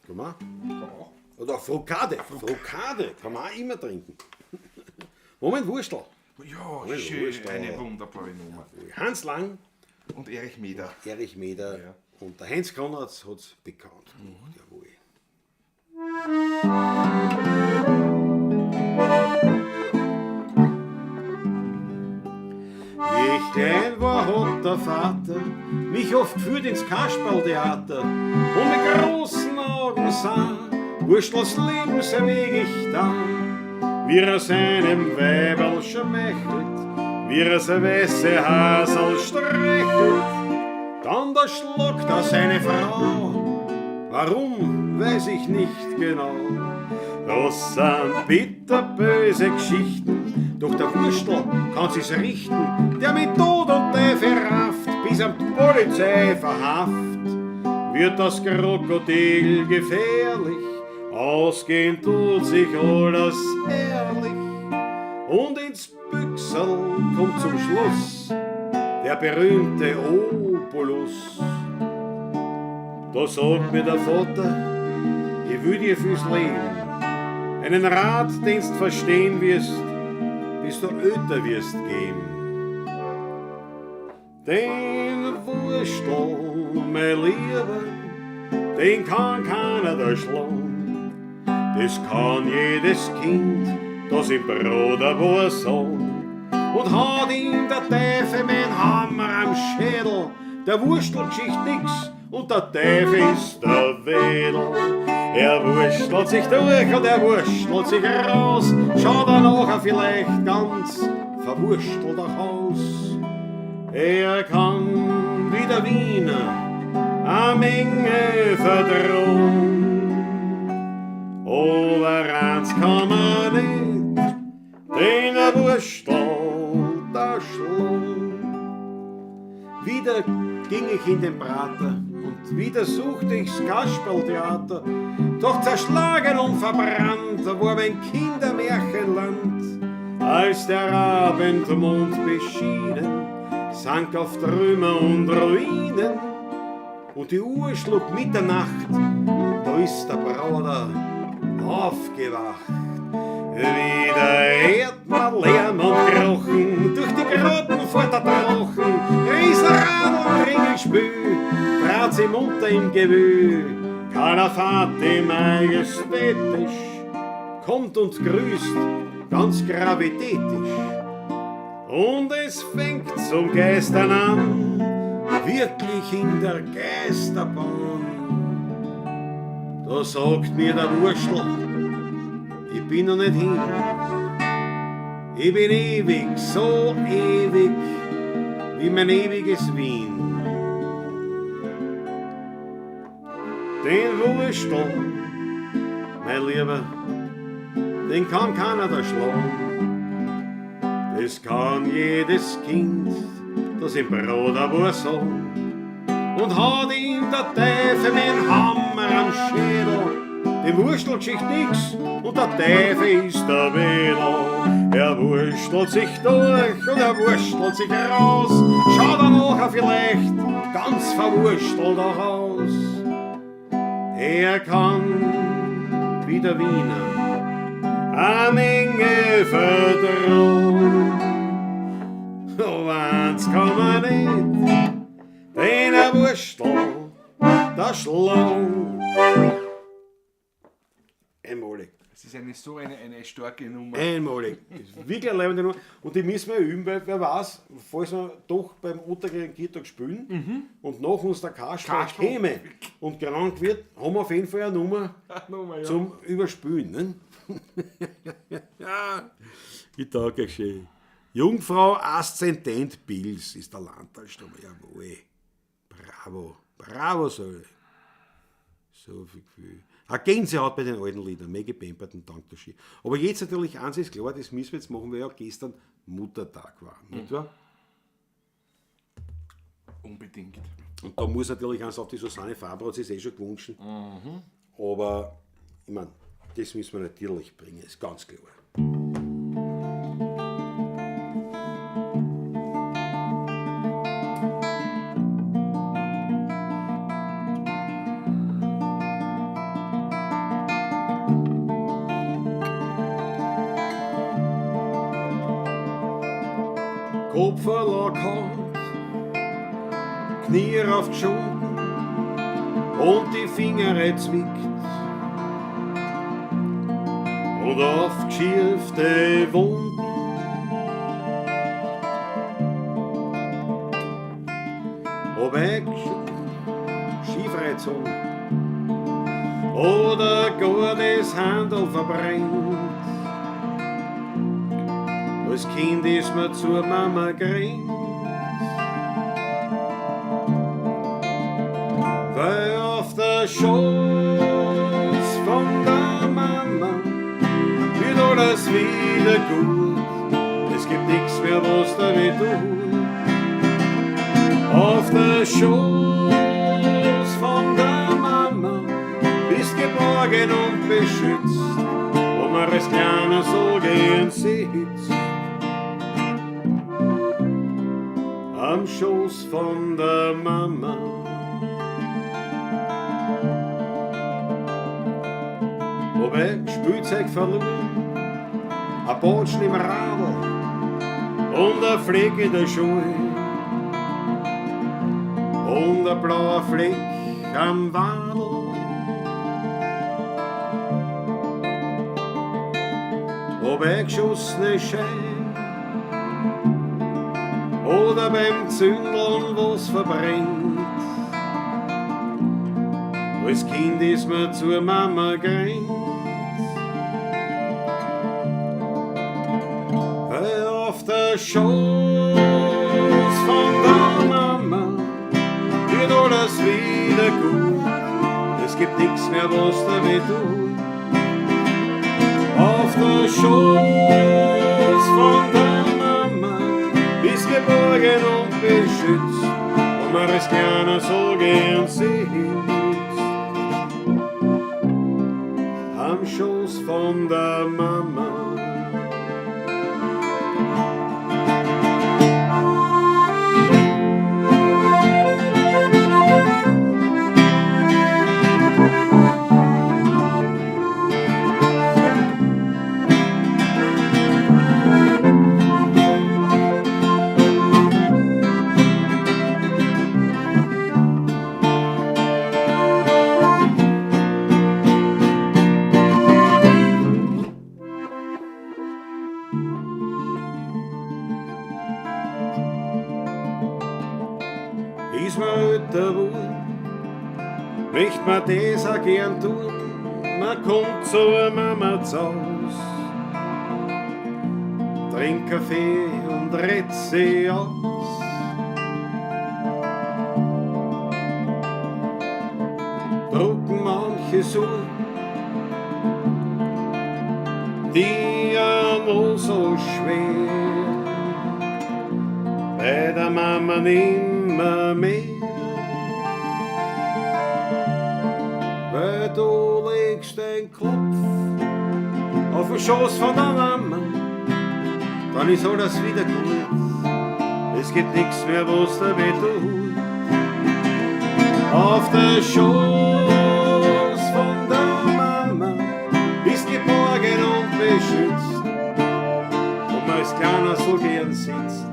Kann man. Kann man auch. Oder Frukade. Frukade kann man auch immer trinken. Moment, Wurstel. Ja, Moment, schön, Wurstel. eine wunderbare Nummer. Hans Lang, Und Erich Meder. Erich Meder Ja. und der Heinz Konrads hat es bekannt gemacht. Jawohl. Wie ich klein war, hat der Vater mich oft geführt ins Kasperltheater und mit großen Augen sah, Wurstels Lebensweg ich da, wie er seinem Weiberl schmeichelt, wie er sein weiße Hasel streichelt, dann da schlagt er seine Frau. Warum, weiß ich nicht genau. Das sind bitterböse Geschichten, doch der Wurstel kann sich's richten, der mit Tod und Teufel rafft, bis am die Polizei verhaft. Wird das Krokodil gefährlich, ausgehen tut sich alles herrlich. Und ins Büchsel kommt zum Schluss der berühmte Opulus. Da sagt mir der Vater, ich will dir fürs Leben einen Rat, den's verstehen wirst, bis du älter wirst gehen. Den Wurstel, mein Lieber, den kann keiner da schlagen. Das kann jedes Kind, das im Bruder war sagen. Und hat ihm der Teufel mein Hammer am Schädel, der Wurstelgeschicht nix und der Teufel ist der Wedel. Er wurstelt sich durch und er wurstelt sich raus, schaut er nachher vielleicht ganz verwurstelt auch aus. Er kann wie der Wiener a Menge verdrohen, aber eins kann man nicht, den er wurstelt da schlagen. Wieder ging ich in den Prater und wieder suchte ich's Kasperltheater, doch zerschlagen und verbrannt war mein Kindermärchenland. Als der Abendmond beschienen, sank auf Trümmer und Ruinen und die Uhr schlug Mitternacht, da ist der Bruder aufgewacht. Wieder hört man Lärm und Krochen, durch die Grotten fährt der Drachen, Riesenrad und Ringelspül, trat sie munter im Gewühl. Kalafate majestätisch, kommt und grüßt ganz gravitätisch. Und es fängt zum Geistern an, wirklich in der Geisterbahn. Da sagt mir der Wurstel, ich bin noch nicht hin. Ich bin ewig, so ewig, wie mein ewiges Wien. Den Wurstel, mein Lieber, den kann keiner da schlagen. Das kann jedes Kind, das im Brot ein Wurst hat. Und hat ihm der Teufel mit dem Hammer am Schädel. Dem Wurstel geschieht nix und der Teufel ist der Wedel. Er wurstelt sich durch und er wurstelt sich raus. Schaut er nachher vielleicht ganz verwurstelt auch aus. Er kann wie der Wiener eine Menge vertrauen. Oh, eins kann man nicht, den er wurstelt, der schlagen. Einmalig. Es ist eine starke Nummer. Einmalig. Das ist wirklich eine leibende Nummer. Und die müssen wir üben, weil wer weiß, falls wir doch beim Ottakringer Kirtag spielen und nach uns der Kasperl käme und krank wird, haben wir auf jeden Fall eine Nummer, Nummer, ja. zum Überspülen. Ne? Ja, ich danke euch schön. Jungfrau Aszendent Pils ist der Landtalsturm. Jawohl. Bravo. Bravo, Sölle. So viel Gefühl. Eine Gänsehaut bei den alten Liedern, mega gepamperten Dank der Ski. Aber jetzt natürlich eins ist klar, das müssen wir jetzt machen, weil ja gestern Muttertag war, nicht wahr? Unbedingt. Und da muss natürlich eins auf die Susanne Faber, hat sich eh schon gewünscht. Aber, ich mein, das müssen wir natürlich bringen, ist ganz klar. Kopf verloren, Knie raufgeschoben und die Finger zwickt und aufgeschürfte Wunden. Ob ich Schiefreizung oder gar das Handel verbrennt. Als Kind ist man zur Mama gerannt, weil auf der Schoß von der Mama wird alles wieder gut. Es gibt nix mehr, was da weh tut. Auf der Schoß von der Mama bist geborgen und beschützt, wo man als Kleiner so gern sitzt. Am Schoß von der Mama. Ob ich Spielzeug verloren, ein Botschen im Radl und ein Fleck in der Schuhe und ein blauer Fleck am Wadl. Ob ich geschossene Scheibe oder beim Zündeln was verbrennt. Als Kind ist man zur Mama gerannt, weil auf der Schoß von der Mama wird alles wieder gut. Es gibt nix mehr, was da weh tut. Auf der Schoß von der Mama bist geborgen und beschützt, und man ist gerne so gern sitzt. Am Schoß von der Mama. Ist man älter geworden, möcht man das auch gern tun, man kommt zur Mama zu Haus, trinkt Kaffee und redet sie aus. gesucht, die ja nur so schwer, bei der Mama nimmer mehr. Weil du legst den Kopf auf den Schoß von der Mama, dann ist alles wieder gut. Es gibt nichts mehr, was dir weh tut. Auf der Schoß von der Mama bist geborgen und beschützt, und man als Kleiner so gern sitzt.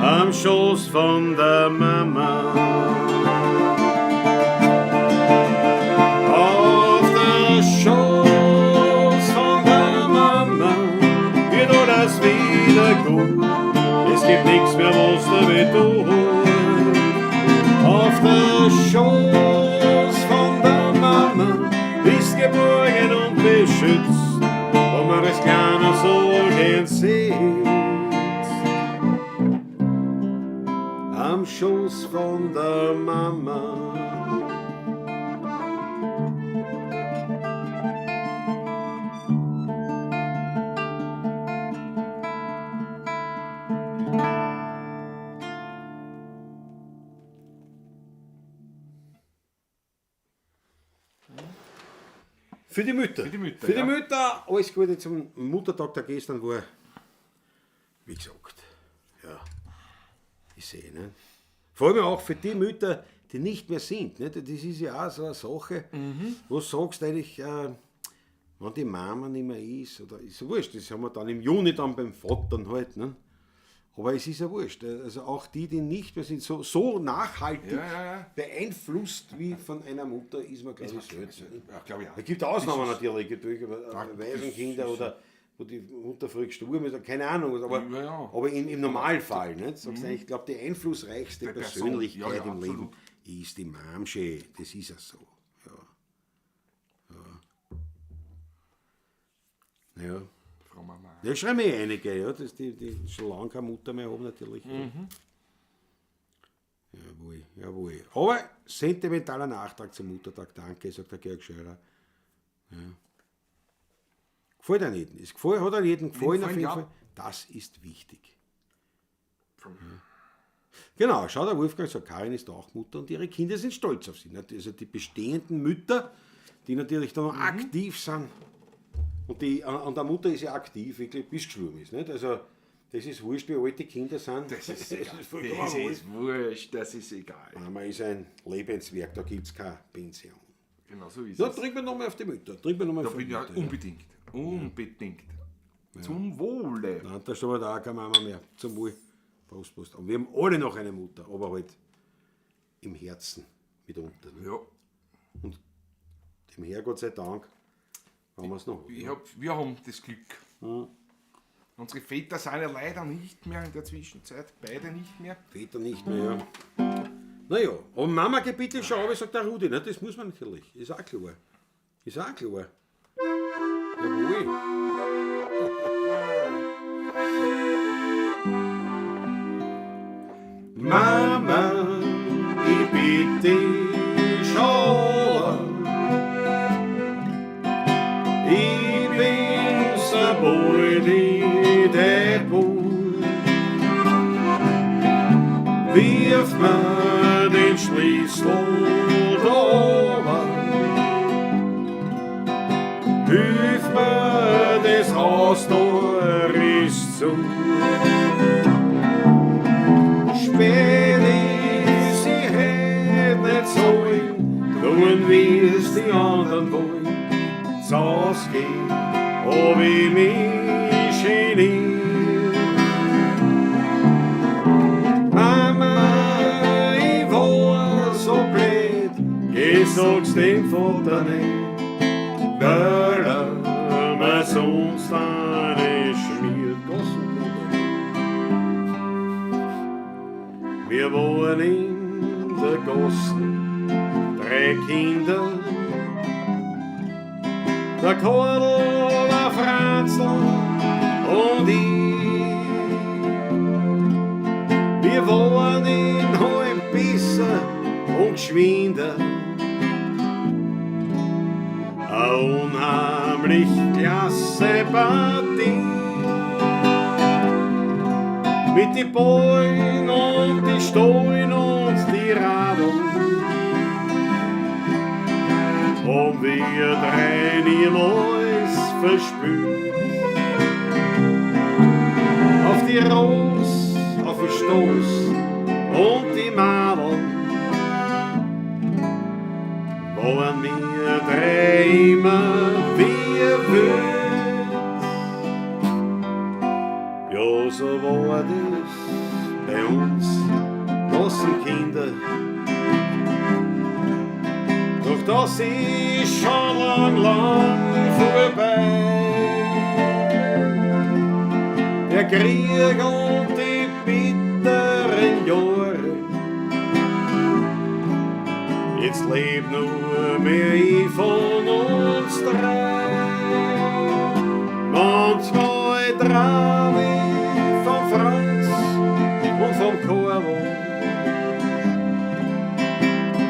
Am Schoß von der Mama. Auf der Schoß von der Mama wird alles wieder gut. Es gibt nichts mehr, was dir weh tut. Auf der Schoß von der Mama bist geborgen und beschützt, wo man als Kleiner so gern sitzt. Am Schoß von der Mama. Für die Mütter. Für die Mütter, Für die ja. Mütter, alles Gute zum Muttertag, der gestern war. Wie gesagt, ja, ich sehe, ne? Vor allem auch für die Mütter, die nicht mehr sind. Ne? Das ist ja auch so eine Sache, wo du sagst eigentlich, wenn die Mama nicht mehr ist, oder ist ja wurscht, das haben wir dann im Juni dann beim Vater halt. Ne? Aber es ist ja wurscht. Also auch die, die nicht mehr sind, so nachhaltig beeinflusst wie von einer Mutter, ist man, glaube ich, selten. Ja, glaube ich auch. Es gibt Ausnahmen natürlich, es gibt welche, Waisenkinder oder wo die Mutter früh gestorben ist, keine Ahnung, aber, aber im Normalfall, nicht? Sagst du eigentlich, ich glaube, die einflussreichste Die Person, Persönlichkeit ja, ja, im Leben absolut. ist die Mamsche, das ist ja so. Ja. Ja. Ja. Frau Mama. Ja, schreiben eh einige, ja, dass die schon lange keine Mutter mehr haben, natürlich. Jawohl, jawohl. Aber sentimentaler Nachtrag zum Muttertag, danke, sagt der Georg Scheurer. Ja. Gefällt an jedem. Es gefällt, hat an jedem gefallen, auf gefallen, jeden ja. Fall. Das ist wichtig. Ja. Genau, schau, der Wolfgang sagt, Karin ist auch Mutter und ihre Kinder sind stolz auf sie. Also die bestehenden Mütter, die natürlich da noch aktiv sind. Und die, an der Mutter ist ja aktiv, wirklich, bis gestorben ist. Nicht? Also, das ist wurscht, wie alt die Kinder sind. Das ist egal. vollkommen Das wurscht. ist wurscht, das ist egal. Mama ist ein Lebenswerk, da gibt es keine Pension. Genau so ist Na, es. trinken wir nochmal auf die Mütter. Trinken wir nochmal Da auf die bin ich ja Mütter. Ja. unbedingt. Unbedingt. Zum Wohle. Nein, da steht da auch keine Mama mehr. Zum Wohl. Prost, Prost. Und wir haben alle noch eine Mutter, aber halt im Herzen mitunter. Ne? Ja. Und dem Herrgott sei Dank haben wir es noch. Wir haben das Glück. Unsere Väter sind ja leider nicht mehr in der Zwischenzeit. Beide nicht mehr. Väter nicht mehr, ja. Naja, aber Mama geht bitte schon runter, sagt der Rudi. Ne? Das muss man natürlich. Ist auch klar. Ist auch klar. Jawohl. Mama, ich bitte dich schon. Ich bin so bald in der Bub. Wirf mir den Schlüssel runter. Hilf mir, das Haustor ist zu. Spät ist sie hätt nicht sollen, tun wie's die anderen wollen. Z'Haus gehen, ob ich mich genier. Mama, ich war so blöd, geh, sag's dem Vater nicht, weil er mir sonst eine schmiert. Wir waren in der Gossen, 3 Kinder, der Karl, der Franzl und ich. Wir waren in halb besser und geschwinder. Eine unheimlich klasse Partie. Mit die Bäumen und die Steinen und die Radeln. Und wir drei niemals verspürt. Auf die Ros, auf den Stoß und die Madeln waren wir drei immer wie wild. Ja, so war das bei uns, großen Kinder. Doch das ist schon lang, lang vorbei. Der Krieg und die bitteren Jahre. Jetzt lebt nur mehr ich von uns drei. Manchmal traum ich vom Franz und vom Corvo.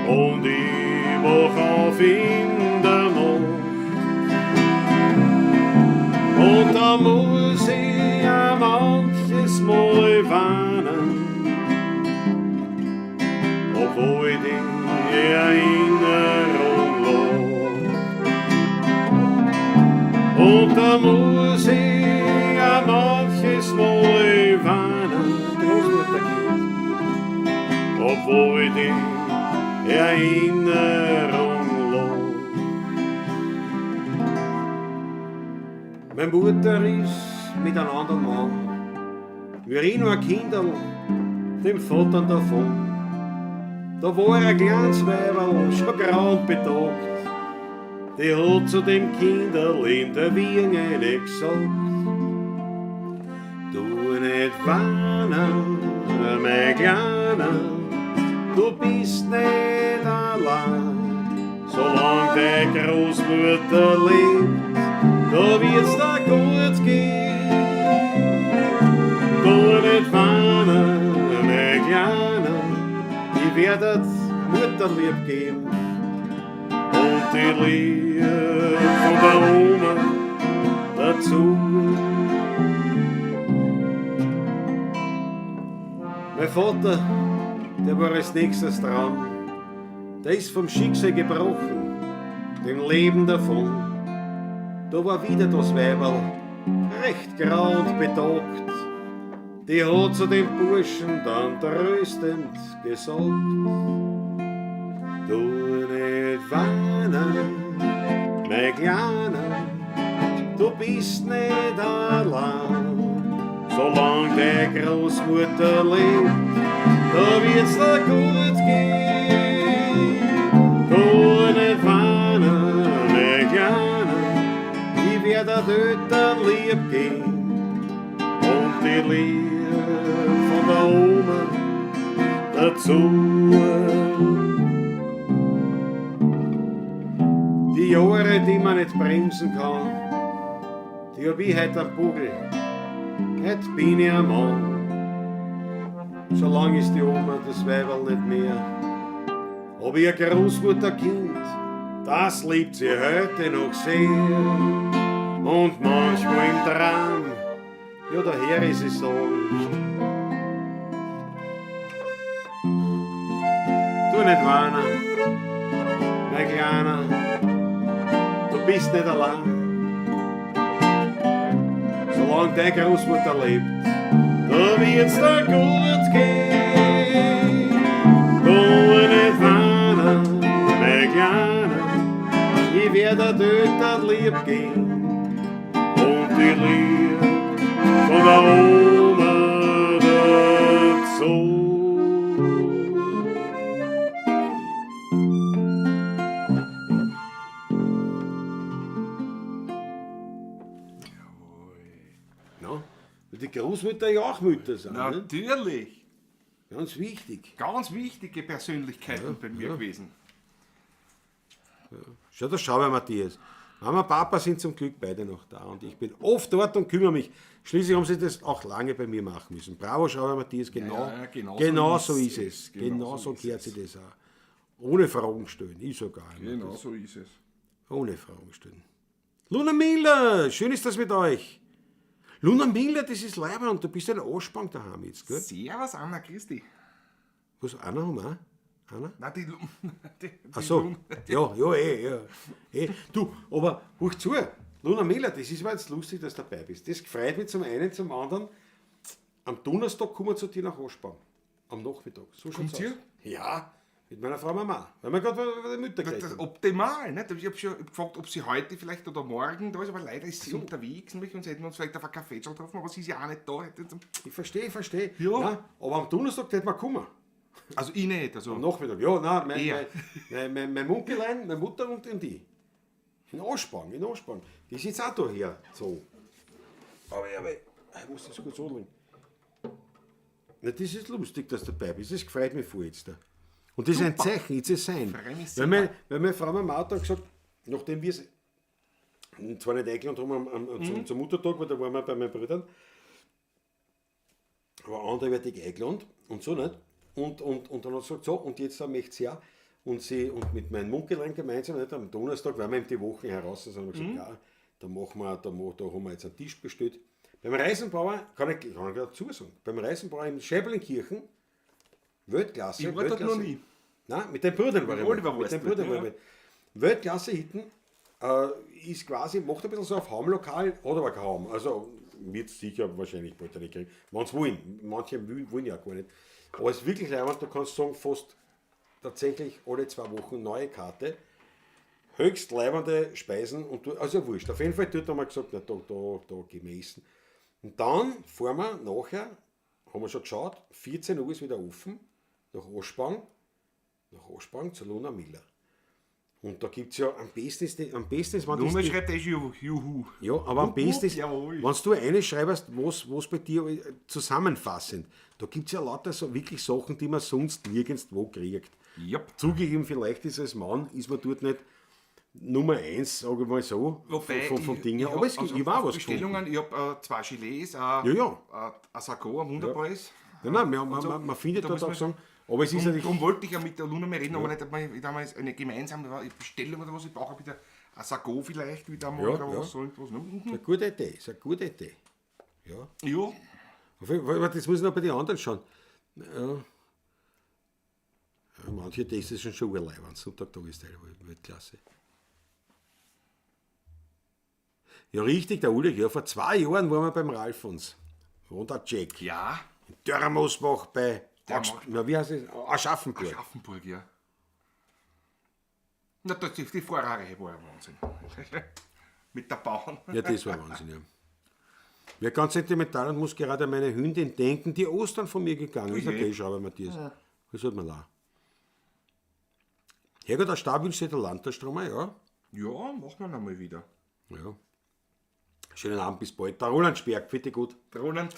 Und ich wach auf in der Nacht. Und da muss ich auch manches Mal weinen, obwohl die Erinnerung lacht. Und da muss ich auch manches Mal weinen, Großmutterkind, obwohl die Erinnerung lacht. Meine Mutter ist mit einem anderen Mann, wie ich noch ein Kinderl, dem Vater davon. Da war ein kleines Weiberl, schon grau und betagt. Die hat zu dem Kinderl in der Wiege gesagt: Du nicht weinen, mein Kleiner, du bist nicht allein. Solang deine Großmutter lebt, da wird's dir gut gehen. Du nicht weinen, mein Kleiner, ich werd dir Mutterlieb geben und die Liebe von der Oma dazu. Mein Vater, der war als nächstes dran, der ist vom Schicksal gebrochen, dem Leben davon. Da war wieder das Weiberl, recht grau und betagt. Die hat zu dem Burschen dann tröstend gesagt: Du nicht weinen, mein Kleiner, du bist nicht allein. Solang deine Großmutter lebt, da wird's dir gut gehen. Du nicht weinen, mein Kleiner, ich werd dir Eltern lieb gehen und die Liebe von der Oma dazu. Die Jahre, die man nicht bremsen kann, die hab ich heut am Buckel, heut bin ich ein Mann. So lang ist die Oma das Weiberl nicht mehr. Aber ihr Großmutterkind, das liebt sie heute noch sehr. Und manchmal im Traum, ja, daher ist sie sagen: Du nicht weinen, mein Kleiner, du bist nicht allein. Solange deine Großmutter lebt, da wird's dir gut gehen. Du nicht weinen, mein Kleiner, ich werd dir Eltern lieb gehen und die Liebe von der Oma dazu. Ja, weil die Großmütter ja auch Mütter sind. Ne? Natürlich. Ganz wichtig. Ganz wichtige Persönlichkeiten bei mir gewesen. Ja. Schau, das schau mal, Matthias. Mama und Papa sind zum Glück beide noch da und ich bin oft dort und kümmere mich. Schließlich haben sie das auch lange bei mir machen müssen. Bravo, schau mal, Matthias, genau, Ja, ja, genau genau so so ist ist es. es. Genau Genau so so ist gehört es. sich das auch. Ohne Fragen stellen, ich sag auch immer Genau das. so ist es. Ohne Fragen stellen. Luna Miller, schön ist das mit euch. Luna Miller, das ist leider und du bist ein Aschbank daheim jetzt, gell? Servus, Anna, grüß dich. Was, Anna haben wir auch? Anna? Nein, die, die, die Ach so, Luna- ja, ja, eh, ja. Eh. Du, aber huch zu, Luna Miller, das ist mir jetzt lustig, dass du dabei bist. Das freut mich zum einen, zum anderen. Am Donnerstag kommen wir zu dir nach Aschbaum. Am Nachmittag. So schaut's Kommt ihr? aus. Ja, mit meiner Frau Mama. Weil wir gerade bei der Mütter Das geredet ist haben. optimal, ne? Ich habe schon gefragt, ob sie heute vielleicht oder morgen da ist, aber leider ist sie unterwegs, nämlich, sonst hätten wir uns vielleicht auf ein Café schon getroffen, aber sie ist ja auch nicht da. Ich verstehe, ich verstehe. Ja. Nein, aber am Donnerstag hätten wir kommen. Also ich nicht, also Am Nachmittag, ja, nein, Eher. mein Munkelein, meine Mutter und die. In Aschbang, in Aschbang. Die ist jetzt auch da her. So. Aber, ich muss das kurz anlegen. Na, das ist lustig, dass du dabei bist. Das freut mich voll jetzt. Da. Und das ist ein Zeichen, it's a sign. Freu mich Weil, sehr. weil meine Frau Mama hat dann gesagt, nachdem wir es zwar nicht eingeladen haben zum Muttertag, weil da waren wir bei meinen Brüdern, aber anderweitig eingeladen und so nicht. Und dann hat sie gesagt, so, und jetzt möchte sie auch. Und, sie, und mit meinem Munkelein gemeinsam, nicht, am Donnerstag, weil wir eben die Wochen heraus sind, haben wir gesagt, ja, da machen wir, da haben wir jetzt einen Tisch bestellt. Beim Reisenbauer, kann ich dazu sagen, beim Reisenbauer in Scheiblenkirchen, Weltklasse. Ich war dort Weltklasse. noch nie. Nein, mit deinen Brüdern war ich mal. Oliver Mit warst deinen du Brüdern dort, war ich mal. Weltklasse hinten ist quasi, macht ein bisschen so auf Haumlokal, hat aber kein Haum. Also wird sicher wahrscheinlich bald nicht kriegen. Wenn sie wollen. Manche wollen ja gar nicht. Aber es ist wirklich leibend, du kannst sagen, fast tatsächlich alle 2 Wochen neue Karte. Höchst leibende Speisen und du, also wurscht. Auf jeden Fall dort haben wir gesagt, na, da gehen wir essen. Und dann fahren wir nachher, haben wir schon geschaut, 14 Uhr ist wieder offen, nach Aschbang zu Luna Miller. Und da gibt es ja, am besten ist, die, am besten ist, wenn das Luna die, schreibt eh schon Juhu. ja, aber am besten ist, jawohl. wenn du eine schreibst, was bei dir zusammenfassend, da gibt es ja lauter so wirklich Sachen, die man sonst nirgendwo kriegt. Yep. Zugegeben, vielleicht ist als Mann, ist man dort nicht Nummer 1, sage ich mal so, Wobei, von Dingen. ich Aber hab- es, also ich war auf was Bestellungen, gefunden. ich habe 2 Gilets, ein Sakko, ein Wunderpreis. Nein, nein, man findet Da dort muss auch man- sagen, aber es ist natürlich. Darum wollte ich ja mit der Luna mehr reden, aber nicht, ob wir damals eine gemeinsame Bestellung oder was, ich brauche wieder ein Sakko vielleicht wieder mal Ja, oder ja. was, so irgendwas. Ne? Eine gute Idee, ist eine gute Idee. Ja. Ja, Auf jeden Fall, Das muss ich noch bei den anderen schauen. Ja. Ja, manche Texte sind schon urleibend. Sonntag, da ist der Weltklasse. Ja, richtig, der Ulrich. Ja, vor 2 Jahren waren wir beim Ralf uns. Und der Jack. Ja. In Dörrmosbach bei Der na, wie heißt es? Aschaffenburg. Aschaffenburg, ja. Na, das, die Fahrerei war ja Wahnsinn. Mit der Bahn. Ja, das war Wahnsinn, ja. Wer ganz sentimental und muss gerade an meine Hündin denken, die Ostern von mir gegangen ist. Okay, schau mal, Matthias. Ja. Das tut mir leid. Herrgott, der Stab wünscht sich der Landtagstromer, ja. Ja, machen wir noch mal wieder. Ja. Schönen Abend, bis bald. Der Roland Sperg, bitte gut. Roland.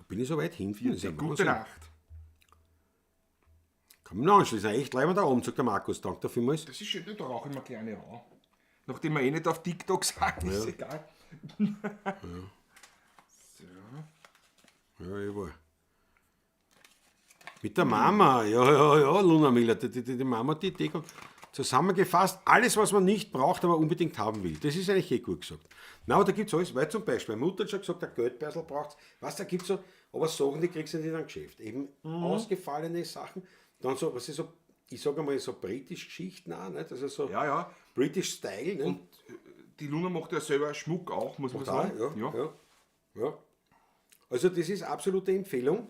Bin ich so weit hinten? Das ist ja Gute Wahnsinn. Nacht. Kann man noch anschließen. Echt leibender Abend, sagt der Markus. Danke dafür vielmals. Das ist schön, da rauche ich mir kleine an. Nachdem wir eh nicht auf TikTok sind, ist Ja. egal. Ja. So. Ja, jawohl. Mit der Mama, ja, ja, ja, Luna Miller, die Mama, die kommt. Zusammengefasst, alles, was man nicht braucht, aber unbedingt haben will. Das ist eigentlich eh gut gesagt. Na, aber da gibt es alles, weil zum Beispiel, meine Mutter hat schon gesagt, ein Geldbörsel braucht es. Was, da gibt es so, aber Sachen, die kriegst du nicht in einem Geschäft. Eben ausgefallene Sachen. Dann so, was ist so, ich sage einmal, so britisch Geschichten auch, nicht? Also so Ja, ja. British Style, ne? Und die Luna macht ja selber Schmuck auch, muss man Macht auch, sagen. ja, ja. Ja. Also das ist absolute Empfehlung,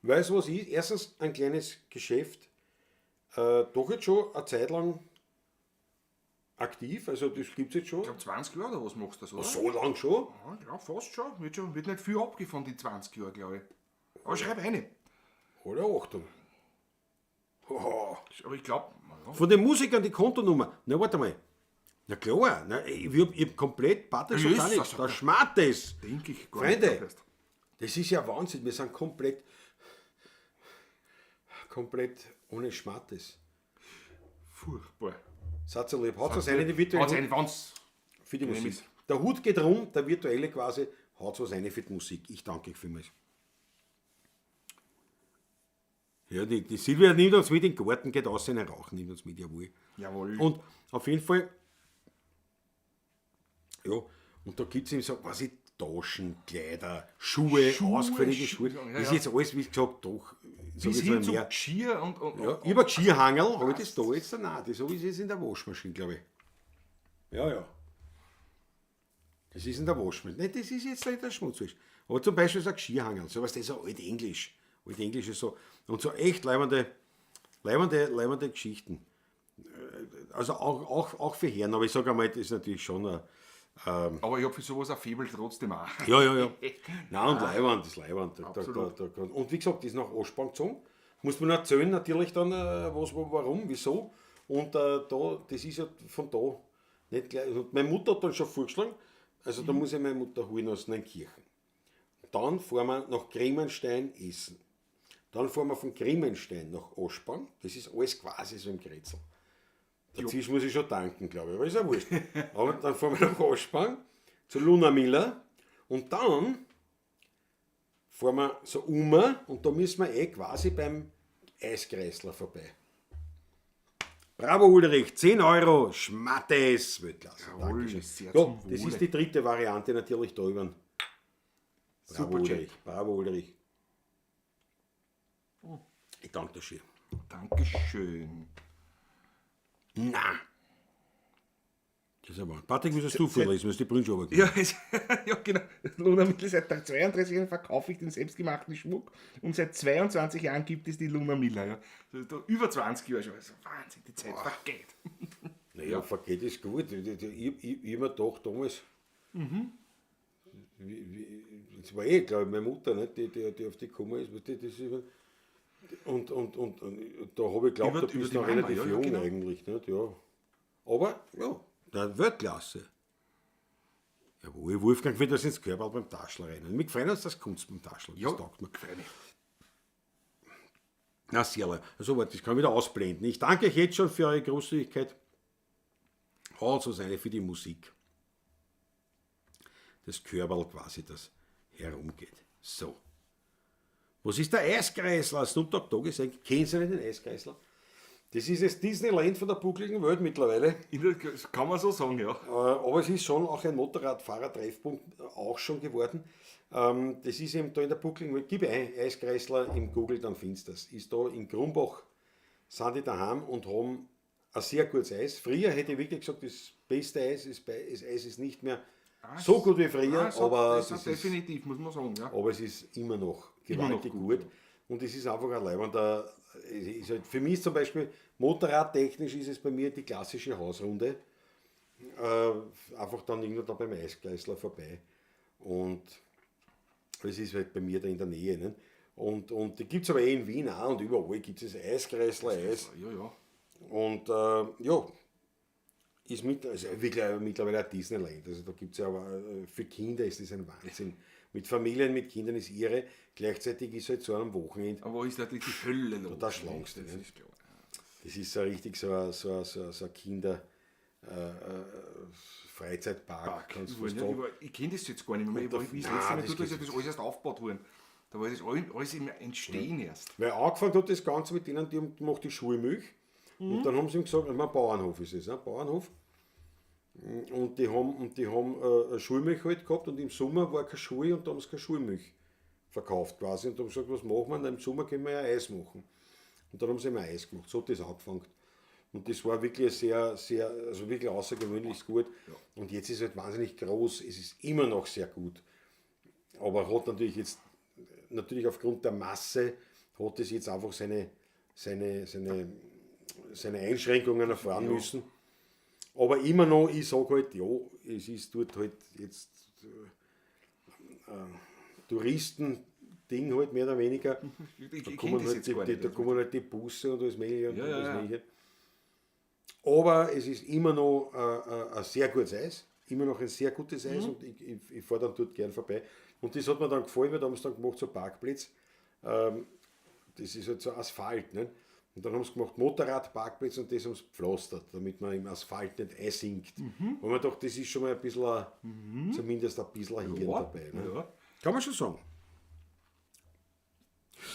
weil es was ist. Erstens ein kleines Geschäft, doch jetzt schon eine Zeit lang aktiv, also das gibt es jetzt schon. Ich glaube 20 Jahre oder was machst du das, oder? So lang schon? Ja, ich glaub, fast schon. Wird, schon. Wird nicht viel abgegeben von den 20 Jahren, glaube ich. Aber schreib eine. Alle Achtung. Hoho. Aber ich glaube, ja. Von den Musikern die Kontonummer. Na, warte mal. Na klar, na, ich hab komplett Patrick Ja, ist Sotanik, das da schmart es. Denke ich gar Freunde, nicht. das ist ja Wahnsinn, wir sind komplett ohne Schmattes. Furchtbar. Satz lieb. Haut was rein in die virtuelle Haut's rein, wenn's für die genehm Musik. ist. Der Hut geht rum, der virtuelle quasi, haut was rein für die Musik. Ich danke euch vielmals. Ja, die Silvia nimmt uns mit in den Garten, geht raus in den Rauch, nimmt uns mit, jawohl. Jawohl. Und auf jeden Fall, ja, und da gibt es eben so, was ich, Taschen, Kleider, Schuhe, ausgefällige Schuhe. ja, Das ist ja. jetzt alles, wie gesagt, doch, sag Bis ich jetzt mal hin zum mehr. Geschirr und Ja, über Geschirrhangel habe ich das da jetzt? Nein, das habe ich jetzt in der Waschmaschine, glaube ich. Ja, ja. Das ist in der Waschmaschine. Nein, das ist jetzt nicht der Schmutzwäsche. Aber zum Beispiel so ein Geschirrhangel, sowas, das ist so altenglisch. Altenglisch ist so. Und so echt leibende Geschichten. Also auch für Herren, aber ich sage einmal, das ist natürlich schon ein. Aber ich habe für sowas ein Faible trotzdem auch. Ja, ja, ja. Nein, und Leiwand, das Leiwand. Absolut. Und wie gesagt, das ist nach Oschbank gezogen. Muss man erzählen natürlich dann, was, wo, warum, wieso. Und da, das ist ja von da nicht gleich. Und meine Mutter hat dann schon vorgeschlagen, also da muss ich meine Mutter holen aus Neunkirchen. Dann fahren wir nach Grimmenstein essen. Dann fahren wir von Grimmenstein nach Oschbank. Das ist alles quasi so im Grätzl. Dazwischen muss ich schon tanken, glaube ich, aber ist ja wurscht. Aber dann fahren wir nach Oschbank zu Luna Miller und dann fahren wir so um und da müssen wir eh quasi beim Eiskreisler vorbei. Bravo Ulrich, 10 Euro, Schmattes, Weltklasse. Jawohl, Dankeschön. sehr Ja, zum das Wohle. ist die dritte Variante natürlich da über. Bravo Super, Jack. Ulrich, bravo Ulrich. Ich danke dir schön. Dankeschön. Na. Das ist aber. Patrick, müsstest du vorlesen, müsstest die Brünn schon runtergehen. Ja, ja genau. Luna Miller, seit 32 Jahren verkaufe ich den selbstgemachten Schmuck und seit 22 Jahren gibt es die Luna Miller. Ja. Also da über 20 Jahre schon. Also Wahnsinn, die Zeit vergeht. Naja, vergeht ist gut. Ich hab mir gedacht damals, das war eh, glaube ich, meine Mutter, nicht, die auf die gekommen ist. Die, das ist und da habe ich geglaubt, da Über bist die du noch Mama, relativ ja, ja, jung genau. eigentlich. Nicht? Ja. Aber, ja, der Weltklasse. Jawohl, Wolfgang wird das ins Körperl beim Taschl rein. Und mich freuen uns, das Kunst beim Taschl. Das Ja, taugt mir. freilich. Na, sehr. Also, warte, das kann ich wieder ausblenden. Ich danke euch jetzt schon für eure Großzügigkeit. Haut so seine für die Musik. Das Körperl quasi, das herumgeht. So. Was ist der Eiskreisler? Snoop Dogg Dogg ist eigentlich, kennen Sie nicht den Eiskreisler? Das ist das Disneyland von der buckligen Welt mittlerweile. Das kann man so sagen, ja. Aber es ist schon auch ein Motorradfahrer-Treffpunkt auch schon geworden. Das ist eben da in der buckligen Welt. Gib ein Eiskreisler im Google, dann findest du das. Ist da in Grumbach, sind die daheim und haben ein sehr gutes Eis. Früher hätte ich wirklich gesagt, das beste Eis, ist bei, das Eis ist nicht mehr so gut wie früher, Ah, so, aber, das das ist ist, definitiv, muss man sagen, ja. aber es ist immer noch Immer noch gewaltig gut, gut. Und es ist einfach ein leibender, es ist halt, für mich zum Beispiel, motorradtechnisch ist es bei mir die klassische Hausrunde. Einfach dann irgendwo da beim Eiskreisler vorbei. Und es ist halt bei mir da in der Nähe. Ne? Und die gibt es aber eh in Wien auch und überall gibt es Eiskreisler, Eis. Ja, ja. Und ja, ist mit, also wirklich mittlerweile ein Disneyland. Also da gibt es ja aber für Kinder ist das ein Wahnsinn. Mit Familien, mit Kindern ist irre. Gleichzeitig ist halt so am Wochenende, Aber ist natürlich die Hölle los. da schlagst du, Das ne? ist klar. Das ist so richtig so ein Kinder Freizeitpark, Park. kannst du Überall, fast ne? sagen. Ich kenne das jetzt gar nicht mehr. Ich war, wie das Nein, letzte Mal das dort, ist ja geht das alles erst aufgebaut worden. Da war das alles im Entstehen erst. Weil angefangen hat das Ganze mit denen, die haben gemacht die Schulmilch. Und dann haben sie ihm gesagt, ich meine, Bauernhof ist es, ne? Bauernhof. Und die haben Schulmilch halt gehabt und im Sommer war keine Schule und da haben sie keine Schulmilch verkauft quasi. Und da haben sie gesagt, was machen wir? Na, im Sommer können wir ja Eis machen. Und dann haben sie immer Eis gemacht. So hat das angefangen. Und das war wirklich sehr, sehr, also wirklich außergewöhnlich gut. Und jetzt ist es halt wahnsinnig groß. Es ist immer noch sehr gut. Aber hat natürlich jetzt, natürlich aufgrund der Masse, hat es jetzt einfach seine Einschränkungen erfahren müssen. Aber immer noch, ich sage halt, ja, es ist dort halt jetzt Touristen-Ding halt mehr oder weniger. Ich Da kenn kommen das halt jetzt die, gar die, nicht. da kommen halt die Busse und alles Mögliche und Ja, alles ja, ja. Mögliche. Aber es ist immer noch ein sehr gutes Eis. Immer noch ein sehr gutes Eis und ich fahre dann dort gern vorbei. Und das hat mir dann gefallen, weil da haben sie dann gemacht, so Parkplätze. Das ist halt so Asphalt. Ne? Und dann haben sie gemacht Motorradparkplätze und das haben sie gepflastert, damit man im Asphalt nicht einsinkt. Wo man dachte, das ist schon mal ein bisschen, zumindest ein bisschen Hirn Ja, dabei. Ne? ja. Kann man schon sagen.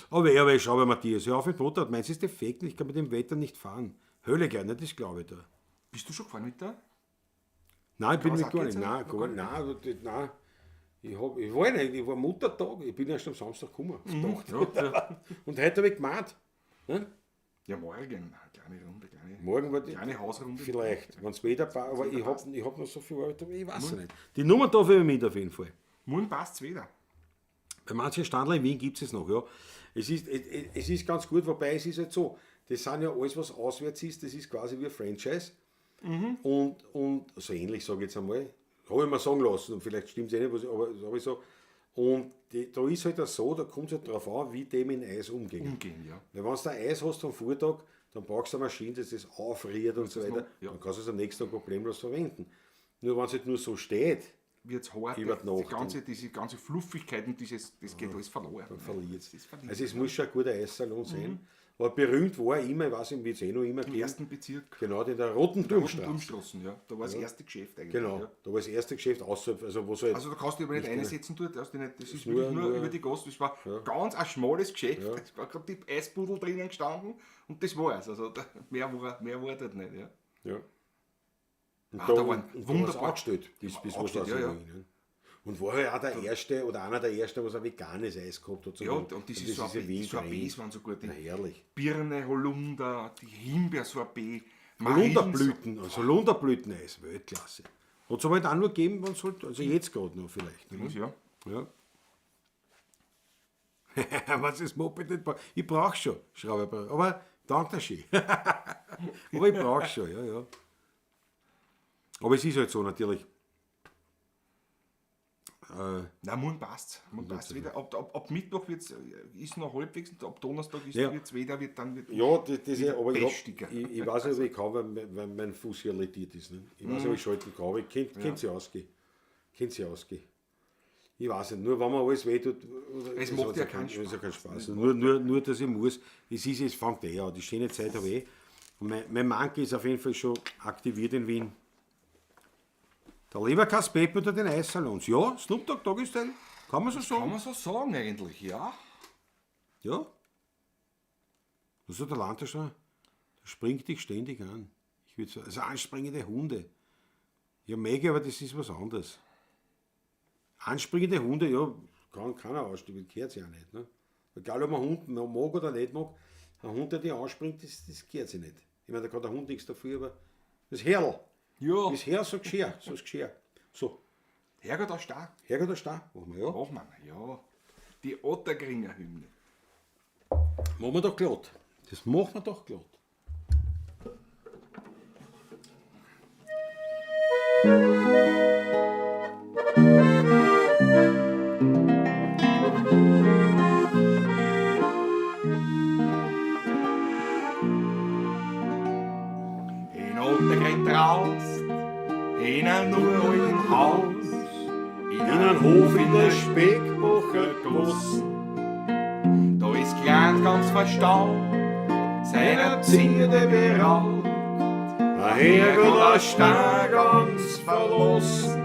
Aber ja, aber ich schau bei Matthias, hör auf mit Motorrad, meins ist defekt, ich kann mit dem Wetter nicht fahren. Hölle gerne, das glaube ich da. Bist du schon gefahren mit der? Nein, ich bin mit Kawasaki gar nicht. jetzt, Nein, oder? gar nicht. Nein, aber das- nein. Ich war nicht, ich war Muttertag, ich bin erst am Samstag gekommen. Ja, ja. Und heute habe ich gemeint. Ne? Ja, morgen. Kleine Runde, kleine, Morgen war die, kleine Hausrunde. vielleicht, wenn es Wetter passt, aber ich hab noch so viel Arbeit, ich weiß es nicht. Die Nummer darf ich mit auf jeden Fall. Morgen passt es wieder. Bei manchen Standler in Wien gibt es noch, ja. Es ist ganz gut, wobei es ist halt so, das sind ja alles, was auswärts ist, das ist quasi wie ein Franchise. Und so ähnlich, sage ich jetzt einmal, habe ich mir sagen lassen, und vielleicht stimmt es eh nicht, was ich, aber das habe ich so. Und da ist halt auch so, da kommt es halt darauf an, wie die mit dem Eis umgehen. Umgehen, ja. Weil wenn du da Eis hast am Vortag, dann brauchst du eine Maschine, die das aufriert und so weiter. noch, ja. Dann kannst du es am nächsten Tag problemlos verwenden. Nur wenn es halt nur so steht, Wird's hart. Über die Nacht. Diese ganze Fluffigkeit und dieses, das geht alles verloren. dann verliert Das ist verliert. Also es muss schon ein guter Eissalon sein. Aber berühmt war er immer, ich weiß nicht, wird es eh noch immer Im geben. ersten Bezirk. Genau, in der Roten Turmstraße. Turmstraßen, ja. Da war das erste Geschäft eigentlich. Genau, Ja. da war das erste Geschäft außerhalb, also wo es halt, Also da kannst du dich aber nicht einsetzen dort, also nicht, das ist nur- wirklich nur, nur- über die Gasse, das war ganz ein schmales Geschäft, es war gerade die Eisbudel drinnen gestanden und das war's. Also da, mehr war dort nicht. Ja. ja. Und Ah, da waren und da wunderbar- war's angestellt, bis was Angestellt, da ja, ja. ne? Und war halt auch der erste oder einer der ersten, was ein veganes Eis gehabt hat. Ja, und diese das ist in Wien Sorbets drin. waren so gut. Die Na, herrlich. Birne, Holunder, die Himbeersorbet, Holunderblüten, also Holunderblüteneis, Weltklasse. Hat es aber halt auch nur gegeben, wenn es halt, also jetzt gerade noch vielleicht. Ne? Ja. Ja. Was ist Moped nicht braucht? Ich brauche schon, Schrauber. Aber danke schön. Aber ich brauche schon, ja, ja. Aber es ist halt so natürlich. Nein, morgen passt's. Morgen passt's wieder. Ab Mittwoch wird's, ist noch halbwegs, und ab Donnerstag ist Ja. wird's wieder, wird dann wird Ja, das ist, aber Pestiger. ich weiß nicht, ob ich kann, weil mein Fuß hier lediert ist. Ne? Ich weiß nicht, ob ich schalten kann, aber ich könnte sie ausgehen. Könnte sie ausgehen. Ich weiß nicht, nur wenn man alles wehtut. Es das macht hat ja keinen Es ja keinen Spaß. Nur, dass ich muss. Es fängt eh an. Die schöne Zeit habe ich eh. Und mein Manke ist auf jeden Fall schon aktiviert in Wien. Der Leberkass Pepe unter den Eissalons. Ja, Snoop Dogg Doggy Style. Kann man so Kann sagen. man so sagen eigentlich, ja. Ja. Also der Landtaschner, der springt dich ständig an. Ich würde sagen, also anspringende Hunde. Ja, mega, aber das ist was anderes. Anspringende Hunde, ja, kann keiner ausstehen, gehört sich auch nicht. Ne? Egal, ob man Hund mag oder nicht mag, ein Hund, der dich anspringt, das gehört sich nicht. Ich meine, da kann der Hund nichts dafür, aber das Herl. Ja. Das Herr so Geschirr, so das Geschirr. So, Herrgott auch stark. Herrgott, der Star, machen wir ja. Machen wir, ja. Die Ottergringer Hymne. Machen wir doch glatt. Das machen wir doch glatt. In Ottergring draußen, in einem uralten Haus, in In einem Hof in der Speckbacher Gasse. Da ist klein ganz verstaubt, seiner Zierde beraubt. Ein Herrgott, ein Star ganz verlassen.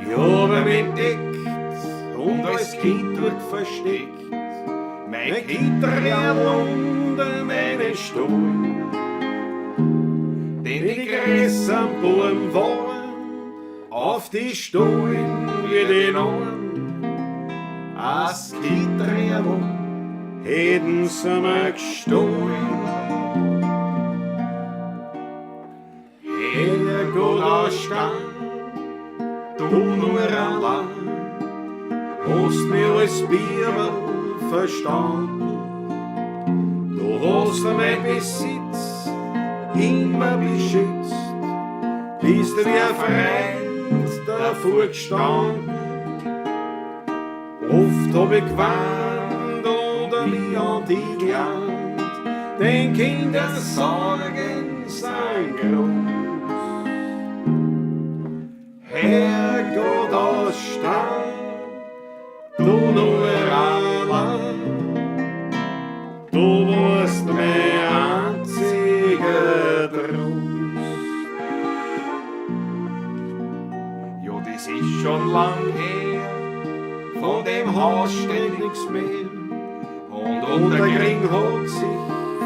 Ich habe mich entdeckt und als Kind dort versteckt. Mein Mein Kind Gitarre unter meine Stuhl. denn Die die Gräser am Burm waren, auf die Stuhlen wie den Ohren. As Gitarre hätten sie mir gestohlen. Herrgott, da stand, du nur allein, hast mir als Bibel verstanden. Du hast mein Besitz immer beschützt, bist wie ein Freund davor gestanden. Oft hab ich gewarnt oder mich an dich gelernt, denn Kindersorgen sind groß. Herrgott aus Stein, du nur allein, du warst mein einziger Trost. Ja, das ist schon lang her, von dem Haus steht nichts mehr. Und der Gring hat sich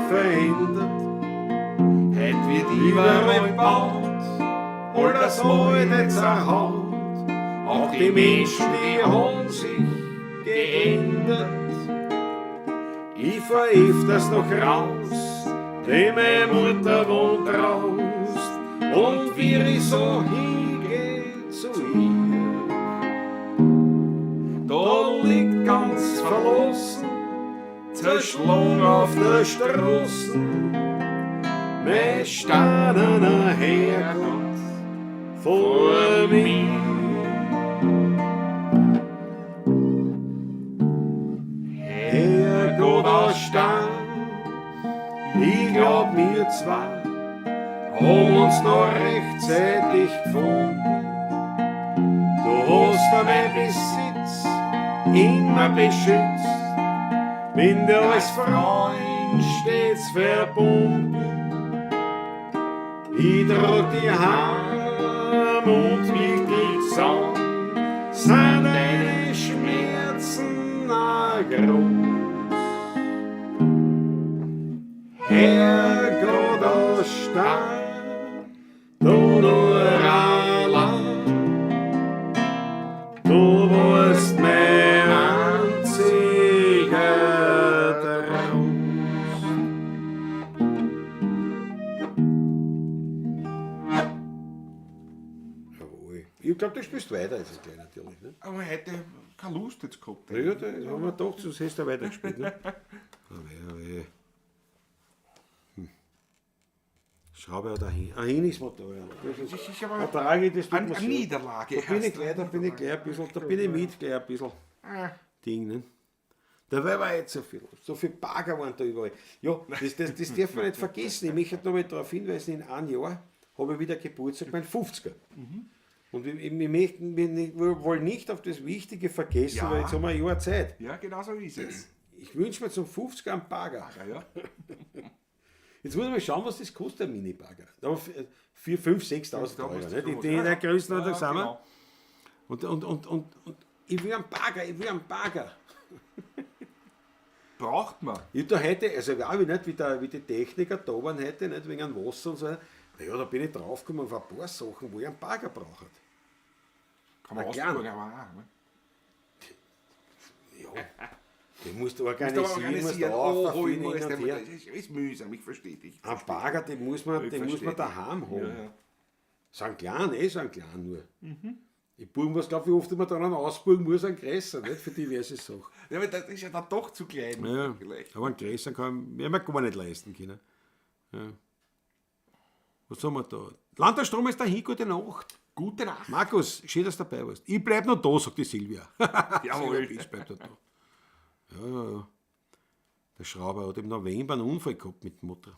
verändert. Heut wird Überall überall gebaut, all das Alte zerhaut. Auch Die Menschen, die haben sich geändert. Ich fahr öfters noch raus, denn meine Mutter wohnt raus. Und wie ich so hingeh zu ihr, Da liegt ganz ganz verlassen, zerschlungen auf der Straße, mein steinerner Herrgott vor mir. Herrgott aus Stein, ich glaub mir zwar, haben uns noch rechtzeitig gefunden. Du hast da mein Besitz immer beschützt, bin dir als Freund stets verbunden. Ich trag die heim und mich die Zaun, sind deine Schmerzen auch groß. Herrgott aus Stein, du nur allein, du warst mein einziger Trost. Jawohl. Ich glaube, du spielst weiter jetzt gleich natürlich. Ne? Aber heute keine Lust jetzt gehabt. Ja, da haben wir gedacht, sonst hättest du weitergespielt. Ne? Ah, weh, ah, weh. Schraube hat ein Hinismotor. Das ist, Das ist aber eine Trage, das tut eine, mir eine sehr. Niederlage. Da bin ich erst. gleich, da bin ich gleich ein bisschen, da bin ich mit gleich ein bisschen Ah, Ding, ne? Da war aber jetzt so viel. So viel Bagger waren da überall. Ja, das darf man nicht vergessen. Ich möchte noch mal darauf hinweisen, in einem Jahr habe ich wieder Geburtstag, mein 50er. Und wir wollen nicht auf das Wichtige vergessen, Ja. weil jetzt haben wir ein Jahr Zeit. Ja, genau so ist es. Ich wünsche mir zum 50er einen Bagger. Ja, ja. Jetzt muss ich mal schauen, was das kostet, der Mini-Bagger. Aber 4, 5, 6.000 Da Euro. musst du Ne? Die, sowas- die in der Größenordnung ja, sind wir. genau. Und ich will einen Bagger, ich will einen Bagger. Braucht man. Ich hab da heute, also ich weiß nicht, wie die Techniker da waren heute, nicht wegen dem Wasser und so. Naja, da bin ich draufgekommen auf ein paar Sachen, wo ich einen Bagger brauche. Kann man Na, klar. ausprobieren, aber auch. Ne? Ja, den musst du Musst du organisieren, aber organisieren. musst du Oh, auf, hol hin muss und das her. ist mühsam, ich verstehe dich. Ein Bagger, den muss man, Ich den muss man versteh daheim haben. Ja, ja. Sind klein, sind klein nur. Die Buben, was glaub ich, wie oft man dann einen ausbuchen muss, einen größer, nicht? Für diverse Sachen. Ja, aber das ist ja dann doch zu klein. Ja, Vielleicht. aber einen größeren kann werden wir gar nicht leisten können. Ja. Was haben wir da? Landesstrom ist dahin, gute Nacht. Gute Nacht. Markus, schön, dass du dabei warst. Ich bleib noch da, sagt die Silvia. Jawohl. Silvia Bitsch bleibt noch da. Ja, ja, ja. Der Schrauber hat im November einen Unfall gehabt mit dem Motor.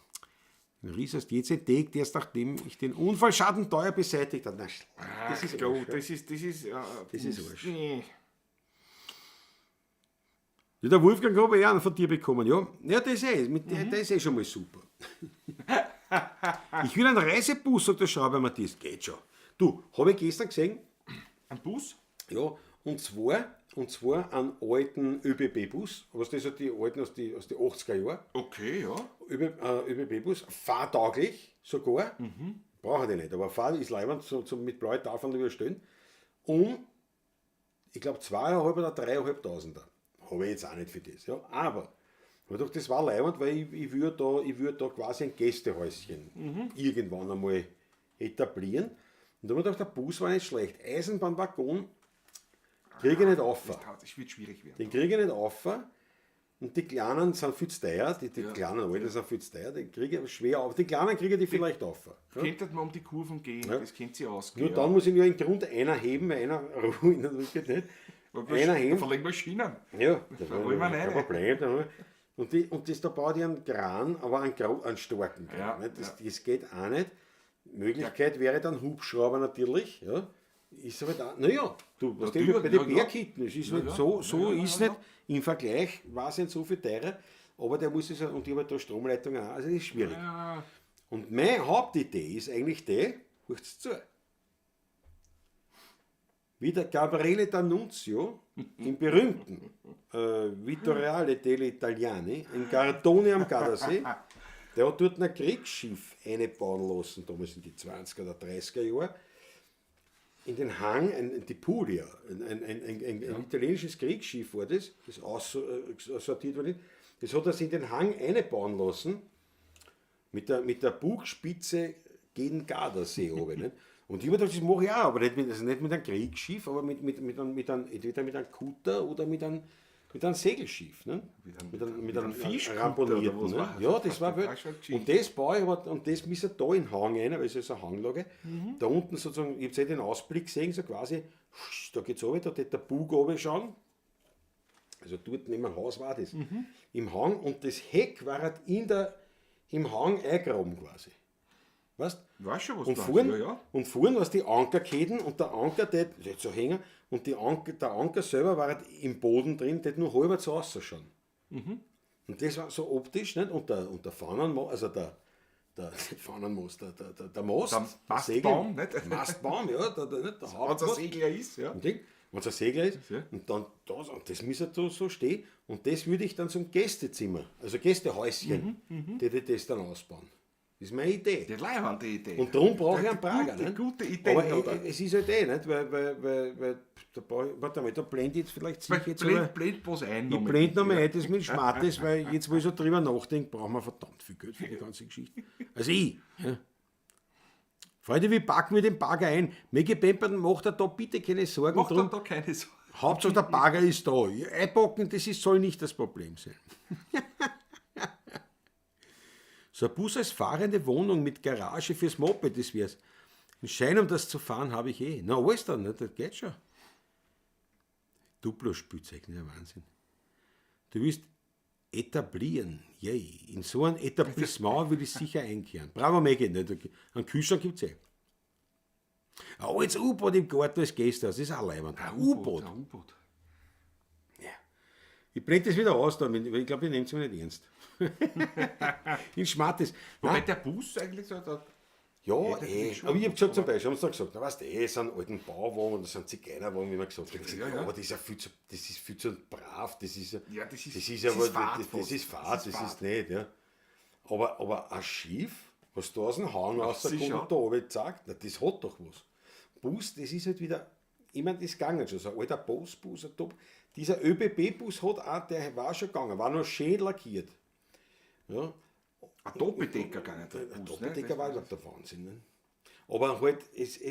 Den Riss erst jetzt entdeckt, erst nachdem ich den Unfallschaden teuer beseitigt habe. Na, das ist gut, Arsch, ja. das ist, Das ist Arsch. Nee. Ja, der Wolfgang habe ich auch einen von dir bekommen, ja. Ja, das ist eh, mit der, der ist eh schon mal super. Ich will einen Reisebus, sagt der Schrauber Matthias. Geht schon. Du, habe ich gestern gesehen, Ein Bus? ja, und zwar einen alten ÖBB-Bus, was das sind die alten aus die 80er Jahren. Okay, ja. ÖBB-Bus, fahrtauglich sogar. Brauche ich nicht, aber fahr ist leibend zum mit blauen Tafeln überstehen. Und ich glaube 2.500 oder 3.500. Habe ich jetzt auch nicht für das. Ja. Aber ich dachte, das war leibend, weil ich würde da quasi ein Gästehäuschen irgendwann einmal etablieren. Und da habe ich gedacht, der Bus war nicht schlecht. Eisenbahnwaggon kriege ich nicht auf. Das wird schwierig werden. Den kriege ich nicht auf. Und die Kleinen sind viel zu teuer. Die Ja. kleinen Alten sind viel zu teuer. Den kriege ich schwer auf. Die Kleinen kriege ich die vielleicht auf. Ja. Könnte man um die Kurven gehen, Ja. das kennt sie ausgehen. Nur dann muss ich nur einen Grund einer heben, weil einer ruhig geht nicht. Einer Da heben. verlegen wir Schienen. Ja, das Da wollen wir kein rein. Problem. Da wollen wir- Und das, da baut ich einen Kran, aber einen starken Kran. Ja, nicht? Das, ja. das geht auch nicht. Möglichkeit wäre dann Hubschrauber natürlich. Ja. Ist aber da, naja, du, was Natürlich, bei den ja, ja. Bergkitten, es ist Ja, halt ja. so, so Ja, ja, ist ja, nicht. Im Vergleich war es nicht so viel teurer, aber der muss es ja, und ich habe halt da Stromleitungen auch, also das ist schwierig. Ja. Und meine Hauptidee ist eigentlich die, hört's zu. Wie der Gabriele D'Annunzio im berühmten Vittoriale degli Italiani in Gardone am Gardasee, der hat dort ein Kriegsschiff einbauen lassen, damals in die 20er oder 30er Jahre, in den Hang, die Puglia, ein italienisches Kriegsschiff war das, das aussortiert worden ist, das hat er sich in den Hang einbauen lassen, mit der Bugspitze gegen Gardasee oben. Nicht? Und ich habe gedacht, das mache ich auch, aber nicht mit, also nicht mit einem Kriegsschiff, aber mit einem, entweder mit einem Kutter oder mit einem Segelschiff. Ne? Mit einem Fischkutter ramponierten. oder was Ne? war das? Ja, das war Das wild. war schon geschickt. Und das baue ich aber, und das müsste da in den Hang rein, weil es ist eine Hanglage. Da unten sozusagen, ich habe den Ausblick gesehen, so quasi, da geht's runter, da wird der Bug runter schauen. Also dort neben dem Haus war das. Im Hang und das Heck war halt im Hang eingegraben quasi. Weißt? Ich weiß schon, was Und du vorn, meinst. Ja, ja. und vorn was die Ankerketten und der Anker, der so hängen, und der Anker selber war halt im Boden drin, der hat nur halbwegs rausschauen. Und das war so optisch, nicht? Und der Fahnenmast, also der Fahnenmast, der Mast, Der Mastbaum, Segel, nicht? Mastbaum, ja, nicht? Der Wenn es ein Hauptmast. Segler ist, ja. Und Ding, wenn es ein Segler ist, Ja. und dann das, und das müsste da so stehen, und das würde ich dann zum Gästezimmer, also Gästehäuschen, die das dann ausbauen. Das ist meine Idee. Die Leihwand, die Idee. Und darum brauche ich einen Prager. Gute, nicht? gute Idee. Aber oder? es ist halt eh, nicht? Weil da brauche ich, warte mal, da blende ich jetzt vielleicht sicher jetzt einmal- Blend, blend was ein. Ich blende nochmal ein, das mit Schmattes, weil jetzt, wo ich so drüber nachdenke, brauchen wir verdammt viel Geld für die ganze Geschichte. Also ich. Ja. Freunde, wir packen wir den Bagger ein. Maggie Pemperton macht er da bitte keine Sorgen Macht drum. dann da keine Sorgen. Hauptsache der Bagger ist da. Einpacken, das ist, soll nicht das Problem sein. So ein Bus als fahrende Wohnung mit Garage fürs Moped, das wär's. Einen Schein, um das zu fahren, habe ich eh. Na, alles dann, ne? Das geht schon. Duplo-Spielzeug, das ist ja Wahnsinn. Du willst etablieren. Yay. In so ein Etablissement will ich sicher einkehren. Bravo, Maggie. Ne? Einen Kühlschrank gibt's eh. Ein altes U-Boot im Garten als Gästehaus, das ist auch leibend. Ein U-Boot. Ein U-Boot. Ich blende das wieder aus, da, weil ich glaube, ihr nehmt es mir nicht ernst. In Schmattes. Wobei Nein, der Bus eigentlich so, der, ja, das eh. ist schon Aber ich habe gesagt zum Beispiel, haben sie dann gesagt, na weißt du, eh, es sind alten Bauwagen, das sind Zigeunerwagen, wie man gesagt hat. Ich hab gesagt, Ja, ja, ja. aber das ist ja viel zu, das ist viel zu brav, das ist ja, Ja, das ist- das ist das aber, ist fad das fast. ist fad, Das das ist ist fad. nicht, ja. Aber ein Schiff, was da aus dem Hang rauskommt sicher. und da runter zeigt, na, das hat doch was. Bus, das ist halt wieder, ich meine, das gegangen schon, so ein alter Postbus, ein Top. Dieser ÖBB-Bus hat auch, der war schon gegangen, war noch schön lackiert. Ja, ein Doppeldecker gegangen, der ein Bus. Doppeldecker ne? war, glaube ich, der Wahnsinn. Ne? Aber halt,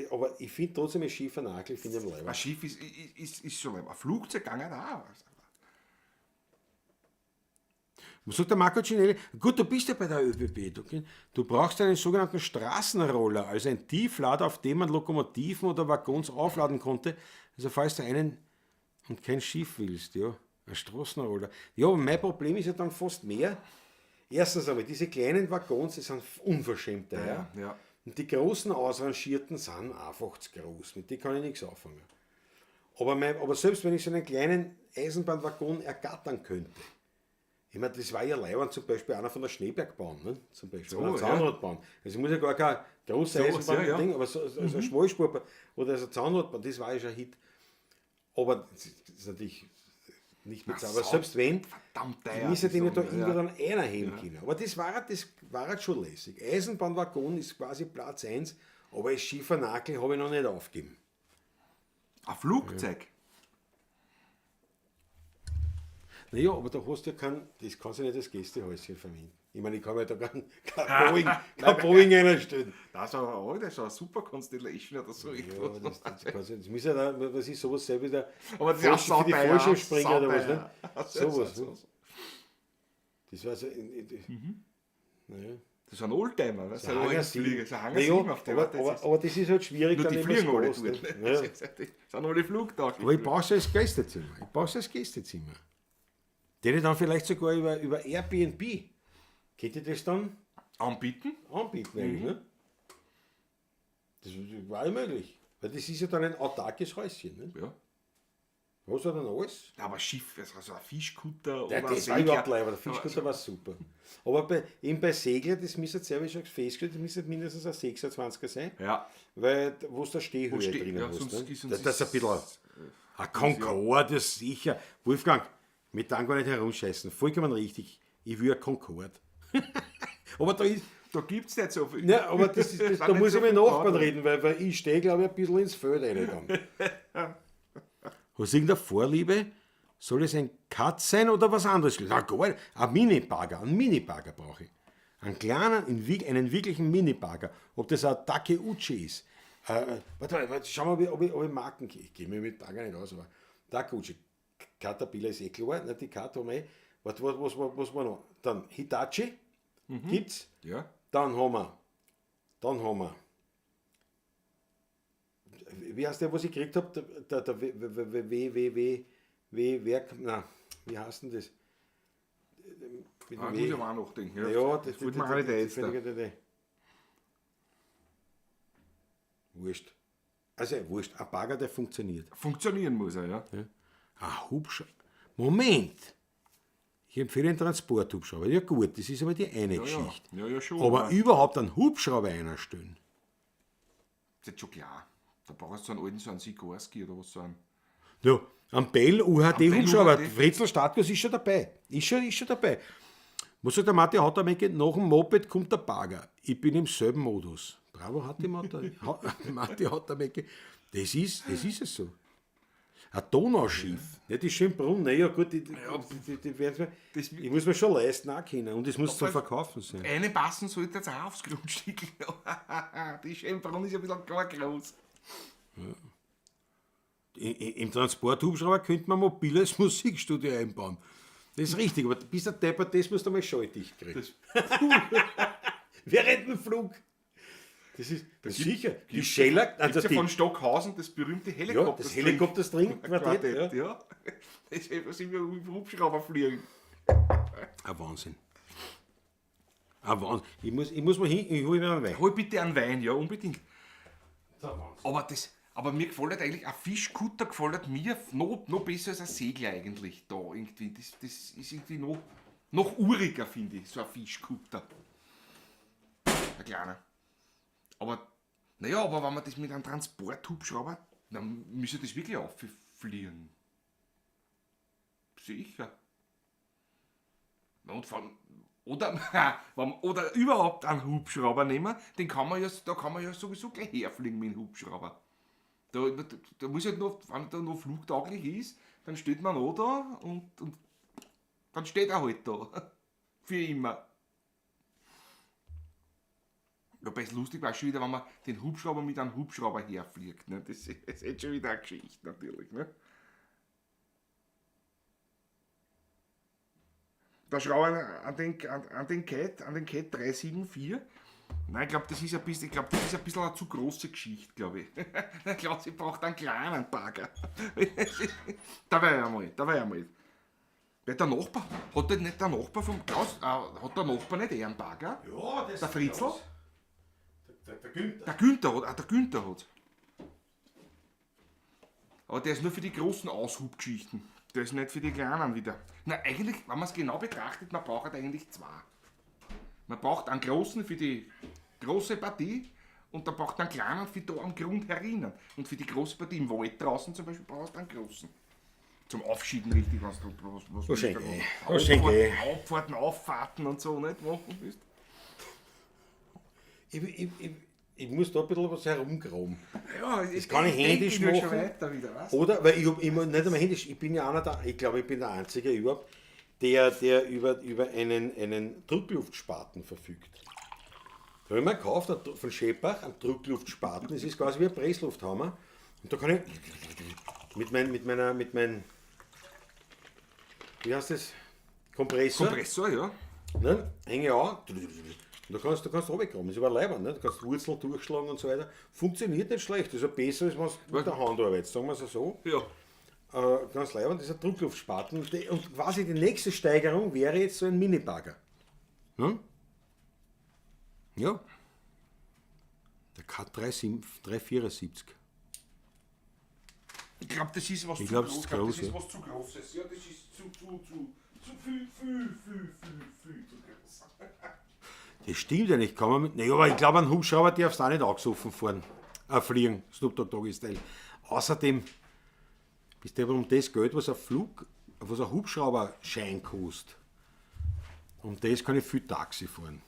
aber ich finde trotzdem, ein schiefer Nagel finde ich am Ein Leiber. Schiff ist schon ein Flugzeug gegangen auch. Was sagt der Marco Cinelli? Gut, du bist ja bei der ÖBB. Du brauchst einen sogenannten Straßenroller, also ein Tieflader, auf dem man Lokomotiven oder Waggons aufladen konnte. Also falls du einen und kein Schiff willst, ja, ein Straßenroller. Ja, aber mein Problem ist ja dann fast mehr. Erstens einmal, diese kleinen Waggons, die sind unverschämt teuer. Ja, ja. Und die großen ausrangierten sind einfach zu groß. Mit denen kann ich nichts anfangen. Aber selbst wenn ich so einen kleinen Eisenbahnwaggon ergattern könnte, ich meine, das war ja leiwand zum Beispiel einer von der Schneebergbahn, ne? Zum Beispiel, So, oder der ja. Zahnradbahn. Also muss ja gar kein großer So, Eisenbahn ja, ja. Ding, aber so, also eine Schmalspurbahn oder so Zahnradbahn, das war ja schon ein Hit. Aber das ist natürlich nicht mit, Ach, aber selbst wenn, Verdammt die teuer. müssen den ja da die irgendwo Sachen, dann einer heben können. Aber das war halt schon lässig. Eisenbahnwaggon ist quasi Platz 1, aber das Schiefernagel habe ich noch nicht aufgegeben. Ja. Ein Flugzeug. Naja, aber da hast du ja kein, das kannst du nicht als Gästehäuschen verwenden. Ich meine, ich kann mir da kein Boeing einstellen. Das ist aber auch, das ist eine super Constellation oder so. Ja, irgendwas. aber das kannst du, das muss ja da, was ist sowas selber wieder Aber das ist auch für die sauteuer, Fallschirmspringer oder was, ne? sauteuer. Sowas, ne? So. Das war so, naja. Das ist ein Oldtimer, das ist ein Hangar Flieger, 7. das ist ein Hangar Naja, 7 auf dem aber, aber, aber das ist halt schwierig. Nur dann die eben fliegen alle als dort. Gast, ne? ne? Ja. Das sind alle flugtauglich. Aber ich brauche es als Gästezimmer. Ich brauche es als Gästezimmer. Den ich dann vielleicht sogar über Airbnb, könnte ich das dann Anbieten? anbieten eigentlich, ne? Das war ja möglich. Weil das ist ja dann ein autarkes Häuschen, ne? Ja. Was hat denn alles? Aber Schiff, also ein Fischkutter Ja, oder ein das war Segler. überhaupt leibend, der Fischkutter war super. Aber eben bei Segler, das müsste sehr, wie schon festgestellt, das müsste mindestens ein 26er sein. Ja. Weil, wo du da Stehhöhe Wo ste- drinnen ja, hast. sonst Ne? ist- sonst Das ist ein bisschen ein Concorde, das ist sicher. Wolfgang, mit dem gar nicht herumscheißen. Vollkommen richtig. Ich will ein Concorde. Aber da ist. Da gibt es nicht so viel. Ne, aber das ist, das, Sind da nicht muss so ich mit viele Nachbarn da. reden, weil ich stehe, glaube ich, ein bisschen ins Feld rein dann. Hast du irgendeine Vorliebe? Soll es ein Cut sein oder was anderes? Na, gar nicht. Ein Mini-Bagger, einen Mini-Bagger brauche ich. Einen kleinen, einen wirklichen Mini-Bagger. Ob das ein Takeuchi ist. Warte mal, warte, schau mal, ob ich Marken Ich gehe mir mit Bagger nicht aus, aber Takeuchi. Caterpillar ist eh klar, ne, die Kat haben wir eh. Warte, was war noch? Dann Hitachi gibt's. Ja. Dann haben wir, wie heißt der, was ich gekriegt habe? Der W, W, W, W, W, W, Werk, nein, wie heißt denn das? Mit Ah, dem muss W. ich aber auch nachdenken. Ja, Ja, das wollte man auch nicht jetzt. da. Wurscht. Also, wurscht. Ein Bagger, der funktioniert. Funktionieren muss er, ja. Ein Hubschrauber. Moment! Ich empfehle einen Transporthubschrauber. Ja, gut, das ist aber die eine Ja, Geschichte. ja, ja, schon. Aber überhaupt einen Hubschrauber einstellen. Das ist schon klar. Da brauchst du so einen alten, so einen Sikorsky oder was, so einen. Ja, am Bell UHD Bell Hubschrauber, UHD. Fritzl Startkurs ist schon dabei. Ist schon dabei. Was sagt der Matti Hautermecke? Nach dem Moped kommt der Bagger. Ich bin im selben Modus. Bravo, Hatti Matti Hautermecke. Das ist es so. Ein Donauschiff. Ja, die Schönbrunn, na ja, gut, die werden Das- ich muss mir schon leisten auch können. Und es muss zum Verkaufen sein. Eine passen sollte jetzt auch aufs Grundstück. Die Schönbrunn ist ja ein bisschen gar groß. Im Transporthubschrauber könnte man mobiles Musikstudio einbauen. Das ist richtig, aber bis der Deppert, das musst du mal schalldicht kriegen. Während dem Flug. Das ist das ist sicher. Die Scheller, also Gibt's ja die, von Stockhausen das berühmte Helikopter. ja, das Helikopter-String-Quartett. Quartett, Ja. ja. Das ist was wir im Hubschrauber fliegen. Ein Wahnsinn. Ein Wahnsinn. Ich muss mal hin, ich hole mir einen Wein. Hol bitte einen Wein, ja, unbedingt. Aber mir gefällt halt eigentlich, ein Fischkutter gefällt mir noch besser als ein Segler eigentlich da irgendwie. Das ist irgendwie noch uriger, finde ich, so ein Fischkutter. Ein kleiner. Aber, naja, aber wenn man das mit einem Transporthubschrauber, dann müsste das wirklich auffliegen. Sicher. Na Und vor allem, oder, wenn, oder überhaupt einen Hubschrauber nehmen, den kann man ja, da kann man ja sowieso gleich herfliegen mit dem Hubschrauber. Da muss halt noch, wenn der noch flugtauglich ist, dann steht man auch da und dann steht er halt da. Für immer. Wobei es lustig war schon wieder, wenn man den Hubschrauber mit einem Hubschrauber herfliegt. Ne? Das ist jetzt schon wieder eine Geschichte natürlich. Ne? Da schraube ich an den Cat 374. Nein, ich glaube, das ist ein bisschen, ich glaub, das ist ein bisschen eine zu große Geschichte, glaube ich. Der Klaus, ich braucht einen kleinen Bagger. Da war ich einmal. Weil der Nachbar, hat denn nicht der Nachbar vom Klaus, hat der Nachbar nicht eh einen Bagger? Ja, das Der Fritzl? Der Günther. Der Günther hat, der Günther hat. Aber der ist nur für die großen Aushubgeschichten. Der ist nicht für die kleinen wieder. Na, eigentlich, wenn man es genau betrachtet, man braucht eigentlich zwei. Man braucht einen großen für die große Partie und dann braucht einen kleinen für da am Grund herinnen. Und für die große Partie im Wald draußen zum Beispiel brauchst du einen großen. Zum Aufschieben richtig, was du was Wahrscheinlich. Wahrscheinlich. Abfahrten, Auffahrten und so nicht machen willst. Ich muss da ein bisschen was herumgraben. Ja, das kann ich händisch schon machen. weiter wieder, weißt? Oder, weil ich hab immer, nicht einmal händisch, ich bin ja einer der, ich glaube, ich bin der Einzige überhaupt, der über einen Druckluftspaten verfügt. Da habe ich mir gekauft, von Scheppach, einen Druckluftspaten, das ist quasi wie ein Presslufthammer. Und da kann ich mit mein, wie heißt das? Kompressor. Kompressor, ja. Ne? Hänge an. Und da kannst du runterkommen. Das ist aber leibend, ne? Du kannst Wurzeln durchschlagen und so weiter. Funktioniert nicht schlecht. Das ist ja besser, als wenn du mit der Hand arbeitest, sagen wir es so. Ja. Ganz leibend, das ist ein Druckluftspaten. Und quasi die nächste Steigerung wäre jetzt so ein Mini-Bagger. Hm? Ja. Der K 374. Ich glaube, das ist was Ich zu glaub, groß. es ist Ich glaub, groß, das ist ja. was zu Großes. Ja, das ist zu, zu, zu, zu viel, viel, viel, viel, viel zu groß. Das stimmt ja nicht. Kann man mit, nee, aber ich glaube, einen Hubschrauber darfst du auch nicht angesoffen fahren. Fliegen, Snoop Dogg Doggy Style. Außerdem bist du aber um das Geld, was ein Flug, was ein Hubschrauberschein kostet. Um das kann ich viel Taxi fahren.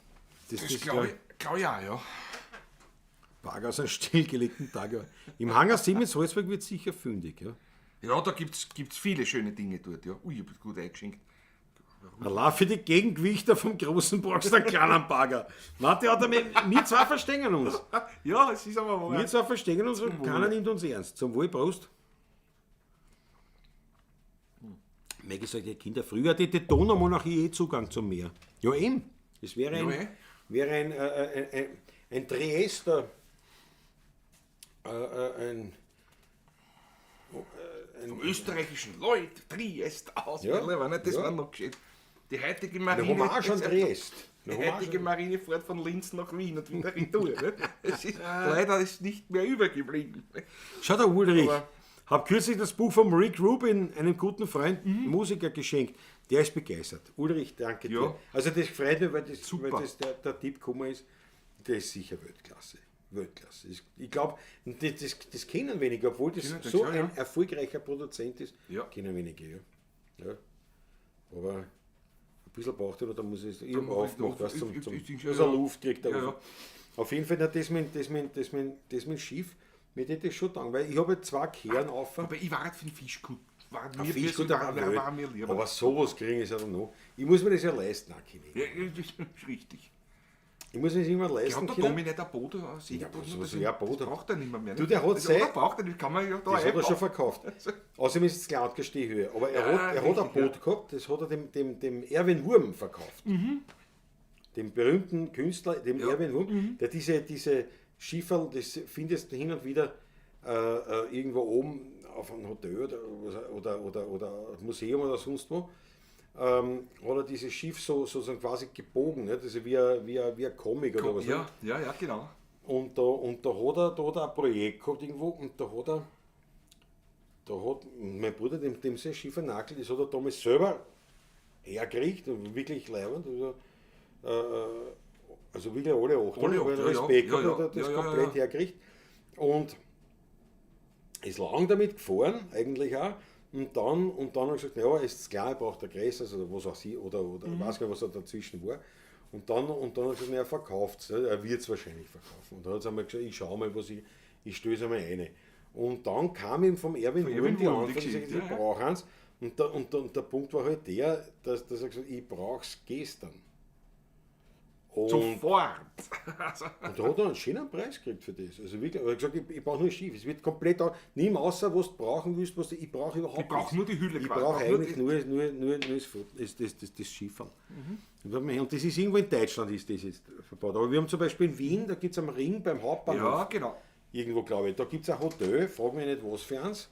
Das glaube ich, glaub ich auch, ja. Bagger aus einem stillgelegten Tag. Im Hangar 7 in Salzburg wird sicher fündig. Ja. Ja, da gibt es viele schöne Dinge dort, ja. Ui, ich hab gut eingeschenkt. Allein für die Gegengewichter vom großen brauchst du einen kleinen Bagger. Martin hat wir zwei verstehen uns. Ja, es ist aber wahr. Wir zwei verstehen uns und keiner nimmt uns ernst. Zum Wohl, Prost. Maggie sagt, ja Kinder, früher hatte die Donaumonarchie eh Zugang zum Meer. Ja eben. Es wäre ein, Ja, eh. wäre ein Triester, ein Vom österreichischen Lloyd, Triest aus. Ja, Ja, nicht, das ja. war noch gescheit. Die heutige eine Marine. Hommage an Triest. Die Eine Hommage heutige an- Marine fährt von Linz nach Wien und wieder retour. Ne? Es ist, leider ist nicht mehr übergeblieben. Schau da, Ulrich. Aber- Hab kürzlich das Buch von Rick Rubin, einem guten Freund, Musiker, geschenkt. Der ist begeistert. Ulrich, danke Ja. dir. Also das freut mich, weil das, Super. weil das der Tipp gekommen ist. Der ist sicher Weltklasse. Weltklasse. Ich glaube, das kennen wenige, obwohl das Kennen das, so ja, ein ja. erfolgreicher Produzent ist, Ja. kennen wenige. Ja. Ja. Aber ein bisschen braucht er noch, da muss ich es irgendwo mach ich aufgemacht, noch- weißt, zum, ich- zum, ich- ich- dass er ja. Luft kriegt. Ja, ja. Auf jeden Fall, na, das mit dem Schiff, mir tät das schon taugen, weil ich habe zwei Kehren auf. Aber ich war halt für den Fischgut. War mir, Fischgut war, auch war, Welt. war mir lieber. Aber sowas kriegen ist ja dann noch. Ich muss mir das ja leisten, auch können. Ja, ja, das ist richtig. Ich muss mir das irgendwann Ja, leisten hat der können. Tommy nicht ein Boot, ein Segelboot? was- noch? was Das- ja, Boot Das hat. braucht er nicht mehr. Du, der hat das, sein- oder braucht er nicht, kann man ja da Das hat er schon einbauen. verkauft. Außerdem ist es klar, Stehhöhe. Aber er Ja, hat, er hat ein richtig, Boot ja. gehabt, das hat er dem Erwin Wurm verkauft. Dem berühmten Künstler, dem Erwin Wurm, der diese Schifferl, das findest du hin und wieder irgendwo oben auf einem Hotel oder Museum oder sonst wo. Hat er dieses Schiff so, sozusagen quasi gebogen, ne? Das ist ja wie ein Comic oder was. ne? Ja, ja, ja, genau. Und da hat er ein Projekt gehabt irgendwo und da hat mein Bruder, dem sein Schiff nagelt, das hat er damals selber hergekriegt, und wirklich leibend. Also, also wirklich alle Achtung, Alle weil Achtung, er ja, Respekt ja, hat, ja, hat er das ja, ja, komplett ja. hergekriegt. Und ist lang damit gefahren, eigentlich auch. Und dann hat er gesagt, naja, ist klar, ich brauche der Größere, oder was auch sie, oder ich weiß gar nicht, was da dazwischen war. Und dann hat er gesagt, naja, verkauft es, er wird es wahrscheinlich verkaufen. Und dann hat er einmal gesagt, ich schau mal, was ich stöße einmal rein. Und dann kam ihm vom Erwin Von Wurm Erwin die Wurm die Anfrage, Geschichte, ich ja, ja. brauche eins. Und der Punkt war halt der, dass er gesagt hat, ich brauche es gestern. Und Sofort. Also, und da hat er einen schönen Preis gekriegt für das. Also wirklich, er hat gesagt, ich brauche nur ein Schiff. Es wird komplett, nimm außer, was du brauchen willst, was du, ich brauche überhaupt Ich brauche nichts. nur die Hülle Ich quasi. brauche Ich brauch nur eigentlich nur das Schifferl. Und das ist irgendwo in Deutschland ist das jetzt verbaut. Aber wir haben zum Beispiel in Wien, da gibt es am Ring beim Hauptbahnhof, ja, genau. irgendwo glaube ich, da gibt es ein Hotel, frag mich nicht was für eins.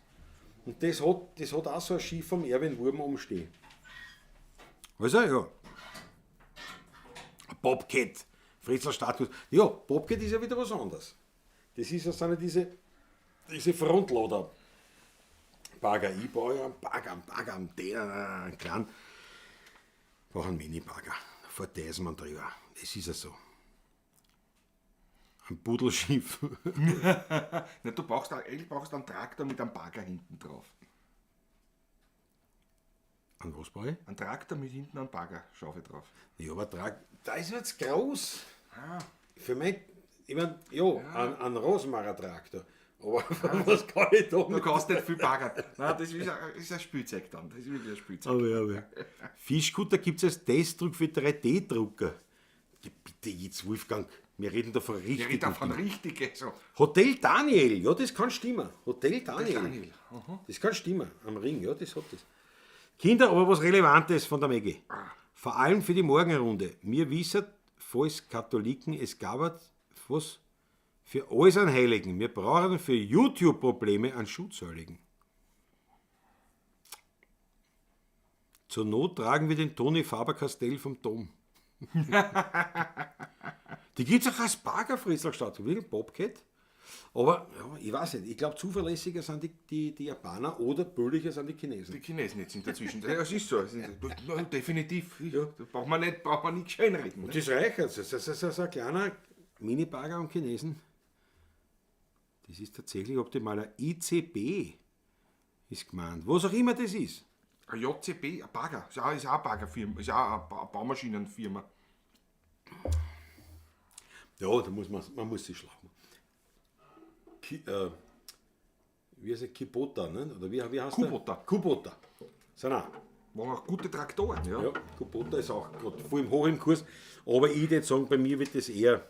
Und das hat auch so ein Schiff vom Erwin Wurm umstehen. Also ja. Bobcat, Fritzl Status. Ja, Bobcat ist ja wieder was anderes. Das ist ja, sind ja diese Frontlader. Bagger, ich baue ja einen Bagger, einen Bagger, einen den, einen kleinen. Brauche einen Mini-Bagger. Da fährt der Eisenbahn drüber. Das ist ja so. Ein Pudelschiff. Na, du brauchst, eigentlich brauchst einen Traktor mit einem Bagger hinten drauf. An was brauche ich? Ein Traktor mit hinten einem Baggerschaufel drauf. Ja, aber da ist jetzt groß. Ah. Für mich, ich meine, ja, ein Rosmarer-Traktor. Aber was kann ich da Du mit? kannst nicht viel baggern. Nein, das ist ein Spielzeug dann. Das ist wirklich ein Spielzeug. Aber, ja, aber. Fischkutter gibt es als Testdruck für 3D-Drucker. Ja, bitte jetzt, Wolfgang, wir reden da von Ich richtigen rede davon Dingen. richtige. So. Hotel Daniel, ja, das kann stimmen. Hotel Daniel. Daniel, Das kann stimmen. Am Ring, ja, das hat das. Kinder, aber was Relevantes von der Maggie. Vor allem für die Morgenrunde. Mir wissen, falls Katholiken, es gab was für alles einen Heiligen. Wir brauchen für YouTube-Probleme einen Schutzheiligen. Zur Not tragen wir den Toni Faber-Castell vom Dom. Die gibt es auch als Bagger, Fritzl-Stadt. Wirklich Bobcat. Aber ja, ich weiß nicht, ich glaube, zuverlässiger sind die Japaner oder billiger sind die Chinesen. Die Chinesen jetzt sind dazwischen. Ja, es ist so. Es ist, na, definitiv. Ja. Da braucht man nicht schönreden. Und das reicht. Das ist so ein kleiner Mini-Bagger am Chinesen. Das ist tatsächlich optimal. Ein ICB ist gemeint. Was auch immer das ist. Ein JCB, ein Bagger. Ist auch eine Baggerfirma. Ist auch eine Baumaschinenfirma. Ja, da muss man muss sich schlagen. Wie heißt der? Kibota, ne? Oder wie heißt Kubota. Der? Kubota. Sind auch. Waren auch gute Traktoren, ja. Ja, Kubota ist auch grad voll hoch im Kurs. Aber ich würde sagen, bei mir wird das eher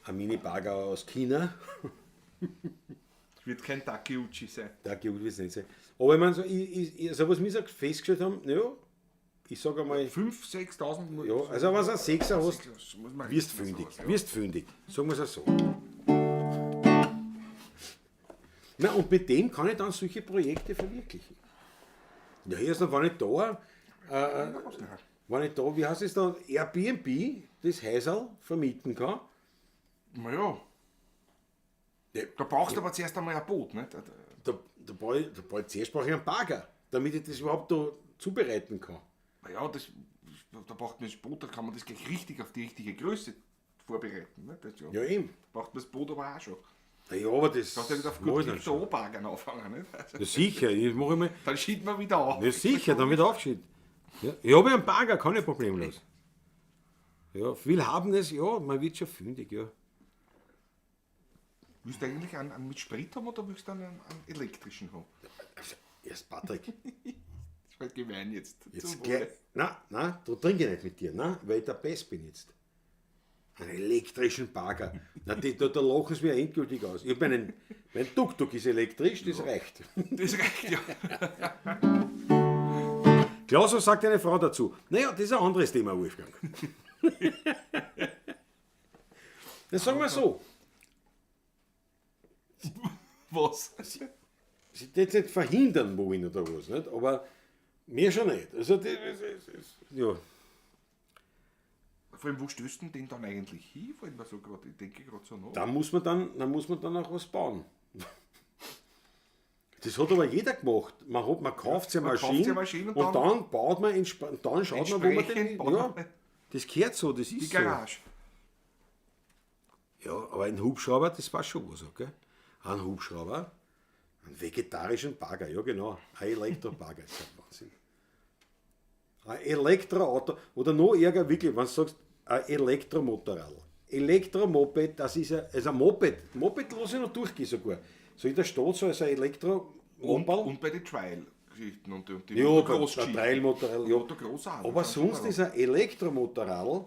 ein Mini-Bagger aus China. Das wird kein Takeuchi sein. Takeuchi wird es nicht sein. Aber ich meine, so, also was wir so festgestellt haben, ja, ich sag einmal... 5.000, 6.000... Ja, also wenn du einen Sechser hast, wirst fündig. Sowas, ja. Wirst fündig. Sagen wir es so. Na, und mit dem kann ich dann solche Projekte verwirklichen. Ja, erstens, wenn ich da, wie heißt es da, Airbnb, das Häuserl vermieten kann. Na ja. Da brauchst du aber zuerst einmal ein Boot, ne? Da brauche ich, zuerst brauche ich einen Bagger, damit ich das überhaupt da zubereiten kann. Na ja, da braucht man das Boot, da kann man das gleich richtig auf die richtige Größe vorbereiten. Ne? Das, ja, eben. Da braucht man das Boot aber auch schon. Na ja, aber das. Kannst du ja nicht auf gut Glück da anbaggern anfangen, nicht? Also, ja, sicher, ich mache immer. Dann schiebt man wieder auf. Ja, sicher, dann wird aufgeschüttet. Ja, ich habe ja einen Bagger, kann ich problemlos. Ja, viel haben das, ja, man wird schon fündig, ja. Willst du eigentlich einen mit Sprit haben oder willst du einen elektrischen haben? Also, erst Patrick. Das war gemein jetzt. Jetzt gleich, nein, da trinke ich nicht mit dir, nein, weil ich der Best bin jetzt. Einen elektrischen Bagger. Na, da lachen sie mir endgültig aus. Ich hab mein Tuk-Tuk ist elektrisch, das reicht. Das reicht, ja. Klaus, was sagt eine Frau dazu? Naja, das ist ein anderes Thema, Wolfgang. Das sagen wir so. Was? Sie jetzt nicht verhindern wollen oder was, nicht? Aber mir schon nicht. Also, das, ja. Vor allem, wo stößt denn den dann eigentlich hin? Vor allem, so grad, ich denke gerade so nach. Da muss man dann auch was bauen. Das hat aber jeder gemacht. Man kauft sich eine Maschine und dann baut man, dann schaut man, wo man den. Ja, das gehört so, das ist die Garage. So. Ja, aber ein Hubschrauber, das war schon was, okay? Ein Hubschrauber, einen vegetarischen Bagger, ja genau, ein Elektrobagger, das ist ja Wahnsinn. Ein Elektroauto, oder noch ärger wirklich, wenn du sagst, ein Elektromotorrad. Elektromoped, das ist ein Moped. Moped lasse ich noch durchgehen sogar. So in der Stadt so als ein Elektromoped. Und bei den Trail-Geschichten und die ja, bei Trail-Motorrad. Ja. Aber sonst ist ein Elektromotorrad,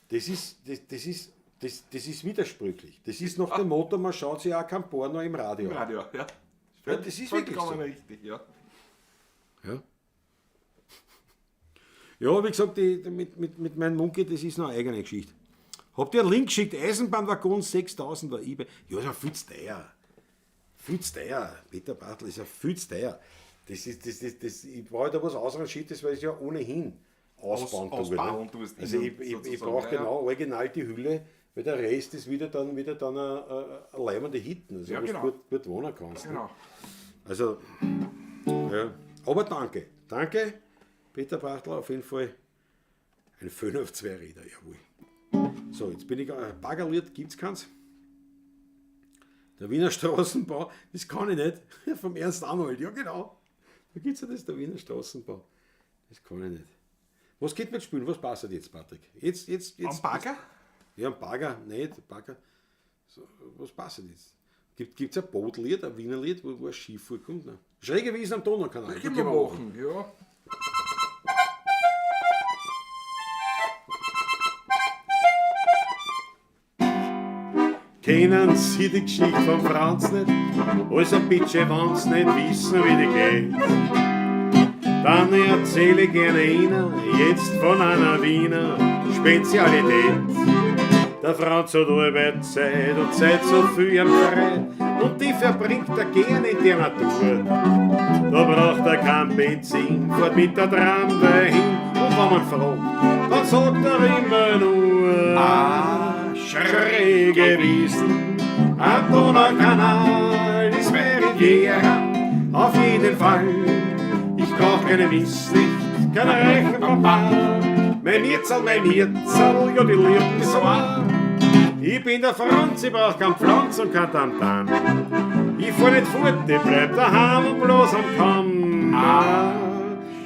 das ist widersprüchlich. Das ist nach dem Motto, man schaut sich auch kein Porno im Radio an. Im Radio, ja. Ja, das ist wirklich so. Richtig, ja. Ja. Ja, wie gesagt, mit meinem Monkey, das ist noch eine eigene Geschichte. Habt ihr einen Link geschickt? Eisenbahnwaggon 6000 war eBay. Ja, ist ja viel zu teuer. Viel zu teuer. Peter Bartl ist ja viel zu teuer. Das ist, ich brauche da was Ausrangiertes, weil ich ja ohnehin ausbauen tue. Ne? Also ich brauche genau original die Hülle, weil der Rest ist wieder dann eine leibende Hitten, also ja, wo genau. du gut wohnen kannst. Genau. Ne? Also, ja. Aber danke. Danke, Peter Bartl, auf jeden Fall ein Föhn auf zwei Räder, jawohl. So, jetzt bin ich baggerliert, gibt es keins. Der Wiener Straßenbau, das kann ich nicht. Vom Ernst Arnold, ja genau. Da gibt es ja das, der Wiener Straßenbau. Das kann ich nicht. Was geht mit Spielen? Was passt jetzt, Patrick? Jetzt, Am Bagger? Ja, am Bagger, nicht, Bagger. So, was passt jetzt? Gibt es ein Bootlied, ein Wiener Lied, wo ein Schiff vorkommt? Ne? Schräge Wiesen am Donaukanal. Das können wir machen, ja. Kennen Sie die Geschichte vom Franz nicht? Also bitte, wenn's nicht wissen, wie die geht. Dann erzähle ich gerne Ihnen jetzt von einer Wiener Spezialität. Der Franz hat allweil Zeit und Zeit so viel am frei und die verbringt er gern in der Natur. Da braucht er kein Benzin, fährt mit der Tramway hin und wenn man fragt, dann sagt er immer nur: Ah, schräge Schräge Wiesen am Donaukanal ist meine Riviera, auf jeden Fall. Ich brauch keine Miss nicht, keinen reichen Papa. Mein Mirzel, ja, die liebt mich so an. Ich bin der Franz, ich brauch kein Pflanz und kein Tamtam. Ich fahr nicht fort, ich bleib daheim und bloß am Kamm. Ah,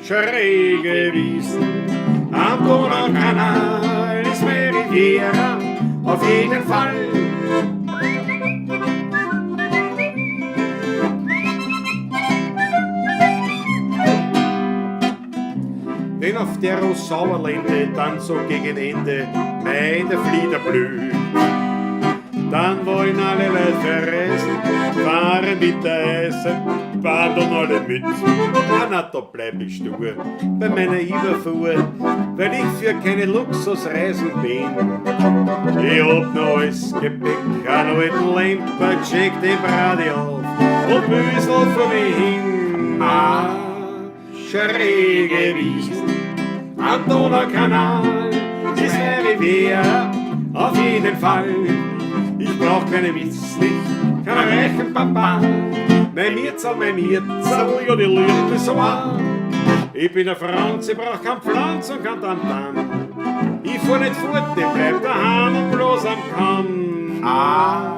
schräge Wiesen am Donaukanal ist meine Riviera, auf jeden Fall. Denn auf der Sauerlände dann so gegen Ende meine Flieder blüht. Dann wollen alle Leute verreisen, fahren mit der Eisenbahn dann alle mit. Ah, na, da bleib ich stur bei meiner Überfuhr, weil ich für keine Luxusreisen bin. Ich hab noch alles Gepäck, einen alten Lemper, check den Bradi auf und büsel vor mich hin. Ah, schräge Wiesen am Donaukanal ist eine Riviera, auf jeden Fall. Ich brauch keine Miss nicht, keinen reichen Papa. Mein Mirzel, ja, die liebt mich so an. Ich bin der Franz, ich brauch kein Pflanz und kein Tamtam. Ich fahr nicht fort, ich bleib daheim und bloß am Kamm. Ah,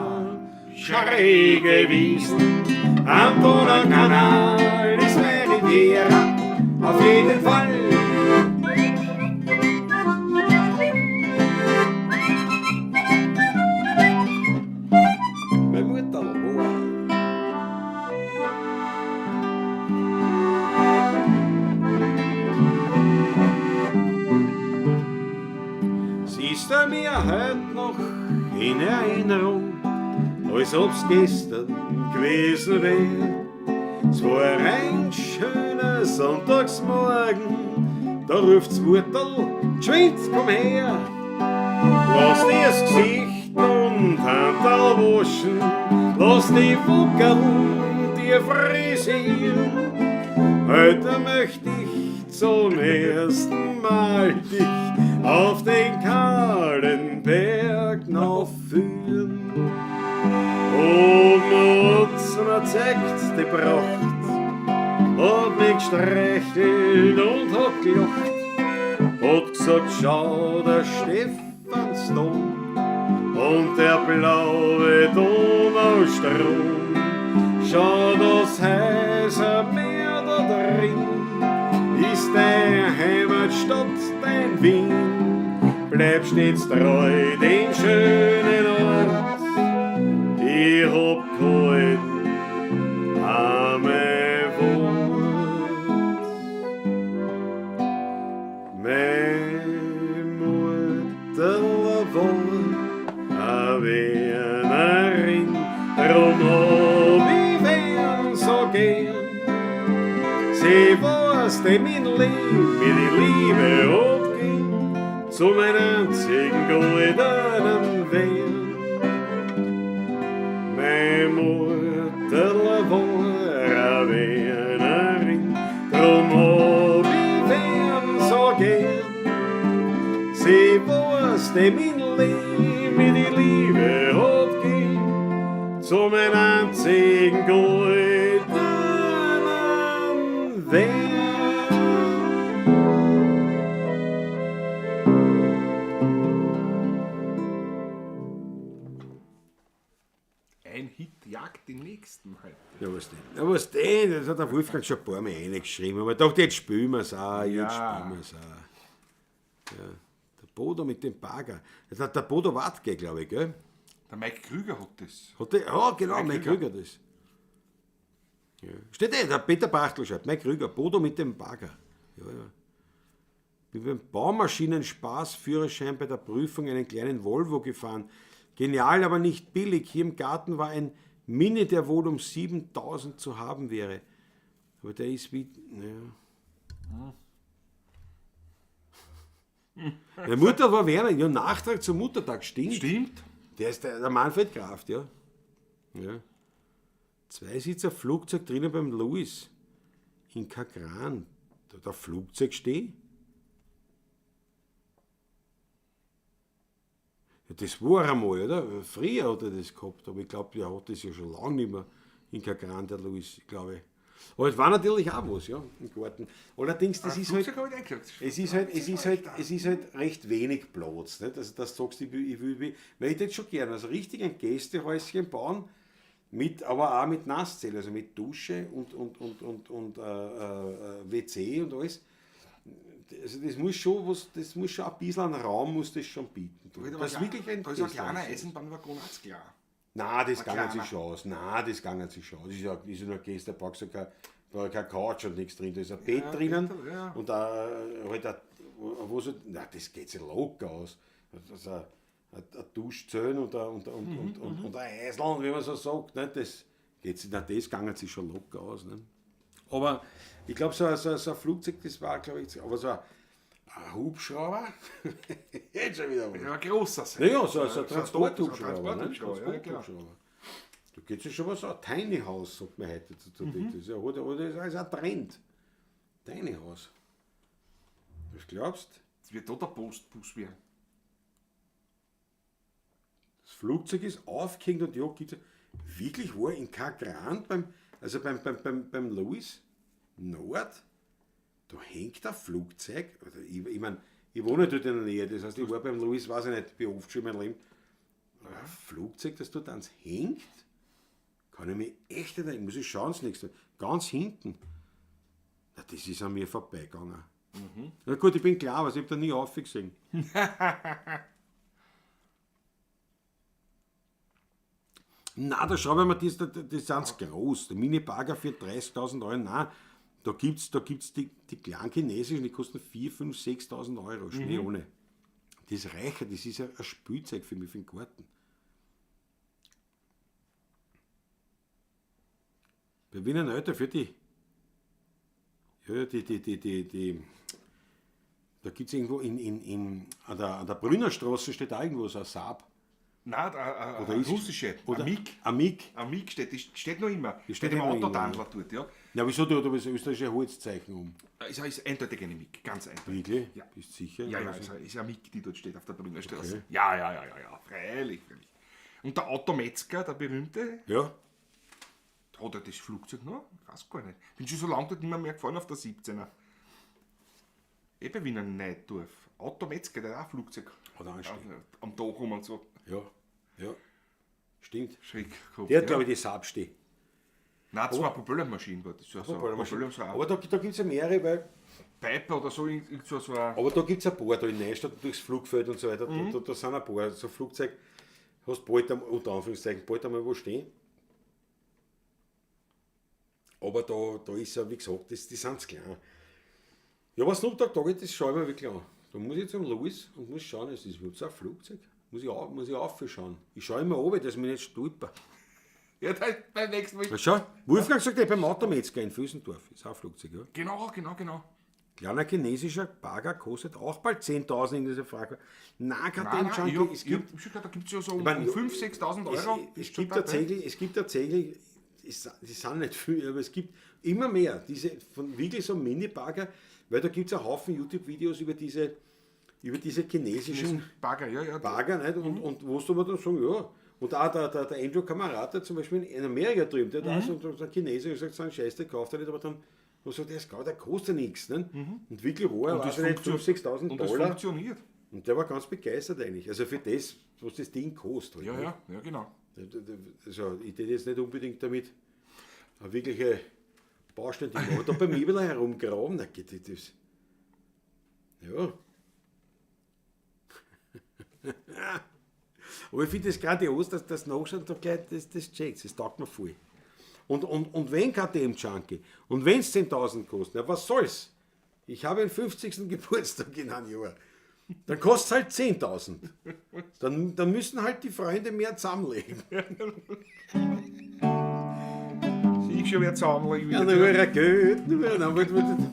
schräge Wiesen am Donaukanal ist meine Riviera, auf jeden Fall. Meine Mutter war. Siehst du mir heut noch in Erinnerung, als ob's gestern gewesen wär. Es war ein schöner Sonntagsmorgen, da ruft's Mutterl, geschwind, komm her. Lass dir das Gesicht und Handl waschen, lass die Wuckerl dir frisieren. Heute möchte ich zum ersten Mal dich auf den kahlen Berg führen. Oben hat's mir zeigt die Pracht, hat mich gestreichelt und hat gelacht, hat gesagt, schau, der Stephansdom und der blaue Donaustrom, schau, das heiße Meer da drin ist deine Heimatstadt, dein Wien. Bleib stets treu dem schönen Ort, ich hab gehalten an mein Wort. Meine Mutter war a Wienerin, drum hab ich Wien so gern. Sie war's, die mein Leben, mir die Liebe hat gegeben, zu meinem einzigen goldenen Wert. Meine Mutter war a Wienerin, drum hab ich Wien so gern. Sie war's, die mein Leben, mir die Liebe hat gegeben, zu meinem einzigen goldenen Wert. Ein Hit jagt den nächsten heute. Ja, was denn? Ja, was denn? Das hat der Wolfgang schon ein paar Mal reingeschrieben. Aber doch, jetzt spielen wir's auch. Jetzt Ja. spielen wir's auch. Ja. Der Bodo mit dem Bagger. Das hat der Bodo Wartke, glaube ich, gell? Der Mike Krüger hat das. Hat der, ja, genau, Mike Mike Krüger. Krüger das. Ja. Steht eh, der Peter Bachtl schreibt, Mike Krüger, Bodo mit dem Bagger. Ja, ja. Bin beim Baumaschinen-Spaß-Führerschein bei der Prüfung einen kleinen Volvo gefahren. Genial, aber nicht billig. Hier im Garten war ein Mini, der wohl um 7.000 zu haben wäre. Aber der ist wie... Ja. Meine Mutter war Werner. Ja, Nachtrag zum Muttertag, stimmt. Stimmt. Der ist der Manfred Kraft, ja. Ja. Zweisitzer Flugzeug drinnen beim Louis in Kagran. Da der Flugzeug steht. Ja, das war einmal, oder? Früher hat er das gehabt, aber ich glaube, der hat das ja schon lange nicht mehr in Kagran, der Louis, glaube ich. Aber es war natürlich auch was, ja, im Garten. Allerdings, das ist halt, Flugzeug habe ich nicht es ist halt, es ist halt, es ist halt recht wenig Platz, nicht? Also, dass du sagst, ich will, weil ich hätte schon gerne, also richtig ein Gästehäuschen bauen, mit, aber auch mit Nasszelle, also mit Dusche und WC und alles. Also das muss schon ein bisschen an Raum muss das schon bieten. Du. Da Das ist wirklich ein Da ist ein kleiner Gästehaus. Eisenbahnwaggon auch zu klein. Nein, das Ein ging kleiner. sich schon aus. Nein, das ging sich schon aus. Das ist ja nur ein Gästepark, so kein, da ist keine Couch und nichts drin. Da ist ein Bett Ja, drinnen Bett, ja. und da halt ein, wo so, nein, das geht sich locker aus. Das ist ein Duschzellen und ein Eisel, wie man so sagt. Ne? Das geht sich, nein, das ging sich schon locker aus. Ne? Aber ich glaube, so ein Flugzeug, das war, glaube ich, aber so ein Hubschrauber, jetzt schon wieder was. Ja, ein großer sein. Naja, so ein Transporthubschrauber. Ne? Transporthubschrauber, ja, klar. Transporthubschrauber. Da geht es ja schon was an. Tiny House, sagt man heute dazu. Das ist ja, oder ist ein Trend. Tiny House. Was glaubst? Das wird da der Postbus werden. Das Flugzeug ist aufgehängt und ja, gibt's wirklich war in Kagran beim, also beim Louis Nord, da hängt ein Flugzeug. Also ich mein, ich wohne dort in der Nähe, das heißt, ich war beim Louis, weiß ich nicht, wie oft schon in meinem Leben. Aber ein Flugzeug, das dort ans hängt, kann ich mich echt nicht erinnern. Muss ich schauen, das nächste. Ganz hinten. Na, das ist an mir vorbeigegangen. Na gut, ich bin klar, also ich habe da nie aufgesehen. Na, da schreibe ich mir, das sind groß. Der Mini-Bagger für 30.000 Euro, nein. Da gibt's die kleinen chinesischen, die kosten 4, 5, 6.000 Euro, Schnee ohne. Das reicht, das ist ja ein Spielzeug für mich für den Garten. Bei Wiener Neuter für die, ja, die, da gibt es irgendwo an der Brünnerstraße steht auch irgendwo so ein Saab. Nein, Oder ein russische. Oder Ein MiG. Ein MiG. Ein MiG steht, das steht noch immer. Die steht steht im immer immer, Autotandler dort, ja. Ja, wieso? Da ist ein österreichisches Holzzeichen um. Ist eindeutig eine MiG, ganz eindeutig. Wirklich? Ja. Bist du sicher? Ja, ja, Also, ist ein MiG, die dort steht auf der Brünner Straße. Okay. Ja, freilich, freilich. Und der Autometzger, der berühmte, ja. hat er das Flugzeug noch? Ich weiß gar nicht. Bin schon so lange dort nicht mehr gefahren auf der 17er. Eben Wiener Neudorf. Autometzger, der hat auch ein Flugzeug. Hat er anstehen. Am Dach rum und so. Ja, ja. Stimmt. Schräg gehabt. Der hat, ja. glaube ich, die Saab stehen. Nein, das war eine Propellermaschine. War das so, so, Propellermaschine. Propeller, so Aber eine da gibt es ja mehrere, weil. Piper oder so, irgend so ein Aber da gibt es ein paar, da in Neustadt durchs Flugfeld und so weiter. Da sind ein paar. So Flugzeug hast bald, unter Anführungszeichen, bald einmal wo stehen. Aber da ist ja, wie gesagt, die sind klein. Ja, was Snoop Dogg Dogg, das schaue ich mir wirklich an. Da muss ich zum Louis und muss schauen, ist das überhaupt so ein Flugzeug? Muss ich aufschauen. Ich schaue immer runter, dass ich mich nicht stolper. Ja, da, beim nächsten Mal. Na schau, Wolfgang sagt, beim Autometzger in Vösendorf ist auch ein Flugzeug, ja. Genau. Kleiner chinesischer Bagger kostet auch bald 10.000 in dieser Frage. Nein, kein Nein, nein, Junkie, ich hab, es ich hab gibt, schon gehört, da gibt es ja so um, mein, um 5.000, 6.000 Euro. es Ist schon gibt dabei. tatsächlich, es gibt tatsächlich, es sind nicht viel, aber es gibt immer mehr, diese von wirklich so Mini-Bagger, weil da gibt es einen Haufen YouTube-Videos über diese chinesischen Bagger, ja. Bagger, nicht? Und wo du aber dann sagen, ja. Und auch der Andrew Camarata zum Beispiel in Amerika drüben, der hat auch so ein Chinese gesagt, so einen Scheiß, der kauft er nicht, aber dann und sagt, der kostet ja nichts. Nicht? Und wirklich war er, Und weiß das ich nicht, 5.000, 6.000 Und das Dollar. funktioniert. Und der war ganz begeistert eigentlich. Also für das, was das Ding kostet. Halt, Ja, nicht? ja, genau. Also ich tät jetzt nicht unbedingt damit eine wirkliche Baustelle machen. Aber da beim Eberl herumgraben, da geht das. Ja. Aber ich finde das grandios, dass das Nachschauen da gleich das checkt. Das taugt mir voll. Und wenn KTM Junkie und wenn es 10.000 kostet, na was soll's? Ich habe einen 50. Geburtstag in einem Jahr. Dann kostet es halt 10.000. Dann müssen halt die Freunde mehr zusammenlegen. Ich schon wieder zusammenlegen. Ja, nur ein Geld, nur ein, warte, warte.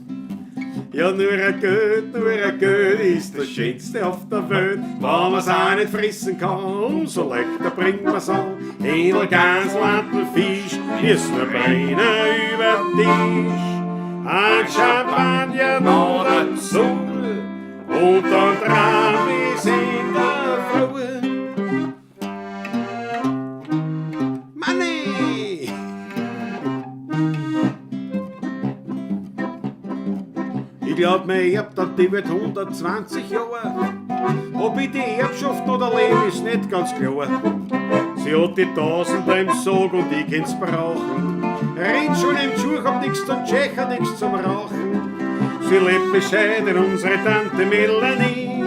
Ja, nur ein Geld, nur ein Geld ist das Schönste auf der Welt. Wenn man's auch nicht fressen kann, umso leichter bringt man's an. Händel, Gansel, Anten, Fisch, müssen wir brennen über den Tisch. Ein Champagner noch dazu und dann dran bis in der Früh. Hat mir erbt dann die wird 120 Jahre. Ob ich die Erbschaft noch erlebe, ist nicht ganz klar. Sie hat die Tausender im Sog und ich kann's brauchen. Rennt schon im Schuh, hab nix zum Tschecher, nix zum Rauchen. Sie lebt bescheiden, unsere Tante Melanie.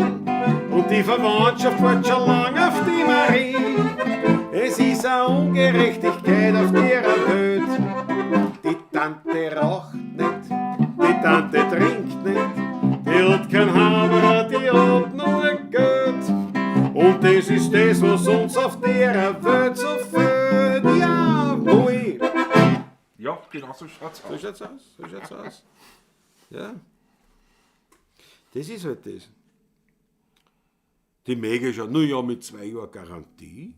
Und die Verwandtschaft wartet schon lang auf die Marie. Es ist eine Ungerechtigkeit auf ihrer Welt. Die Tante raucht nicht, die Tante trinkt nicht, die hat kein Haberer, die hat nur Geld. Und das ist das, was uns auf der Welt so fehlt. Jawohl! Ja, genau so schaut's So aus. schaut's aus, so schaut's aus. Ja. Das ist halt das. Die Mega schaut, nur ja, mit 2 Jahren Garantie.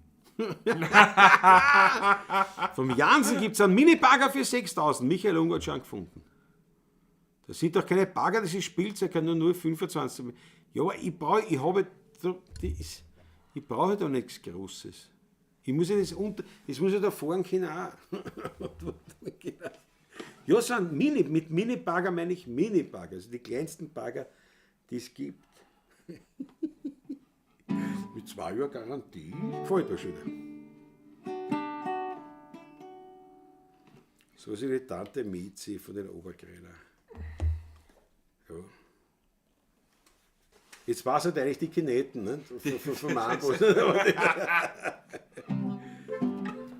Vom Jansen gibt es einen Mini-Bagger für 6.000. Michael Unger hat schon gefunden. Das sind doch keine Bagger, das ist Spielzeug, kann nur 25. Ja, aber ich brauche, ich habe, ich brauche da nichts Großes. Ich muss ja das unter, das muss ja da fahren können auch. Ja, so ein Mini, mit Mini-Bagger meine ich Mini-Bagger, also die kleinsten Bagger, die es gibt. Mit 2 Jahren Garantie, gefällt mir schon wieder. So ist die Tante Mizi von den Obergräner. Ja. Jetzt war es halt eigentlich die Kineten, ne? Vom Amboss.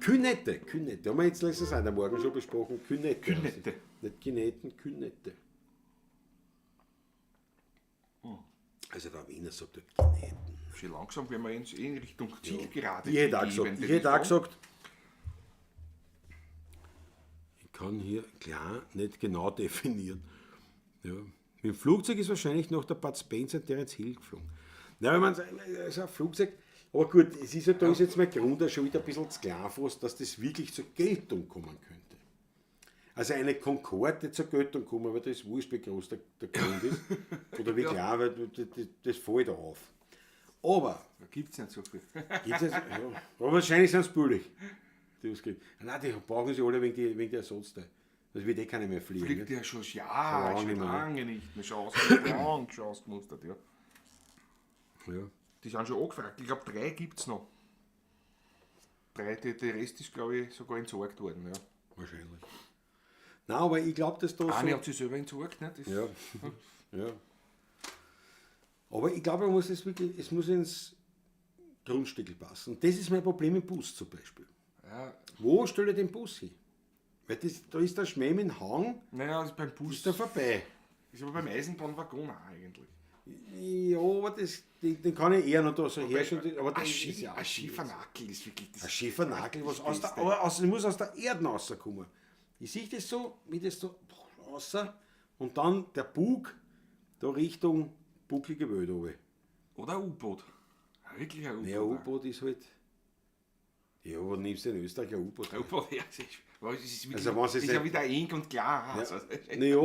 Künette, Künette. Haben wir jetzt letztens an der Morgen schon besprochen. Künette. Künette. Nicht Kineten, Künette. Also der Wiener sagt halt Kineten. Schon langsam werden wir uns in Richtung Zielgerade. Ich hätte auch gesagt, begeben, ich hätte auch würde ich sagen. gesagt, ich kann hier klar nicht genau definieren. Ja. Mit dem Flugzeug ist wahrscheinlich noch der Bud Spencer und Terence Hill geflogen. Na, wenn man sagt, also ein Flugzeug, aber gut, es ist ja, da ist jetzt mein Grund auch schon wieder ein bisschen zu klar fast, dass das wirklich zur Geltung kommen könnte. Also eine Concorde zur Geltung kommen, weil das ist wurscht, wie groß der Grund ist. Oder wie klar, weil das fällt auf. Aber Da gibt es nicht so viel. gibt's jetzt, ja. Aber wahrscheinlich sind sie billig. Die was gibt. Nein, die brauchen sie alle wegen der Ersatzteile. Das wird eh keiner mehr fliegen. Fliegt nicht? ja schon, ja, Schon schon lange nicht mehr. lange nicht mehr. Schon ausgemustert, schon ausgemustert, ja. Ja. Die sind schon angefragt. Ich glaube, 3 gibt es noch. 3, der Rest ist, glaube ich, sogar entsorgt worden. Ja. Wahrscheinlich. Nein, aber ich glaube, dass da Eine so. hat sich selber entsorgt, ne? Das, Ja. Ja. Aber ich glaube, man muss es wirklich, es muss ins Grundstück passen. Und das ist mein Problem im Bus zum Beispiel. Ja. Wo stelle ich den Bus hin? Weil das, da ist der Schmäh mit dem Hang, Naja, also beim Bus. ist da vorbei. Ist aber beim Eisenbahnwaggon auch eigentlich. Ja, aber das, den kann ich eher noch da so herstellen. Aber das Ein ist ja auch ein schiefer Nackel ist wirklich das. Ein schiefer Nagel, was das aus der, Beste. aber aus, muss aus der Erde rauskommen. Ich sehe das so, wie das so raus und dann der Bug da Richtung bucklige Welt runter. Oder ein U-Boot. Wirklich ein U-Boot. Naja, U-Boot ist halt. Ja, aber nimmst du in Österreich ein U-Boot? Ein U-Boot, ja, es ist, aber es ist, wirklich, Also, wenn sie ist ja nicht- wieder eng und klar. Also, Naja,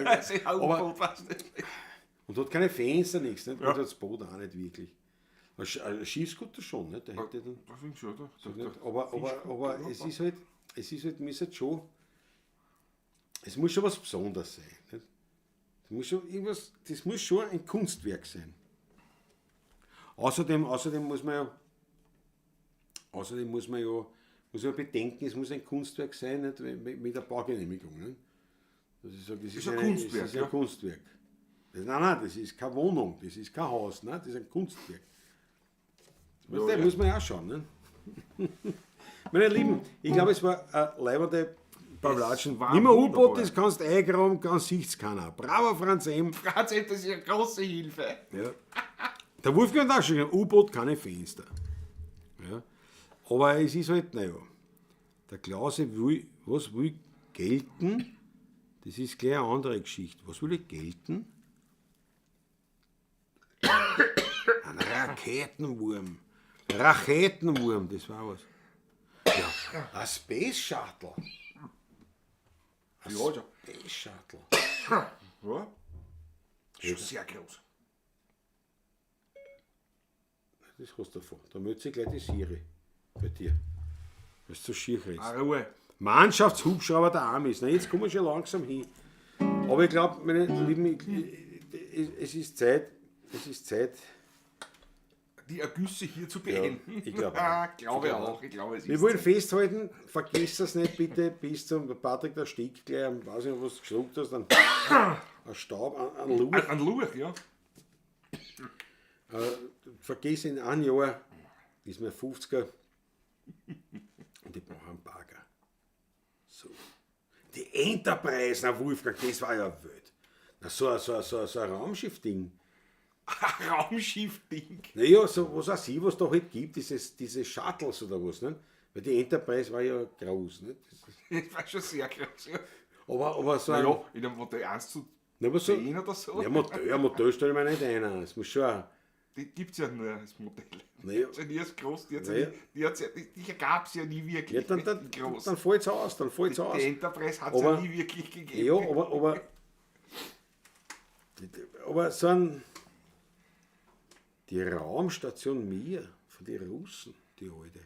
also ein aber, U-Boot, weißt du. und hat keine Fenster, nichts. Nicht? Ja. Und hat das Boot auch nicht wirklich. Ein Schiffskutter schon, nicht? Der hätte dann. Das finde ich schon, da. Nicht? Aber es ist halt, es ist halt schon, es muss schon was Besonderes sein. Nicht? Das muss schon irgendwas, das muss schon ein Kunstwerk sein. Außerdem muss man ja, außerdem muss man ja, muss ja bedenken, es muss ein Kunstwerk sein, nicht? Mit der Baugenehmigung. Nicht? Das ist, das ist, Ist ein Kunstwerk, Das ist ein ja. Kunstwerk. Das, nein, nein, das ist keine Wohnung, das ist kein Haus, nein, das ist ein Kunstwerk. Ja, Das ja. muss man ja auch schauen. Ne? Meine Lieben, ich glaube, es war eine leibende Pavlatschen. war Nimm ein U-Boot, wunderbar. das kannst du eingraben, ganz sieht's keiner. Bravo, Franz M. Franz M., das ist eine große Hilfe. Ja. Der Wolfgang hat auch schon gesagt, U-Boot, keine Fenster. Ja. Aber es ist halt, naja, der Klause will, was will gelten? Das ist gleich eine andere Geschichte. Was will ich gelten? Ein Raketenwurm. Raketenwurm, das war was. Ja, ein Space Shuttle. Ein Ja, ja. Space Shuttle. Ja. Schon sehr groß. Das hast du davon. Da meldet sich gleich die Siri bei dir. Weil du so schier redest. Ah, Ruhe. Mannschaftshubschrauber der Amis. Na, jetzt kommen wir schon langsam hin. Aber ich glaube, meine Lieben, es ist Zeit, es ist Zeit. Die Ergüsse hier zu beenden. ich glaube auch. Glaube ich auch. Ich glaube, es Wir ist wollen Zeit. festhalten, vergesst das nicht bitte, bis zum Patrick, der stieg gleich, weiß nicht, was du geschluckt hast, ein Staub, ein Luch. Ein Luch, ja. Vergiss in einem Jahr, ist mir 50er und ich brauche einen Bagger. So. Die Enterprise, na Wolfgang, das war ja wild. Na, so ein Raumschiff-Ding. Ein Raumschiff-Ding. Naja, so, was auch sie, was da halt gibt, diese Shuttles oder was, ne? Weil die Enterprise war ja groß, ne? Das ist, Das war schon sehr groß, ja. aber so ein. Naja, in einem Modell 1 zu Na, aber so, 10 oder so. ja, Modell stelle ich mir nicht ein. Es muss schon auch, Die gibt es ja nur als Modell. Naja. Die hat's ja nie als groß, die, hat's Naja. ja nie, die, hat's ja, die gab es ja nie wirklich. ja, dann, groß. dann fällt's aus, dann fällt's aus. Die Enterprise hat es ja nie wirklich gegeben. Ja, aber so ein, die Raumstation Mir von den Russen, die alte.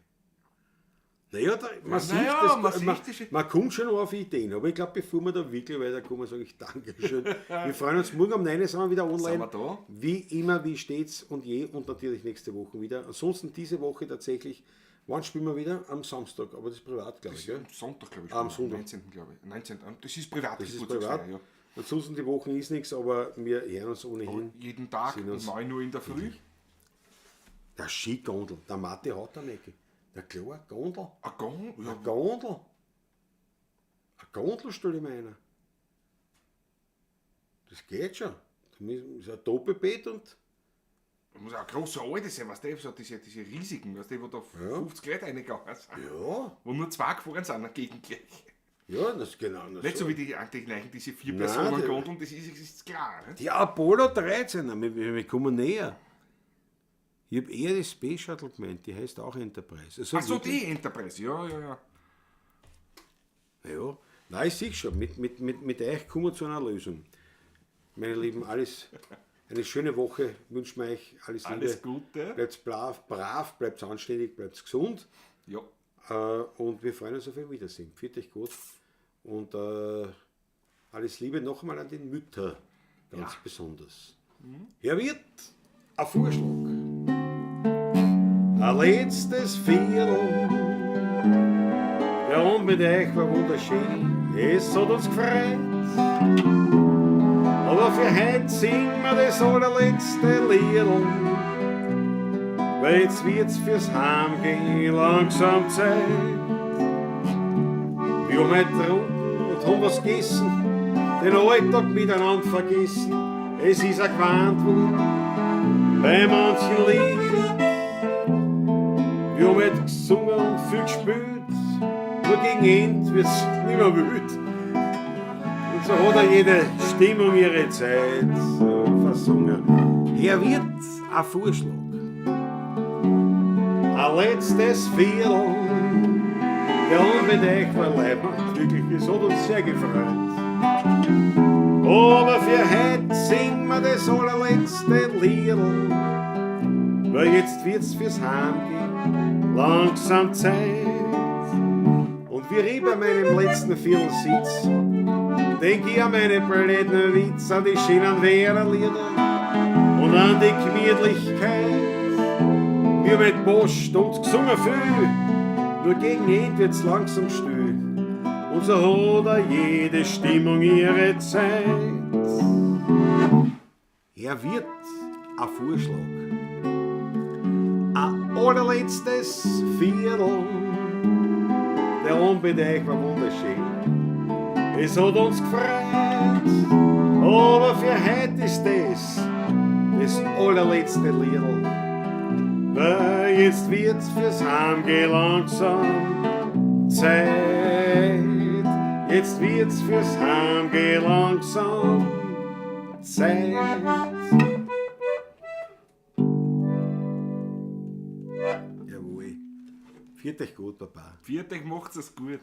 Naja, da, man sieht naja, das, man sieht das schon. man kommt schon noch auf Ideen, aber ich glaube, bevor wir da wirklich weiterkommen, sage ich Dankeschön. Wir freuen uns, morgen um 9 Uhr sind wir wieder online. Sind wir da? Wie immer, wie stets und je und natürlich nächste Woche wieder. Ansonsten diese Woche tatsächlich, wann spielen wir wieder? Am Samstag, aber das ist privat, glaube ich. Gell? Am Sonntag, glaube ich. Am Sonntag. 19. glaube ich. 19. Das ist privat. Das ist privat. Ja. Ansonsten die Woche ist nichts, aber wir hören uns ohnehin. Jeden Tag Sind um uns- 9 Uhr in der Früh. Der Skigondel, der Matti hat da nicht. Der klar, Gondel. Ein Gong? Ja, Eine Gondel. Eine Gondel stelle ich mir einer. Das geht schon. Da ist ein Doppelbett und. Da muss auch ein großer Alte sein, weißt du, so diese riesigen, weißt du, wo da 50 Leute reingegangen sind. Ja, Wo nur zwei gefahren sind, gegen gleich. ja, das genau. Das Nicht so wie die gleichen, diese vier Nein, Personen die- Gondeln, das ist klar. Ne? Die Apollo 13, na, wir kommen näher. Ich habe eher die Space Shuttle gemeint, die heißt auch Enterprise. Also Ach so, wirklich- die Enterprise, ja, ja, ja. Ja, nein, ich sehe schon, mit euch kommen wir zu einer Lösung. Meine Lieben, alles, eine schöne Woche wünschen wir euch. Alles Liebe. Alles Gute. Bleibt brav, bleibt anständig, bleibt gesund. Ja. Und wir freuen uns auf ein Wiedersehen. Pfiat euch gut. Und alles Liebe noch einmal an den Mütter, ganz besonders. Herr Wirt, ein Vorschlag. Ein letztes Viertel. Der Abend mit euch war wunderschön. Es hat uns gefreut. Aber für heute singen wir das allerletzte Liedl. Weil jetzt wird's fürs Heimgehen langsam Zeit. Wir haben heute getrunken und haben was gegessen, den Alltag miteinander vergessen. Es ist ein gewarnt worden bei manchen Lied. Wir haben heute gesungen und viel gespielt, nur gegen Ende wird's nimmer wild. Und so hat auch jede Stimmung ihre Zeit versungen. Hier wird ein Vorschlag. Ein letztes Viertel, der mit euch war leibend, wirklich, es hat uns sehr gefreut. Aber für heute singen wir das allerletzte Liedl, weil jetzt wird's fürs Heimgehen langsam Zeit. Und wie ich bei meinem letzten Viertel sitz, denk ich an meine blöden Witz, an die schönen Wehrerlieder und an die Gemütlichkeit. Wir mit Post und gesungen viel, nur gegen Ende wird's langsam still. Und so hat auch jede Stimmung ihre Zeit. Er wird ein Vorschlag, ein allerletztes Viertel. Der Abend mit euch war wunderschön. Es hat uns gefreut, aber für heute ist das das allerletzte Liedl. Weil jetzt wird's fürs Heimgehen langsam Zeit. Jetzt wird's fürs Heimgehen langsam Zeit. Jawohl. Viert euch gut, Papa. Viert euch, macht's es gut.